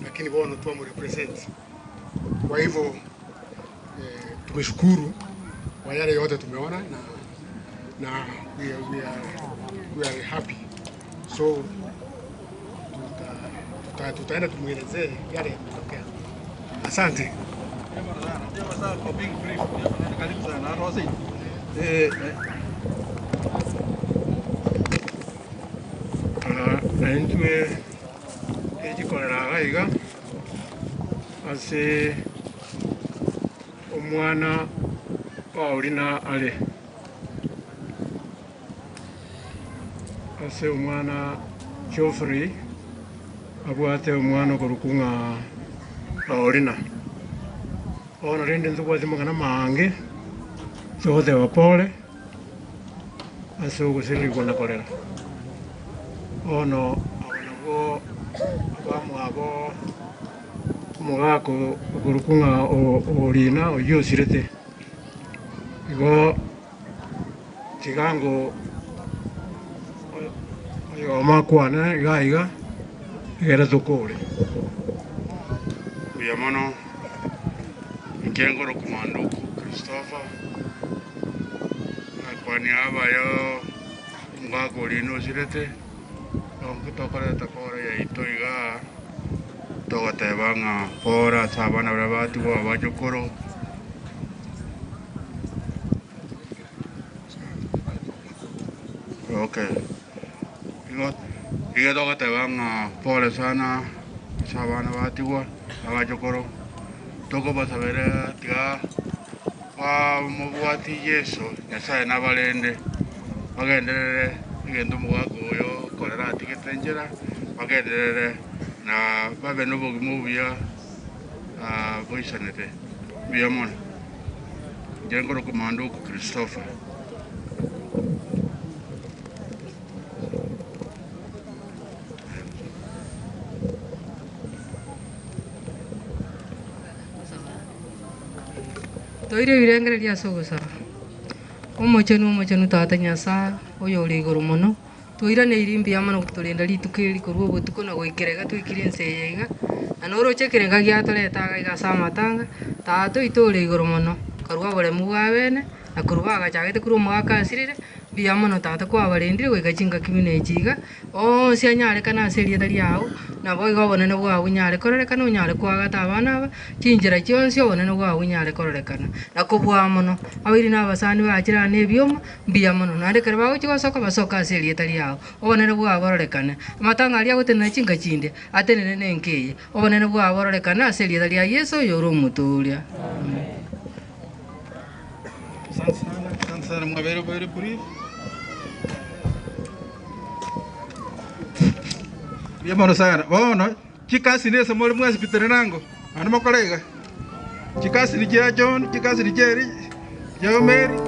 Speaker 23: lakini bono tuamu represent. Kwa hivyo tumeshukuru kwa yale yote tumeona na we are happy. So tutaenda tumuelezee yale yametokea. Asante.
Speaker 24: Naintwe ejikorera iga ase omwana Paulina ale ase omwana Geoffrey abwate omwana okorukunga Paulina Bono rende ntobwate amang'ana mange, togoteba pole, ase ogosirigwa na korera. Bono abo nabwo abamwabo omogaka okorokwa orina oyio osirete. Igo tigango oyo makwana iga iga egere tokore.
Speaker 4: Mbuya mono nkengoro kumanduku Christopher nakwani abayo omogaka orina osirete tokoreta pore yaito iga togoteba ng'a pora ase abana baria batigwa abachokoro. Okay. Iga togoteba ng'a pore sana ase abana batigwa abachokoro tokobasabera tiga bamobwati Yesu Nyasaye nabarende bagenderere egento omogaka oyo korera atigete enchera bagenderere na babe nobogima obuya boisanete. Mbuya mono. Inche nkoroka Manduku Christopher.
Speaker 8: Toire birengereria ase ogosaba. Omochenu omochenu tata Nyasaye oyo ore igoro mono twiraneiri mbuya mono gotorenda rituko eri korwa obotuko na goikera iga twikire ense eye iga na noroche ekerenga giatoretaga iga ase amatanga tata oito ore igoro mono karwa oboremu bwa bene na korwa bagachagete korwa omogaka asirire mbuya mono tata kwabarendire goika chingaki buna echi iga onsi anyarekana ase erieta riao nabo iga obonene bwao onyare kororekana onyare kwagata abana aba chinchera chionsi obonene bwao onyare kororekana na kobua mono abairi na abasani bachirana na ebioma mbuya mono naende ekero bagochi gosoka basoka ase erieta riao obonene bwao bororekane amatanga aria agotenena chinka chinde atenene na enka eye obonene bwao bororekane ase erieta ria Yeso oyo ore omotoria.
Speaker 17: Asante sana, asante sana mwabere very brief. Mbuya mono sana. Bono chikasi nese muri mwasipitari nango ano mokora iga chikasi ni chia John, chikasi ni Jerry, chia Mary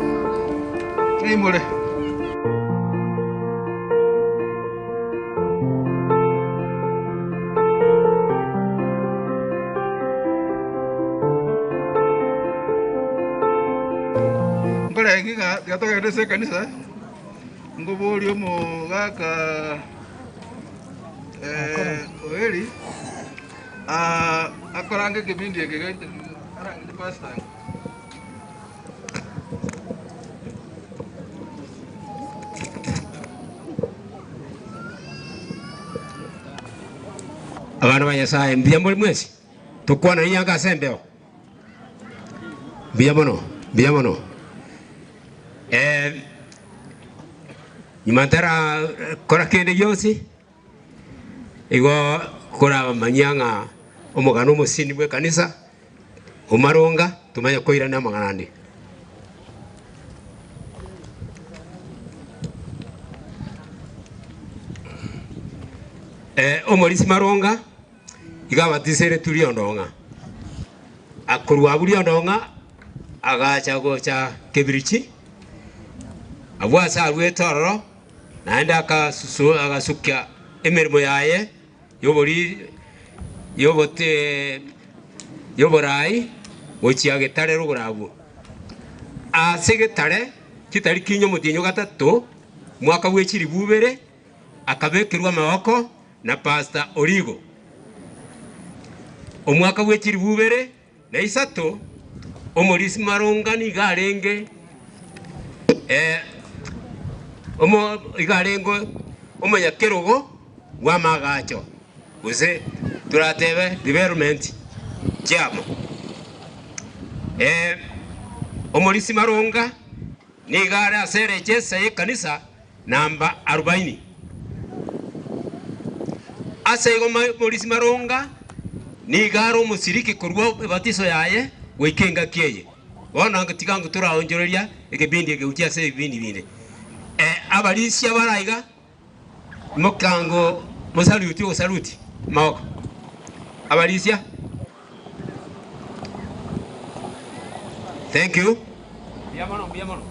Speaker 17: naimore. Nkora engiga gatogende ase ekanisa ngobori omogaka Oeri akorange kibindi eke arangire pastor.
Speaker 9: Abana ba Nyasaye mbuya muri mwesi tukwana ninyanga ase embeo mbuya mono mbuya mono. Nyuma ntara kora kende gionsi igo kora manyanga omogano omusini bwe kanisa omaronga tumanye koirana amang'ana ande. Omorisi maronga iga batisere turi ondonga akorwa buri ondonga agacha gocha kebirichi abwo ase arwete ororo naende agasukia emirimo yaye yobori yobote yoborai gochia getare rogorabwo ase getare kitari kinyo mutinyo gatatu mwaka bwechiri bubere akabekerwa amaboko na Pastor Origo. Omwaka bwechiri bubere na isato omorisi maronga niga arenge omo igarengo omonyakerogo wa magacho gose turatebe development chiamo. Omorisi maronga niga are asere chesa ye kanisa namba 40. Ase igo morisi maronga niga are omusiriki korwa ebatiso yaye goikenga kieye bono tigango turaonjoreria ekebindi egeukia ase ebindi binde. Abarisia baraiga mokango mosaluti osaluti maoko abarisia Thank you. Biamono, biamono.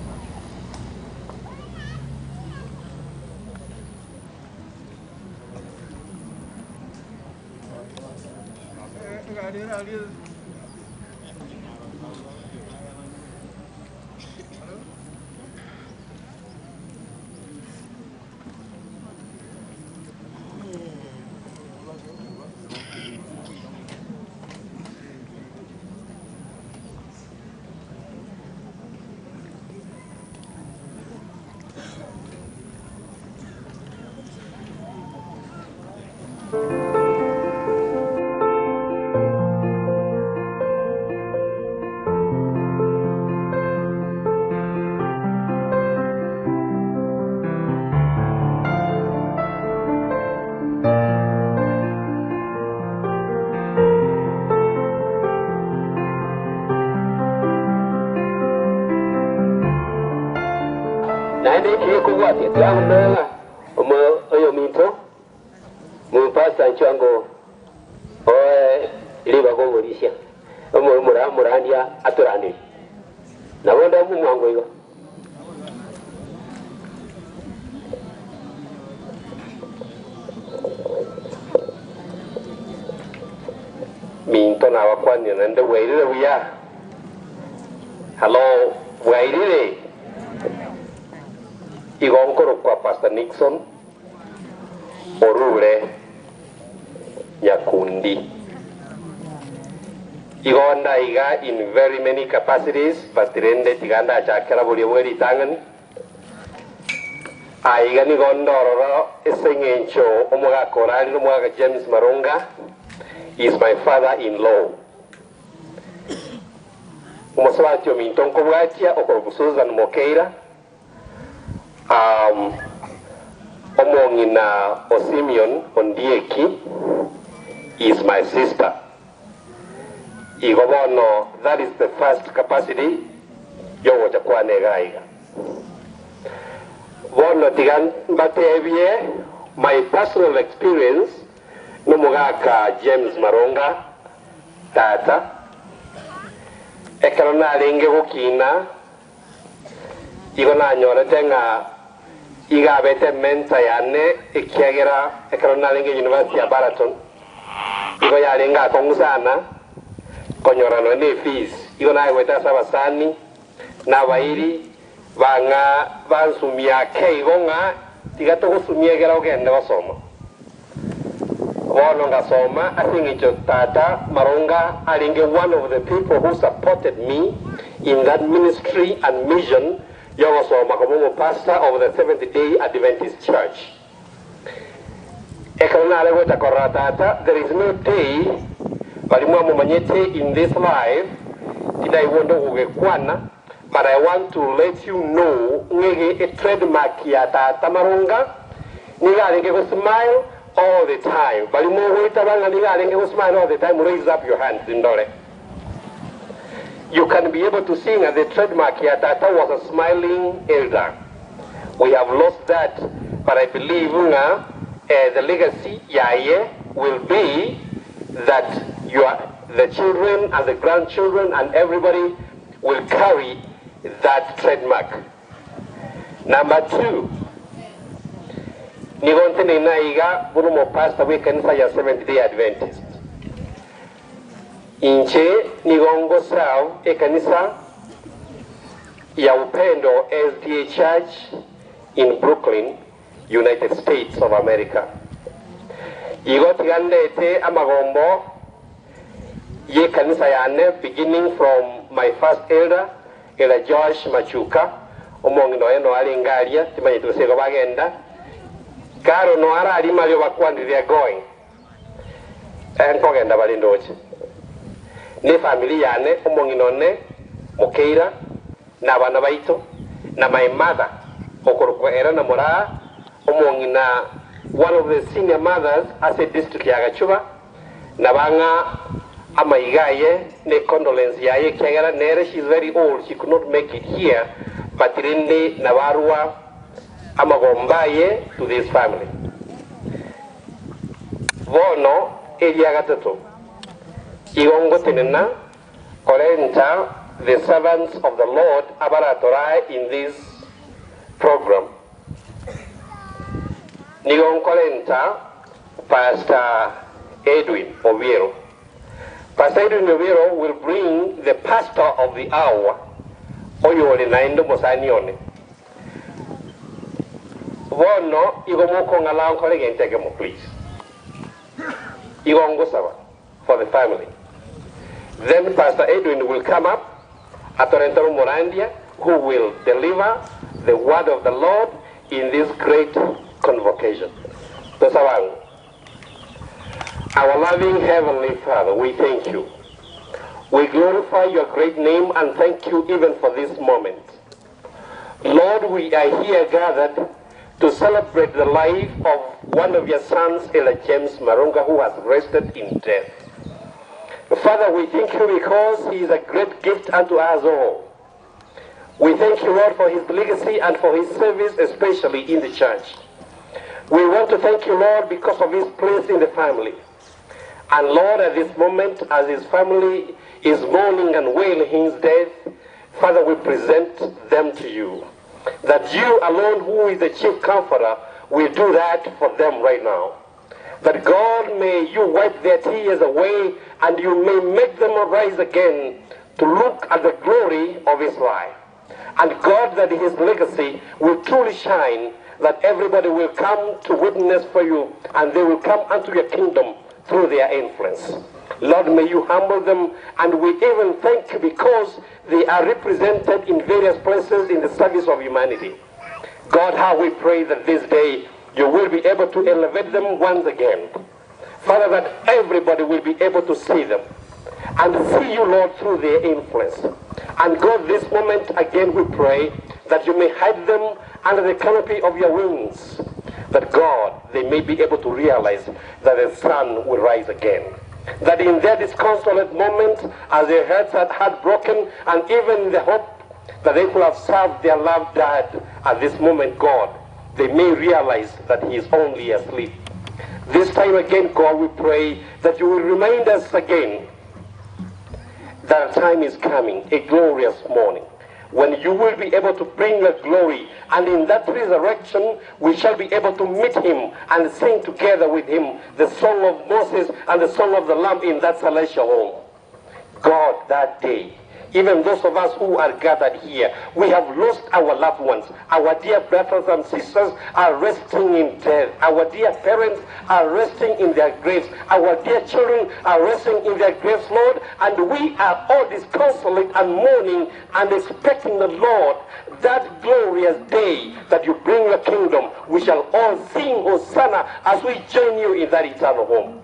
Speaker 1: Oyo minto mupasa nchwango oe liba gogorisha omo mura murandia aturani nabonda mumwango igo
Speaker 9: minto na wakwani nende wairire buya. Hello, wairire igonkoro kwa Pastor Nixon Orure Nyakundi. Igonda iga in very many capacities, but rende tiganda achakera buri bweri tangani. Aiga ni gondororo esengencho omuga korali omuga James Maronga is my father-in-law. Umusabati omintonko bwatia okoro Susan Mokeira. Omongina Osimion Ondieki is my sister. Igobono, that is the first capacity yogo chakwane gaiga. Bono tigan batebie my personal experience nomugaka James Maronga tata ekero narenge gukina igo nanyorete ng'a igabete mentor yane ikiagera ekero narenge University ya Baraton igo yarenga akong'usana konyorano ne fees igo nagweta ase abasani nabairi bang'a bansumia ke igo ng'a tiga togosumia egera ogende gosoma bono ngasoma ase eng'encho tata Maronga arenge one of the people who supported me in that ministry and mission yogosoma komo pastor of the Seventh Day Adventist Church. Ekero naregweta korora tata, there is no day barimwa mumanyete in this life tinaiwondo gugekwana, but I want to let you know ng'ege a trademark ya tata Maronga nigarenge go smile all the time. Barimwa gwita banga nigarenge go smile all the time, raise up your hands indore. You can be able to sing as the trademark here. Tata was a smiling elder. We have lost that, but I believe the legacy yaye will be that you are, the children and the grandchildren and everybody will carry that trademark. Number two, nigonte ninaiga bunumo pastor we kanisa ya Seventh Day Adventist. Inche nigongo sao ekanisa ya Upendo SDA Church in Brooklyn, United States of America. Igo tigandete amagombo ye kanisa yane beginning from my first elder, Elder Josh Machuka, omong'ina oye no aringaria timanyete gose bagenda karo no arari mario bakwandi they are going enkogenda bari ndoche ni family yane omong'ina one Mokeira na abana baito na my mother okorokwa era na moraa omong'ina one of the senior mothers ase district ya Gachuba na bang'a amaigaye ne condolence yaye kiagera nere she is very old, she could not make it here, but rinde na barua amagombaye to this family. Bono eria gatatu igongo tenena korenta
Speaker 1: the servants of the Lord abaratorai in this program. Nigonkolenta Pastor Edwin Obiero. Pastor Edwin Obiero will bring the pastor of the hour, oyole naendo mosanione. Bono igomoko ngala nkolegente mo please. Igongosaba for the family. Then Pastor Edwin will come up, Atorentaro Morandia, who will deliver the word of the Lord in this great convocation. Tosabang. Our loving Heavenly Father, we thank you. We glorify your great name and thank you even for this moment. Lord, we are here gathered to celebrate the life of one of your sons, Elder James Maronga, who has rested in death. Father, we thank you because he is a great gift unto us all. We thank you, Lord, for his legacy and for his service, especially in the church. We want to thank you, Lord, because of his place in the family. And Lord, at this moment, as his family is mourning and wailing his death, Father, we present them to you. That you alone, who is the chief comforter, will do that for them right now. That God, may you wipe their tears away and you may make them arise again to look at the glory of his life. And God, that his legacy will truly shine, that everybody will come to witness for you and they will come unto your kingdom through their influence. Lord, may you humble them, and we even thank you because they are represented in various places in the service of humanity. God, how we pray that this day you will be able to elevate them once again. Father, that everybody will be able to see them and see you, Lord, through their influence. And God, this moment again we pray that you may hide them under the canopy of your wings, that God, they may be able to realize that the sun will rise again. That in their disconsolate moment, as their hearts are heartbroken, and even the hope that they could have served their loved dad at this moment, God, they may realize that he is only asleep. This time again, God, we pray that you will remind us again that a time is coming, a glorious morning, when you will be able to bring your glory, and in that resurrection we shall be able to meet him and sing together with him the song of Moses and the song of the Lamb in that celestial home. God, that day, even those of us who are gathered here, we have lost our loved ones. Our dear brothers and sisters are resting in death. Our dear parents are resting in their graves. Our dear children are resting in their graves, Lord. And we are all disconsolate and mourning and expecting the Lord, that glorious day that you bring your kingdom. We shall all sing Hosanna as we join you in that eternal home.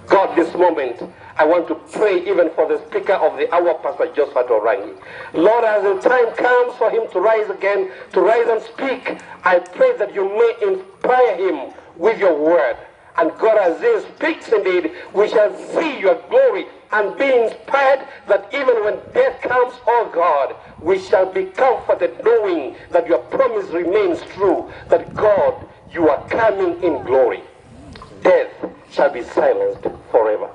Speaker 1: God, this moment, I want to pray even for the speaker of the hour, Pastor Josephat Orangi. Lord, as the time comes for him to rise again, to rise and speak, I pray that you may inspire him with your word. And God, as he speaks indeed, we shall see your glory and be inspired that even when death comes, oh God, we shall be comforted knowing that your promise remains true, that God, you are coming in glory. Death shall be silenced forever.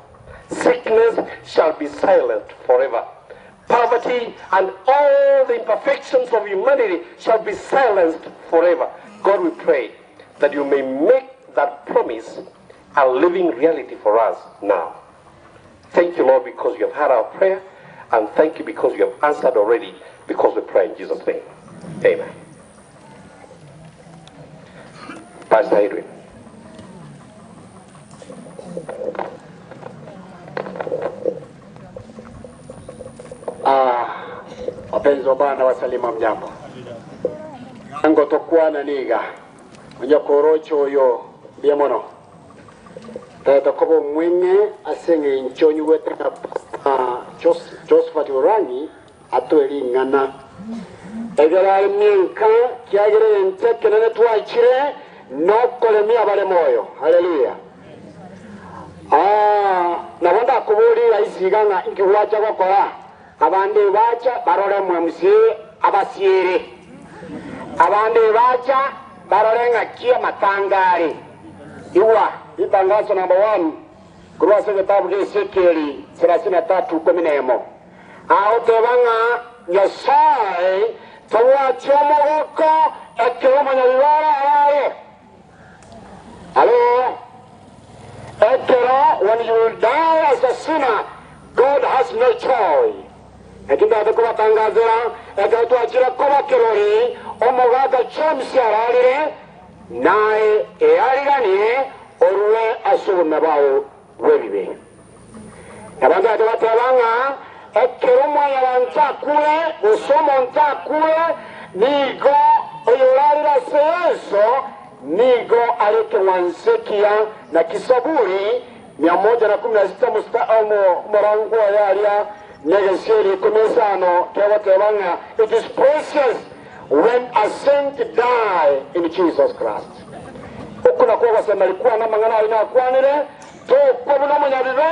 Speaker 1: Sickness shall be silenced forever. Poverty and all the imperfections of humanity shall be silenced forever. God, we pray that you may make that promise a living reality for us now. Thank you, Lord, because you have heard our prayer, and thank you because you have answered already, because we pray in Jesus' name. Amen. Pastor Edwin.
Speaker 10: Wapenzi wa Bwana wasalima mjambo. Ango tokwana niga onyo yo biamono. Tata kobo mwinge asenge inchonyu wetena Josephat Orangi atweli ngana. Egera minka kiagere enteke nene twaichire nokolemia bale moyo. Haleluya. Nabonda kubulira isiganga inkiwacha gokora. Abandi bacha barore mwemusi abasiere. Abandi bacha barore ngakia matangari. Iwa itangazo namba 1 kurwasa kitabu cha Ezekieli 33:11. Agotebanga Nyasaye tobwati omogoko ekero omonyabibara araye. Hello? Ekero, when you die as a sinner, God has no joy. Ekindaate kubatangazira ekero twachire koba kerori omogaka James ararire naye eyariganie orue ase obume bwao bw'ebibe. Abantu ate batebanga ekero omwanya akure gose omonto akure nigo oyorarire ase Yesu nigo areke wansekia na Kisaburi 116 murango yaria negesieri 15 kewatebanga it is precious when a saint die in Jesus Christ. Okuna kwa wasema likuwa na mangana ina kwanire to kwa buno munyabibe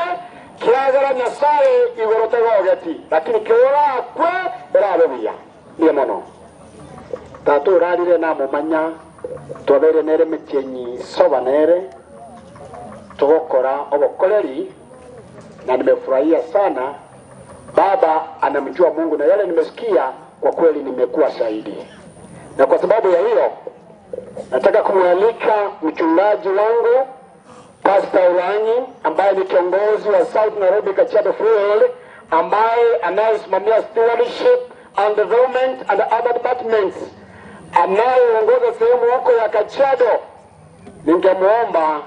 Speaker 10: kiagara Nyasaye igorotego ogeti lakini kiora kwe erabe buya niye mono tatu urarire na mumanya twabere nere mitienyi soba nere tugokora obokoreri na nimefurahia sana. Baba anamjua Mungu na yale nimesikia kwa kweli nimekuwa shahidi. Na kwa sababu ya hiyo nataka kumwalika mchungaji wangu Pastor Ulanyi ambaye ni kiongozi wa South Nairobi Kajiado Field, ambaye anayesimamia stewardship and development and other departments, anayeongoza sehemu huko ya Kajiado. Ningemuomba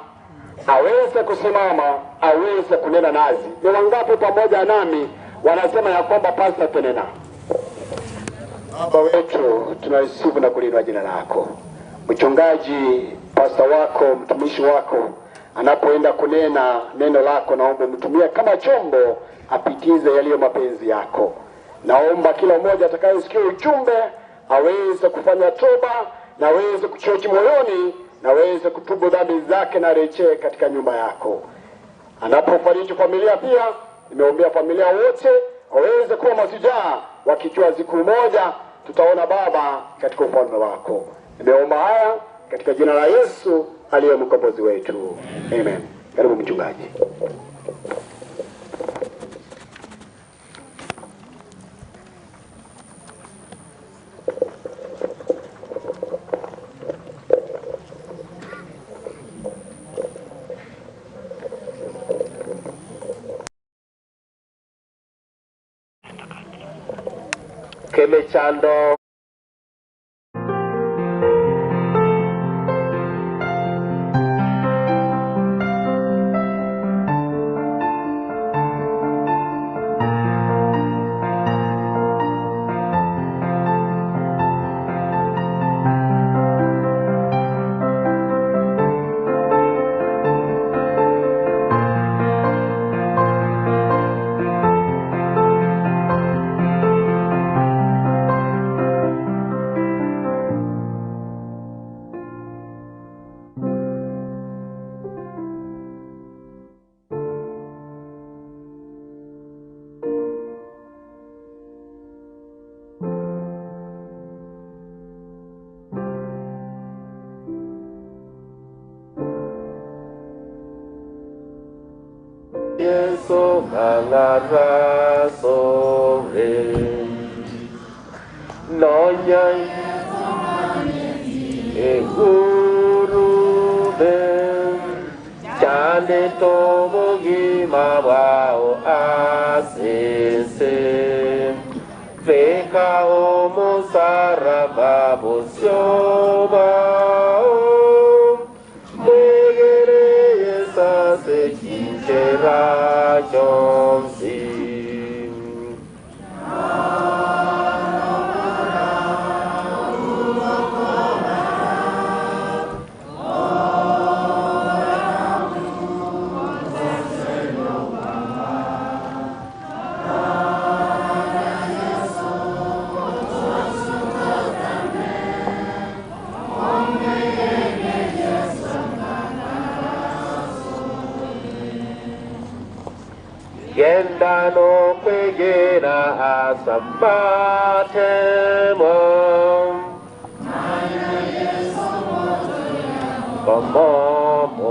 Speaker 10: aweze kusimama, aweze kunena nazi. Ni wangapi pamoja nami wanasema ya kwamba Pastor tenena? Baba wetu, tunalisifu na kuliinua jina lako. Mchungaji, pastor wako, mtumishi wako anapoenda kunena neno lako, naomba mtumie kama chombo apitize yaliyo mapenzi yako. Naomba kila mmoja atakayesikia ujumbe aweze kufanya toba na aweze kuchochi moyoni na aweze kutubu dhambi zake na rejee katika nyumba yako. Anapofariji familia pia, nimeombea familia wote waweze kuwa mashujaa, wakijua siku moja tutaona Baba katika ufalme wako. Nimeomba haya katika jina la Yesu aliye mkombozi wetu. Amen. Karibu mchungaji. Kemechando Yesu mangara sore nonya egurube chande tobogi mabao asese feka omusaraba busyobao mwegere yesase kinchera jonsi. Gendano kwegera asamatemo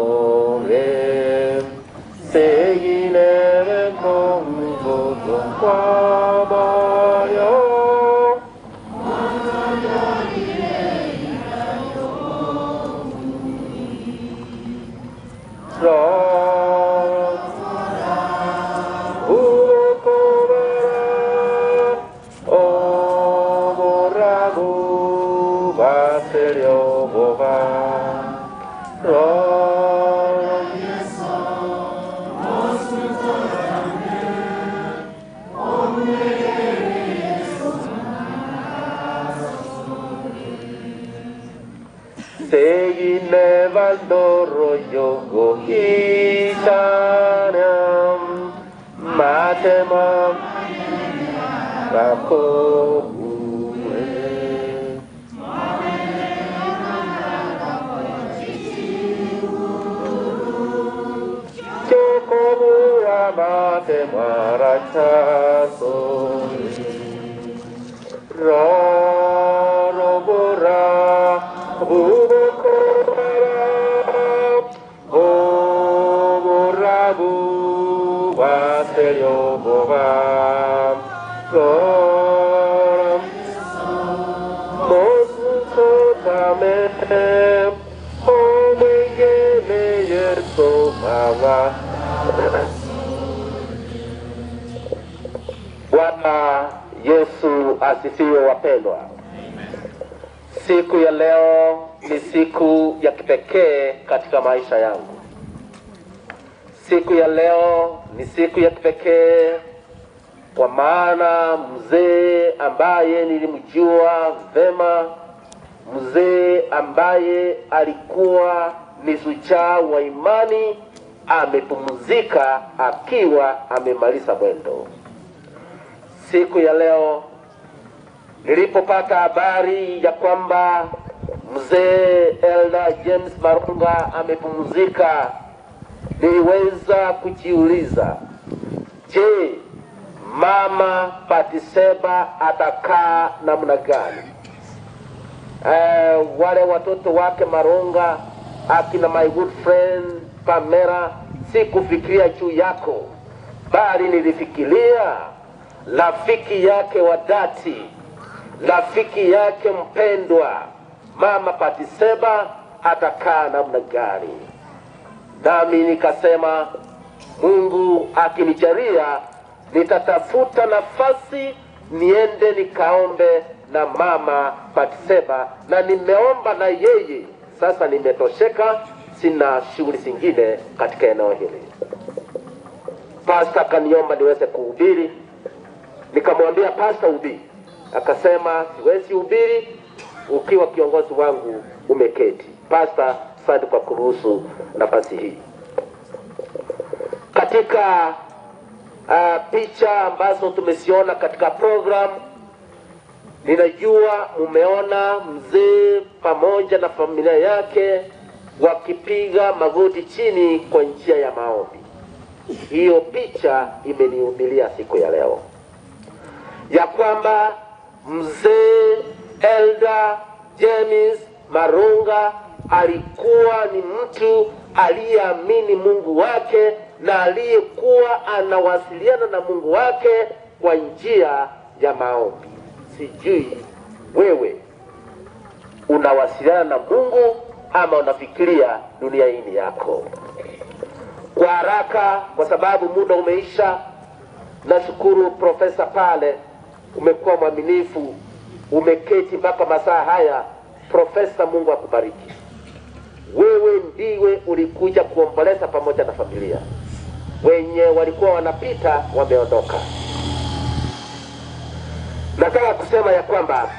Speaker 10: komomore seginere kongo kwamoro
Speaker 1: Borabu Baselio Boba Roro Seguine Valdoro Yogo Hitanam Matema Rakobu. Mate marachaso roro bora bubokora borabu baselio boba roro mosu tame omenge yeso mama. Bwana Yesu asifiwe wapendwa. Siku ya leo ni siku ya kipekee katika maisha yangu. Siku ya leo ni siku ya kipekee kwa maana mzee ambaye nilimjua vema, mzee ambaye alikuwa ni shujaa wa imani, amepumzika akiwa amemaliza mwendo. Siku ya leo nilipopata habari ya kwamba mzee Elder James Maronga amepumzika, niliweza kujiuliza, je, mama Bathsheba atakaa namna gani? Wale watoto wake Maronga, akina my good friend Pamela, sikufikiria juu yako, bali nilifikiria rafiki yake wa dhati, rafiki yake mpendwa, mama Bathsheba atakaa namna gani? Nami nikasema Mungu akinijalia nitatafuta nafasi niende nikaombe na mama Bathsheba, na nimeomba na yeye. Sasa nimetosheka, sina shughuli zingine katika eneo hili. Pastor kaniomba niweze kuhubiri. Nikamwambia pastor hubiri. Akasema siwezi hubiri ukiwa kiongozi wangu umeketi. Pastor, asante kwa kuruhusu nafasi hii. Katika picha ambazo tumeziona katika program, ninajua mumeona mzee pamoja na familia yake wakipiga magoti chini kwa njia ya maombi. Hiyo picha imenihubiria siku ya leo ya kwamba mzee Elder James Maronga alikuwa ni mtu aliyeamini Mungu wake na aliyekuwa anawasiliana na Mungu wake kwa njia ya maombi. Sijui wewe unawasiliana na Mungu ama unafikiria dunia hii ni yako. Kwa haraka, kwa sababu muda umeisha, nashukuru Profesa pale, umekuwa mwaminifu, umeketi mpaka masaa haya. Profesa, Mungu akubariki. Wewe ndiwe ulikuja kuomboleza pamoja na familia. Wenye walikuwa wanapita wameondoka. Nataka kusema ya kwamba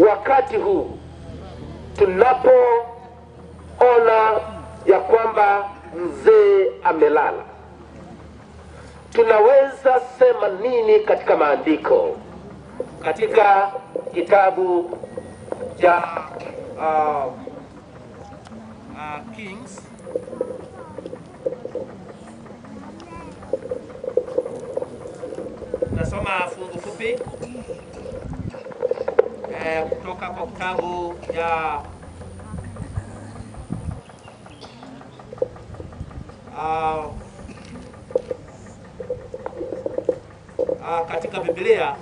Speaker 1: wakati huu tunapoona ya kwamba mzee amelala, tunaweza sema nini katika maandiko? Katika kitabu cha Kings
Speaker 11: nasoma fungu fupi kutoka kwa kitabu cha katika Biblia,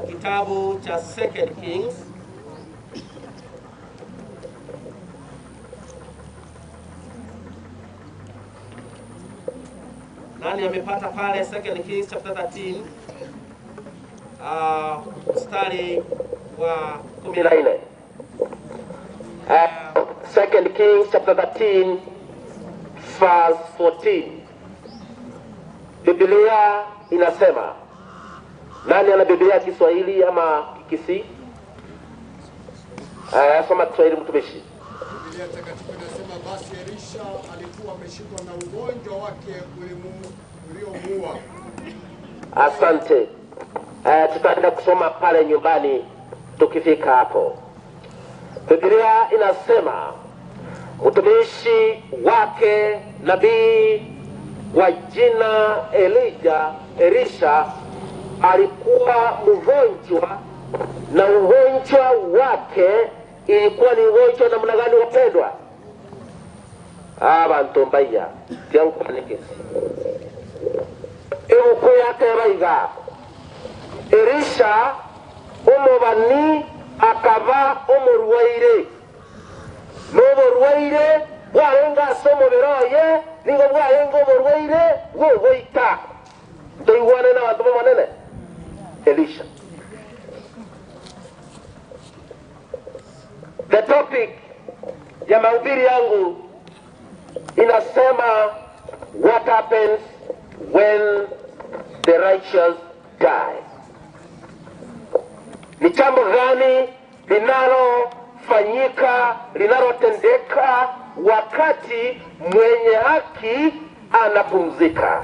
Speaker 11: kitabu cha Second Kings Nani amepata pale Second Kings chapter 13 mstari wa
Speaker 1: 14. Second Kings chapter 13 verse 14. Biblia inasema, nani ana Biblia ya Kiswahili ama Kikisii? Soma Kiswahili mtumishi.
Speaker 3: Biblia takatifu inasema, basi Elisha alikuwa ameshikwa na ugonjwa wake uliomuua.
Speaker 1: Asante. Tutaenda kusoma pale nyumbani tukifika hapo. Biblia inasema mtumishi wake nabii kwa jina Elisha alikuwa mgonjwa, na ugonjwa wake ilikuwa ni ugonjwa namna gani wapendwa? Abantu mbaya tiankuanikisi ebuku yake baiga Elisha omobani akaba omorwaire, n'oborwaire bwarenga ase omobere oye, nigo bwarenga oborwaire bwogoita. Ntoigwane n'abantu bomonene. Elisha. The topic ya mahubiri yangu inasema, what happens when the righteous die? Ni jambo gani linalofanyika, linalotendeka wakati mwenye haki anapumzika?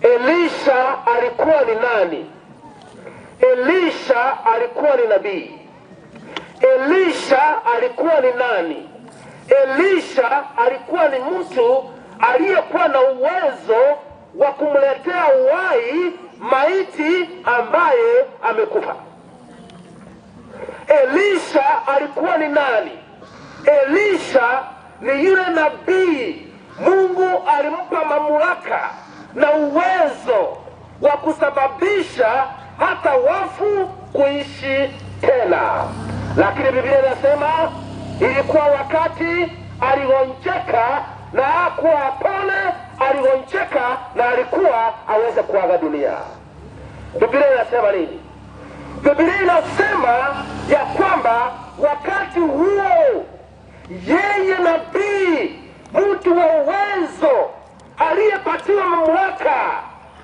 Speaker 1: Elisha alikuwa ni nani? Elisha alikuwa ni nabii. Elisha alikuwa ni nani? Elisha alikuwa ni mtu aliyekuwa na uwezo wa kumletea uhai maiti ambaye amekufa. Elisha alikuwa ni nani? Elisha ni yule nabii Mungu alimpa mamlaka na uwezo wa kusababisha hata wafu kuishi tena. Lakini Biblia inasema ilikuwa wakati aligonjeka na hakuwa apone, aligonjeka na alikuwa aweze kuaga dunia. Biblia inasema nini? Biblia inasema ya kwamba wakati huo yeye nabii, mtu wa uwezo aliyepatiwa mamlaka,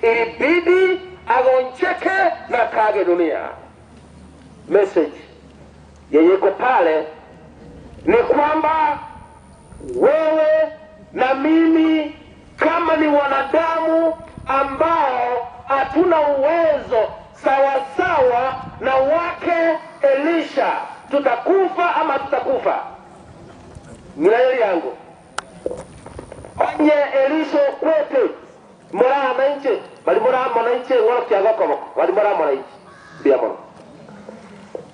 Speaker 1: ilibidi agonjeke na kaage dunia. Message yenye iko pale ni kwamba wewe na mimi kama ni wanadamu ambao hatuna uwezo sawasawa na wake Elisha, tutakufa ama tutakufa. Mirayeli yangu onye Elisha kwete mora manche bali mora manche ngoro kyaga koboko bali mora manche bia mono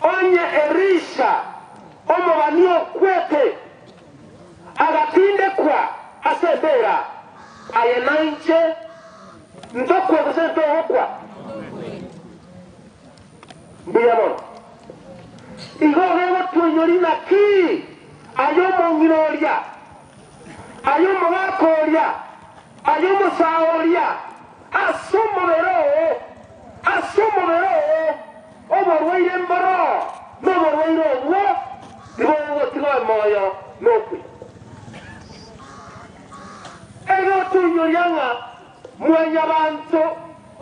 Speaker 1: onye Elisha omobanio kwete agatindekwa asembera aye nanche ndokwa kusento okwa mbia mono igo rero tunyori na ki ayo mongiroria ayo mogakoria ayo mosaoria asomobero asomobero oborwaire mboro noborwaire obwo nibo ogotiga moyo nokwe ego tunyoria ng'a mwanyabanto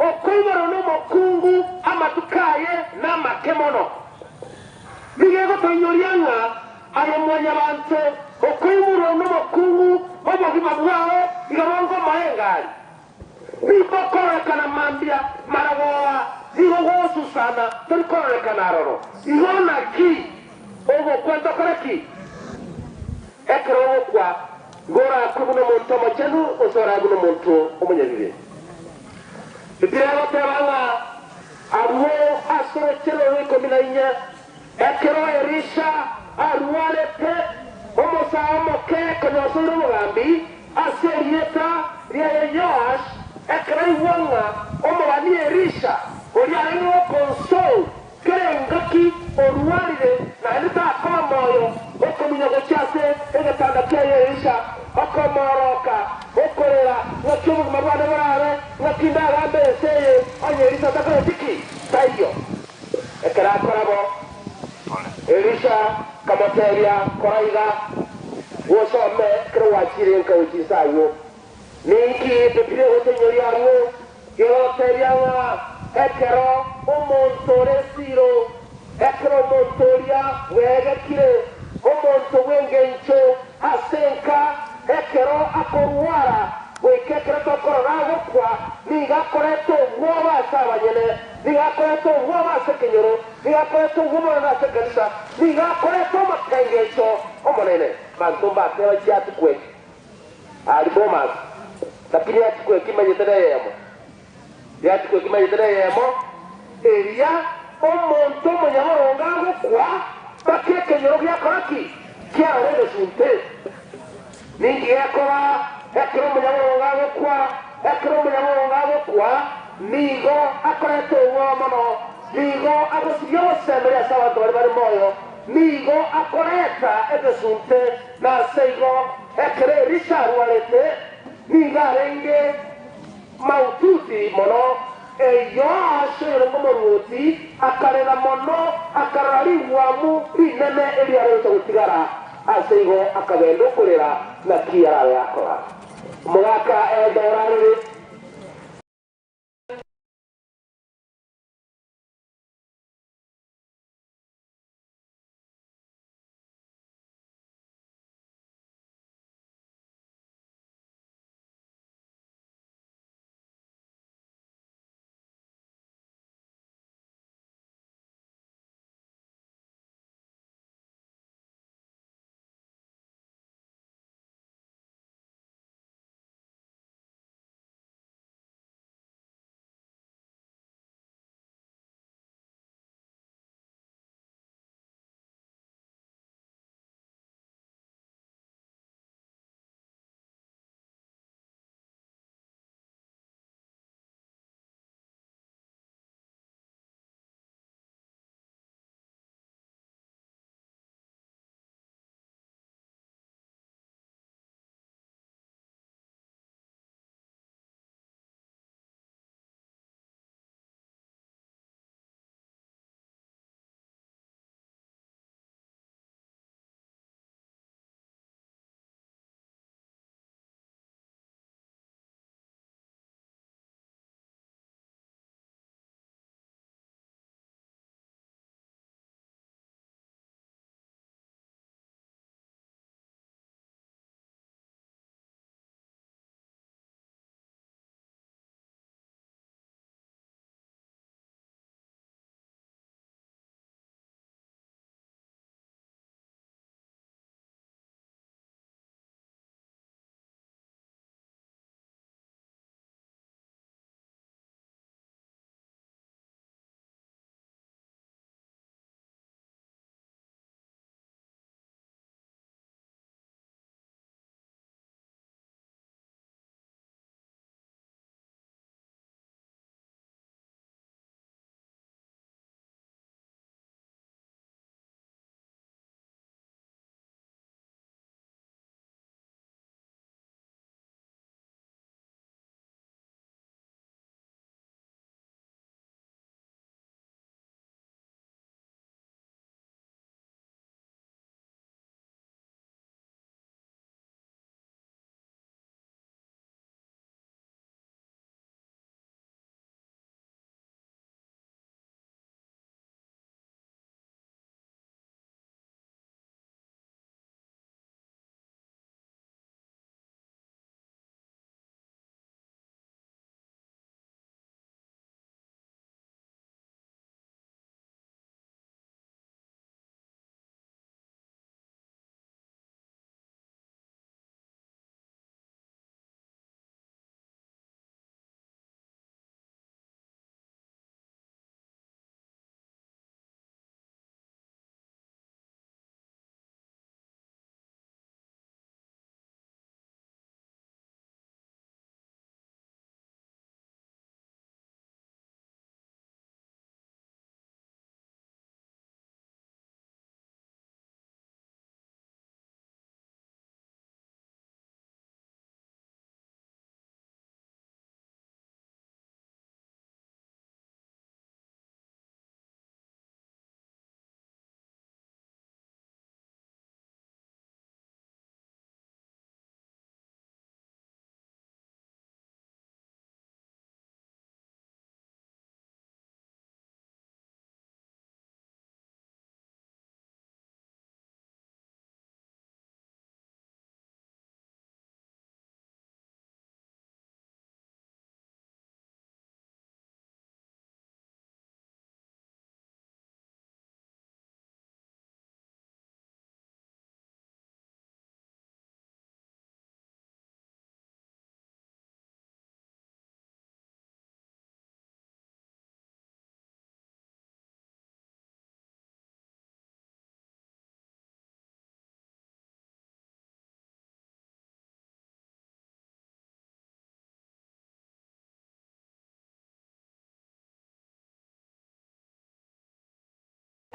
Speaker 1: okoiboro n'omokungu amatukaye n'amake mono nigego tunyoria ng'a ayo mwanyabanto okoiboro n'omokungu obogima bwao igabongo mahengari nikokorekana mambia maragoa nigo gosusana torikorekana aroro igo naki ogokwa ntokoreki ekero ogokwa gora kuno muntu mochenu osora kuno muntu omunyabibe. Biblia gotebanga aruo asoro chelo 14 ekero Elisha arwarete omosa omoke konyosoro omogambi ase erieta ria Yoash ekero aigwanga omobani Elisha oria arenge gokonsol kere engaki orwarire naende takoba moyo okomunya gochia ase egetanda kia Elisha okomoroka okorera ng'aki obogima bwane borabe ng'aki ndagambe enseye onye Elisha takoreti. Tigakorabo Elisha kamoteria koraiga gusome kero wachire nkauchisayo ninki pepire gotenyoria ngo geroteria ng'a ekero omonto ore siro ekero omonto oria bwegekire omonto bw'engencho asenka ekero akorwara goika ekero tokorora agokwa niga akorete obwoba ase abanyene niga akorete obwoba ase ekenyoro niga akorete obwoba ase ekanisa niga akorete omotengecho omonene banto mbateba chiatikweki ari bomas lakini yatikweki manyete neyemo yatikweki manyete neyemo eria omonto omonyaboronga agokwa mpaka ekenyoro giakoraki kiarora egesunte ningi gekora ekero omonyaboronga agokwa ekero omonyaboronga agokwa nigo akorete obwoba mono nigo agosiria ogosemeria ase abanto bari bari moyo nigo akoreta egesunte nase igo ekero Elisha arwarete nigo arenge maututi mono eyo ashoire ng'omoruoti akarera mono akarora rigwamu rinene eriarete gotigara ase igo akagenda okorera naki arabe akora omogaka endorarire.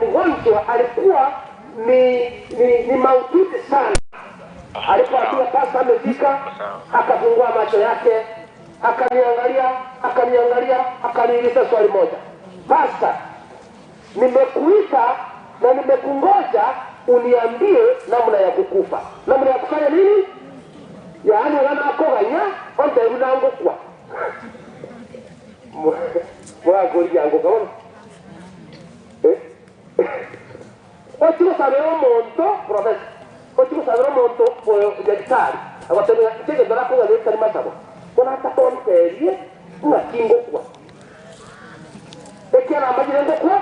Speaker 1: Mgonjwa alikuwa ni mahututi sana. Alipoambiwa pasta amefika, akafungua macho yake, akaniangalia, akaniuliza swali moja. Pasta, nimekuita na nimekungoja uniambie namna ya kukufa. Namna ya kufanya nini? Yaani wanakoganya onde unangokwa. Mwagori yangu kaona. Ochigo sabero monto, professor. Ochigo sabero monto daktari. Abatenya chege ndara ko ngale tari masabo. Kona hata tonterie una kingo kwa. Ekiana amajire ngokwa?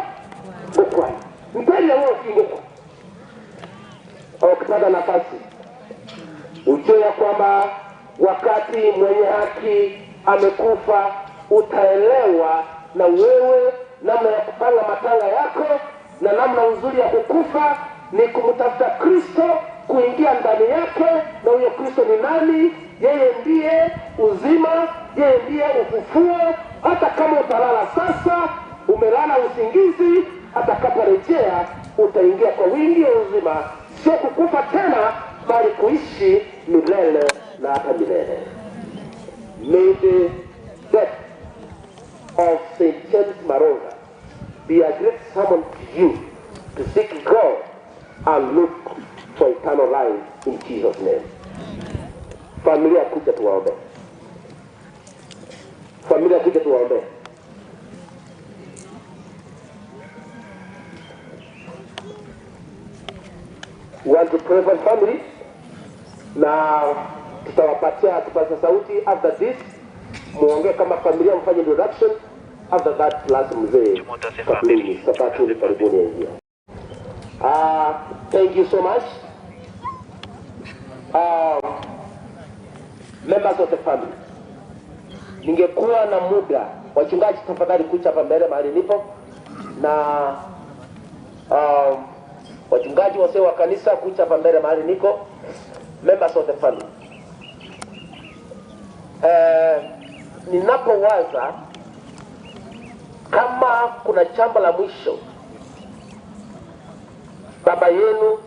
Speaker 1: Ngokwa. Mpele wao kingo kwa. Ukipata nafasi ujue ya kwamba wakati mwenye haki amekufa, utaelewa na wewe namna ya kupanga matanga yako na namna nzuri ya kukufa ni kumtafuta Kristo, kuingia ndani yake. Na huyo Kristo ni nani? Yeye ndiye uzima, yeye ndiye ufufuo. Hata kama utalala sasa, umelala usingizi, atakaporejea utaingia kwa wingi wa uzima, sio kukufa tena, bali kuishi milele na hata milele. May the death of St. James Maronga be a great sermon to you to seek God and look for eternal life in Jesus' name. Familia kuja tuwaombe. Familia kuja tuwaombe. We want to pray for family. Na tutawapatia kipaza sauti after this. Muongee kama familia, mfanye introduction. After that class mzee Kablini Sabato karibuni ingia. Thank you so much. Members of the family. Ningekuwa na muda, wachungaji tafadhali kuja hapa mbele mahali nipo, na wachungaji wase wa kanisa kuja hapa mbele mahali niko. Members of the family. Ninapowaza kama kuna jambo la mwisho baba yenu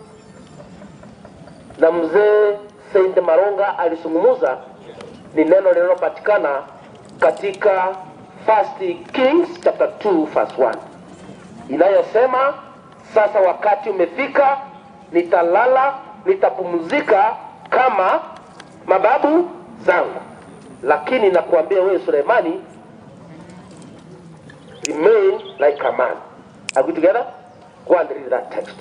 Speaker 1: na mzee Saint Maronga alizungumza, ni neno linalopatikana katika 1 Kings chapter 2 verse 1, inayosema sasa wakati umefika, nitalala, nitapumzika kama mababu zangu. Lakini nakuambia wewe Sulemani, remain like a man. Are we together? Go and read that text.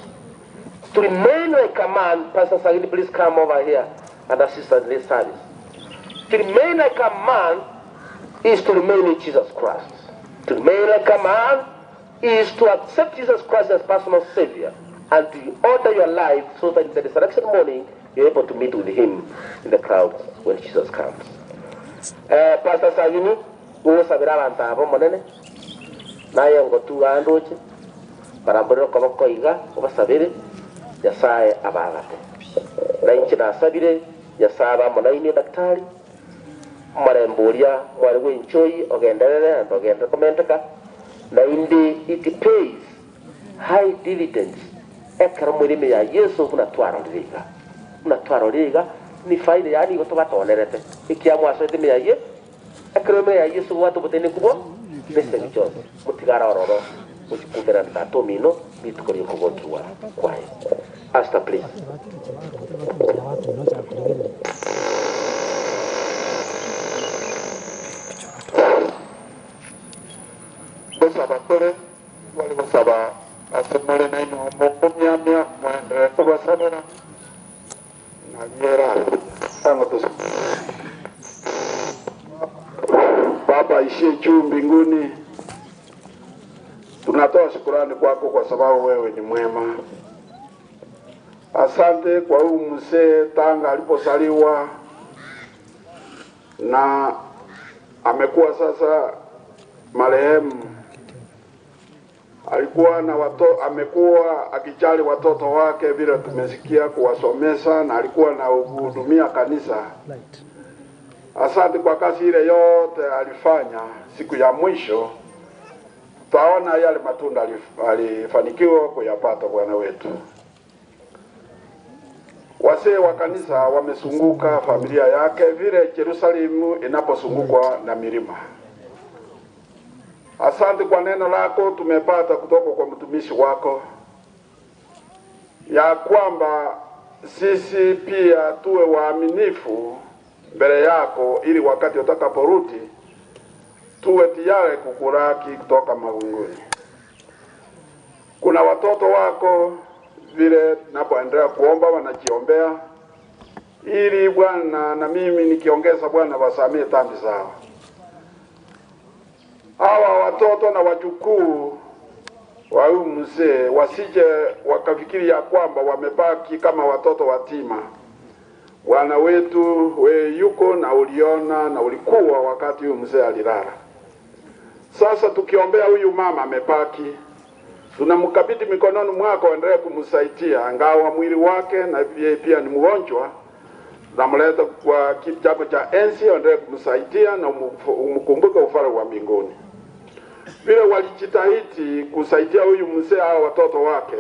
Speaker 1: To remain like a man, Pastor Sagini, please come over here and assist us in this service. To remain like a man is to remain in Jesus Christ. To remain like a man is to accept Jesus Christ as personal Savior and to order your life so that in the resurrection morning you're able to meet with him in the crowd when Jesus comes. Pastor Sagini, uwosabira abantu abo monene naye ngotu andoche baramborero koboko iga obasabire Nyasaye abagate na inchi nasabire Nyasaye abamonaine daktari maremboria mwari wenchoi ogenderere and ogendere komenteka na indi it pays high dividends ekero mwirime ya Yesu unatwarorega ni faida yani gotobatonerete ikiamwa sote ya Yesu ekero ya Yesu watu botene kubo bese gicho mutigara ororo muchikumbera ndatomino bitukori kugokiwa kwaye. Pastor, please.
Speaker 5: Gosaba kore wali gosaba asemole na ino mokumyamya mwendere kubasanira na nyera tango tusi. Baba ishie juu mbinguni, tunatoa shukurani kwako kwa sababu wewe ni mwema. Asante kwa huu mzee tanga aliposaliwa na amekuwa sasa marehemu. Alikuwa na amekuwa akijali watoto wake vile tumesikia, kuwasomesa na alikuwa na kuhudumia kanisa. Asante kwa kazi ile yote alifanya. Siku ya mwisho Tutaona yale matunda alifanikiwa kuyapata Bwana wetu. Wazee wa kanisa wamesunguka familia yake vile Yerusalemu inaposungukwa na milima. Asante kwa neno lako tumepata kutoka kwa mtumishi wako, ya kwamba sisi pia tuwe waaminifu mbele yako, ili wakati utakaporudi tuwe tayari kukulaki kutoka mawinguni. Kuna watoto wako vile tunapoendelea kuomba wanajiombea, ili Bwana na mimi nikiongeza Bwana wasamee dhambi zao. Hawa watoto na wajukuu wa huyu mzee wasije wakafikiri ya kwamba wamebaki kama watoto watima. Bwana wetu we yuko na uliona na ulikuwa wakati huyu mzee alilala. Sasa tukiombea huyu mama amebaki, tunamkabidhi mikononi mwako, endelee kumsaidia angawa mwili wake na pia ni mgonjwa. Tunamleta kwa kiti chako cha enzi, endelee kumsaidia na umkumbuke ufalme wa mbinguni. Vile walijitahidi kusaidia huyu mzee au watoto wake,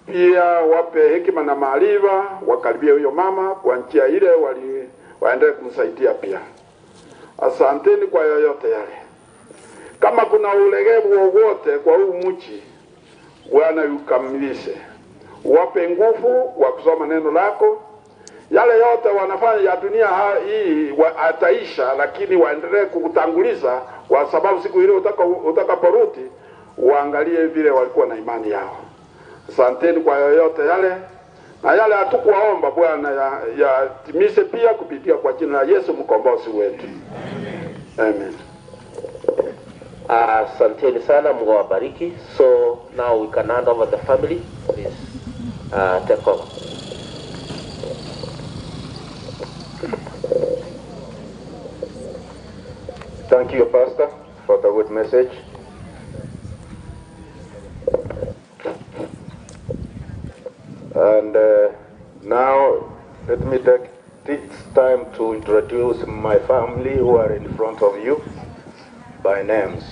Speaker 5: pia wape hekima na maarifa, wakaribie huyo mama kwa njia ile waendelee kumsaidia pia. Asanteni kwa yoyote yale. Kama kuna ulegevu wowote kwa huu mji, Bwana ukamilishe. Wape nguvu wa kusoma neno lako. Yale yote wanafanya ya dunia hii ataisha, lakini waendelee kukutanguliza, kwa sababu siku ile utakaporudi waangalie vile walikuwa na imani yao. Asanteni kwa yoyote yale, na yale hatukuwaomba Bwana yatimize pia kupitia kwa jina la Yesu mkombozi wetu. Amen.
Speaker 1: Asanteni sana, Mungu awabariki. So now we can hand over the family. Please take over.
Speaker 12: Thank you, Pastor, for the good message. And now let me take this time to introduce my family who are in front of you by names.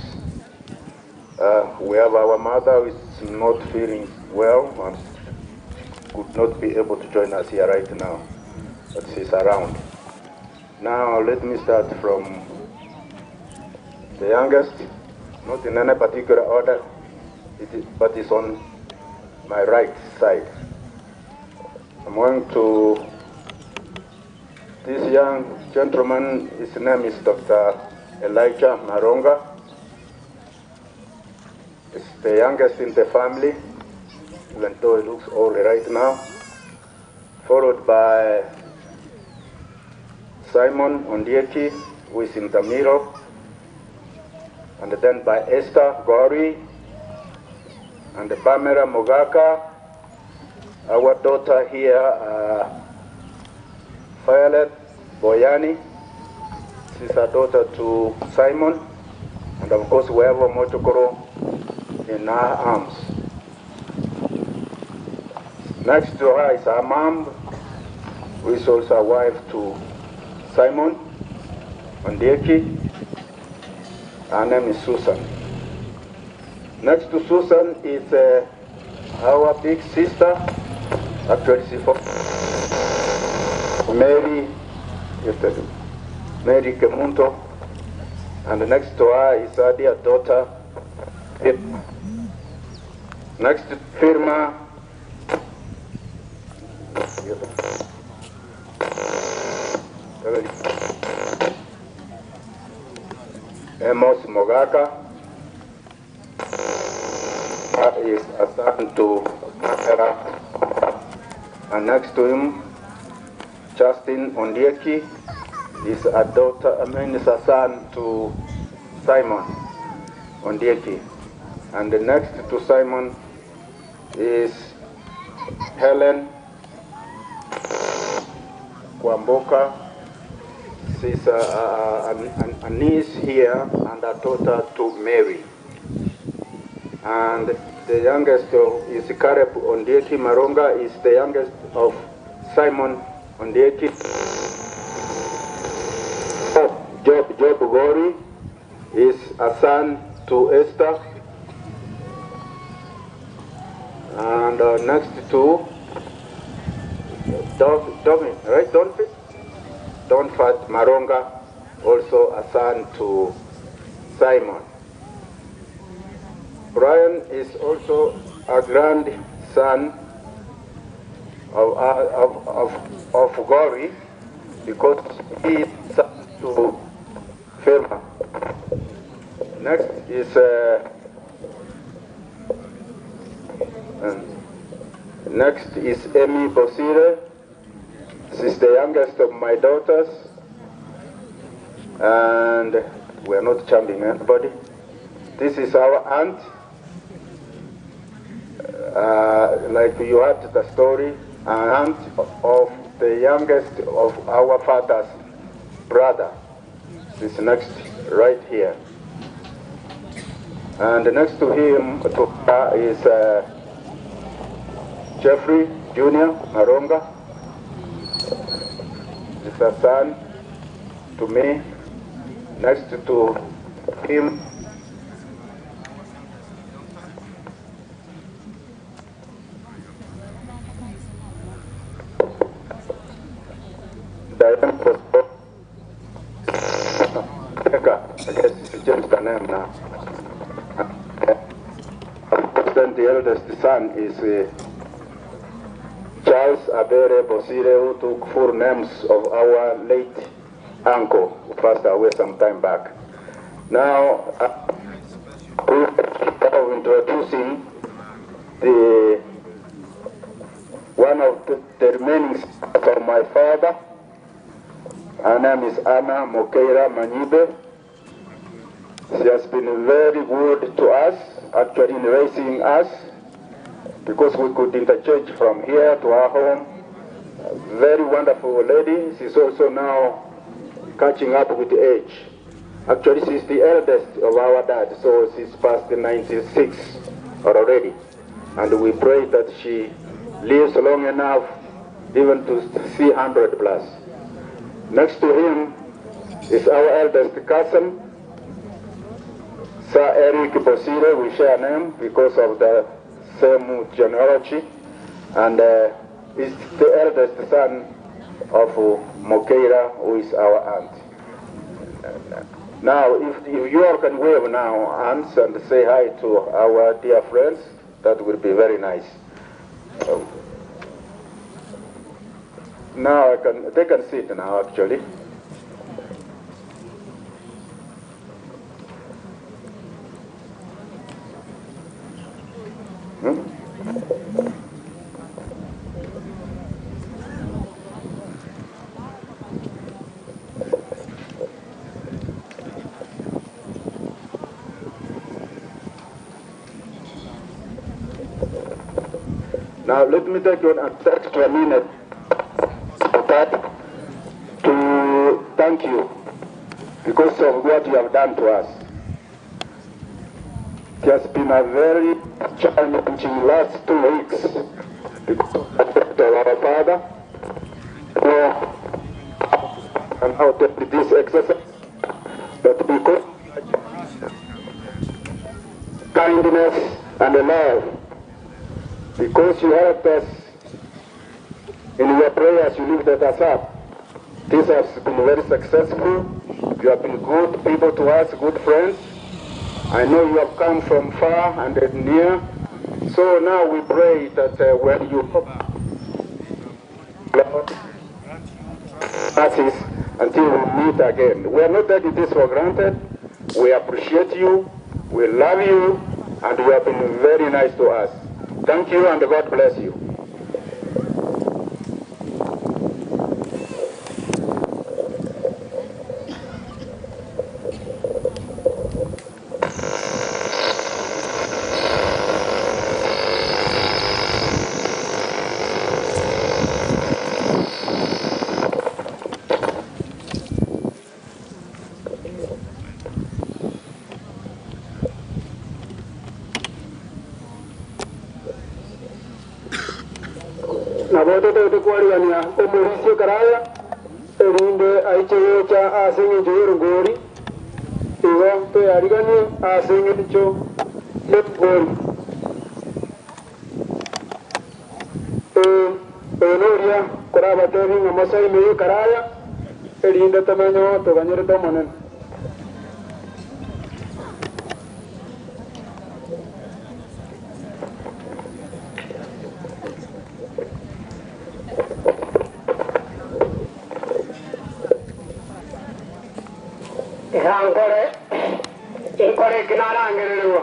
Speaker 12: We have our mother who is not feeling well and could not be able to join us here right now, but she's around. Now let me start from the youngest, not in any particular order, but it's on my right side. I'm going to this young gentleman, his name is Dr. Elijah Maronga. He's the youngest in the family, even though he looks old right now, followed by Simon Ondieki, who is in the middle, and then by Esther Gori, and Pamela Mogaka, our daughter here, Violet Boyani, she's a daughter to Simon, and of course we have Motokoro in her arms. Next to her is her mom, who is also a wife to Simon Ondieki. Her name is Susan. Next to Susan is our big sister, actually she's Mary, Mary Kemunto, and next to her is her dear daughter, Pip. Next to Firma, Amos Mogaka is a son to Sarah, and next to him, Justin Ondieki is a daughter, I mean, is a son to Simon Ondieki, and the next to Simon is Helen Kwamboka. She's a niece here and a daughter to Mary. And the youngest is Caleb Ondieki Maronga, is the youngest of Simon Ondieki. Job Gori is a son to Esther. And next to Dovin, right? Donfit? Donfat Maronga, also a son to Simon. Brian is also a grandson of Gori, because he is son to Fema. Next is Amy Bosire. She's the youngest of my daughters, and we are not charming anybody. This is our aunt. Like you heard the story, an aunt of the youngest of our father's brother. She's next right here. And next to him, to her, is Jeffrey Jr. Maronga. It's a son to me. Next to him, Diane Posco. I guess she changed her name now. Then the eldest son is Charles Abere Bosire, who took full names of our late uncle, who passed away some time back. Now, of introducing the one of the remaining sons of my father. Her name is Anna Mokeira Manibe. She has been very good to us, actually in raising us, because we could interchange from here to our home. A very wonderful lady. She's also now catching up with age. Actually, she's the eldest of our dad, so she's past 96 already. And we pray that she lives long enough even to see 100 plus. Next to him is our eldest cousin, Sir Eric Bosire. We share a name because of the same genealogy, and is the eldest son of Mokeira, who is our aunt. Now, if you all can wave now, aunts, and say hi to our dear friends, that will be very nice. Now they can sit now, actually. Now let me take you an extra minute to thank you because of what you have done to us. It has been a very challenging last 2 weeks because of our father and how to do this exercise, but because of kindness and love, because you helped us in your prayers, you lifted us up. This has been very successful. You have been good people to us, good friends. I know you have come from far and near. So now we pray that when you come, Lord, until we meet again. We are not taking this for granted. We appreciate you, we love you, and you have been very nice to us. Thank you, and God bless you.
Speaker 13: Nabotote omuricio karaya erinde aichecha asengecho yorongori igo toyariganie asengecho yengori. Ndarabatebi ng'a mosoime ekaraya erinde tomenye toganyerete omonene.
Speaker 10: Ihankore inkore kinarangererwa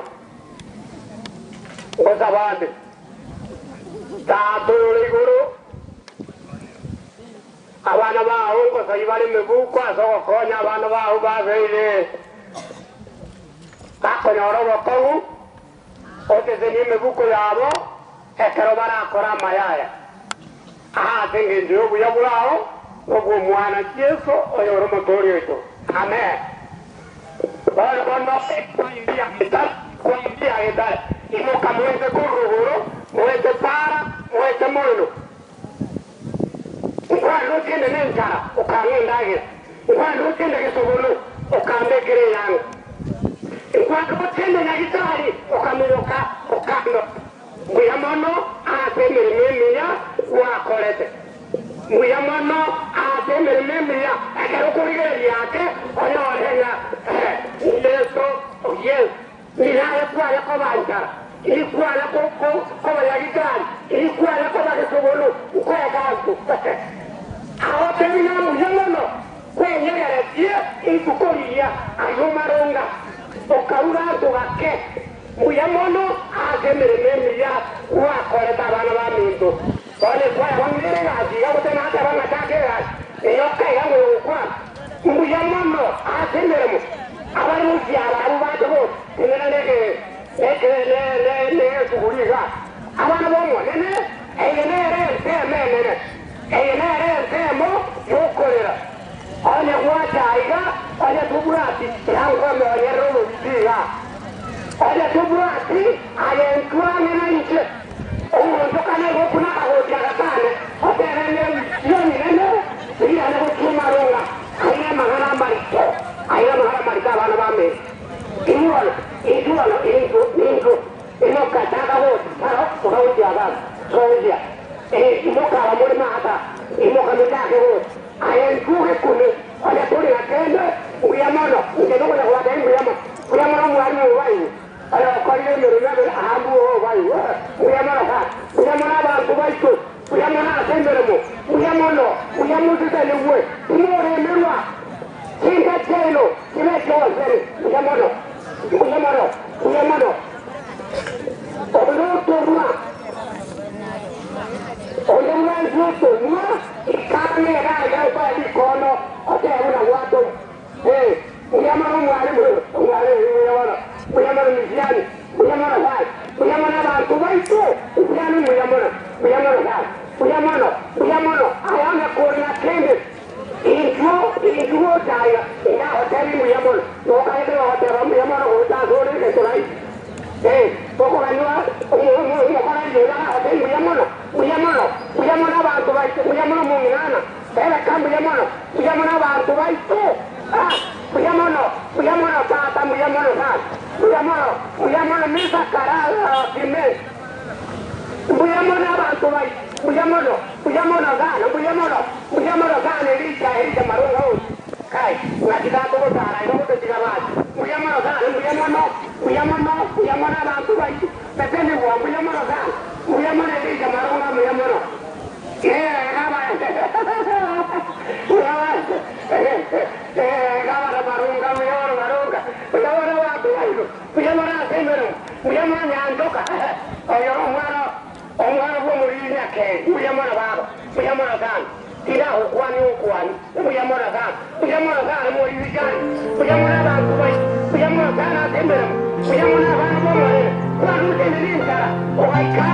Speaker 10: ngosabande taturi iguru abana baho ngosayi bari mibuko asogokonya abana baho babeire bakonyora obokongu otese ni emibuko yabo ekero barakora amayaya aha ase eng'encho ya obuya bwao obwo omwana Yesu oyore omotori oito. Amen. Bono bono kwairia etare imoka mwete kuruguru mwete para mwete moino nkwarutinde nenjara ukang'endagira nkwarutinde gisuguru ukambekere yangu nkwarutinde nyagitari ukamiroka ukando mbuya mono ase emirimo emiya wakorete mbuya mono ase emirimo emiya ekero okorigereria ake onyorenga Yesu Yesu niraye kware kobanjara irikware kobayagitari irikware kobagisuguru nkoegantu aho tebina mbuya mono kwenyegeretie itukoria ayo maronga okarura antu gake mbuya mono ase emirimo emiya wakorete abana ba minto one kwaya bang'ire egasi iga gotenate abang'achake egasi eyokaiga ng'ogokwa mbuya mono ase emirimo abari musiara abo bantu bose tinena nesuguri iga abana bomonene eye nere ensemo enene eye nere ensemo yokorera onye gwacha iga onye tubwati yankome onyerere obobisi iga onye tubwati aye ntwang'ena inche omonto kana gokuna akagotia gatane oterene yonyinene irane gotumarunga aine amang'ana amarito aine amang'ana amarito abana bamere inyualo injualo inju ninju imokataka gose taro okautia baba soja imokaba muri mata imoka mitake gose aye ntuge kune onye turi gakende mbuya mono inche nokona gwatei mbuya mono mbuya mono mwarimu obaigwe oyo okorire emirimo ebere ahambu obaigwe mbuya mono sana mbuya mono abantu baitu mbuya mono ase emirimo mbuya mono mbuya moseseniwe timoremerwa chinga chelo kibe kyosere mbuya mono mbuya mono mbuya mono orutorwa orutorwa ikamera yauba ikono oteuna watu mbuya mono mwalimu mbuya mono mbuya mono misiani mbuya mono sana mbuya mono abantu baitu mbuya mono mbuya mono sana mbuya mono mbuya mono ayame kurina kende inju inju taya ina hoteli mbuya mono nokaende hotela mbuya mono gotasore geturai poko ganywa omokora yera hoteli mbuya mono mbuya mono mbuya mono abantu baitu mbuya mono mung'ana bereka mbuya mono mbuya mono abantu baitu mbuya mono mbuya mono tata mbuya mono sana mbuya mono mbuya mono misakara kime mbuya mono abantu baitu mbuya mono sana mbuya mono sana erija erija marunga osi kai ng'akitaka gotara igo gototiga bachi mbuya mono sana mbuya mono mbuya mono mbuya mono abantu baitu pepenigwa mbuya mono sana mbuya mono erija marunga mbuya mono gabara marunga mbuya mono marunga mbuya mono bantu baitu mbuya mono ase emirimo mbuya mono nyantoka oyo omwana omwana bw'omuriri nyake mbuya mono baba mbuya mono sana tira ukwani ukwani mbuya mono sana muriri mbuya mono abantu baitu mbuya mono sana ase emirimo mbuya mono abana b'omorere kwarutende n'enjara ogaikara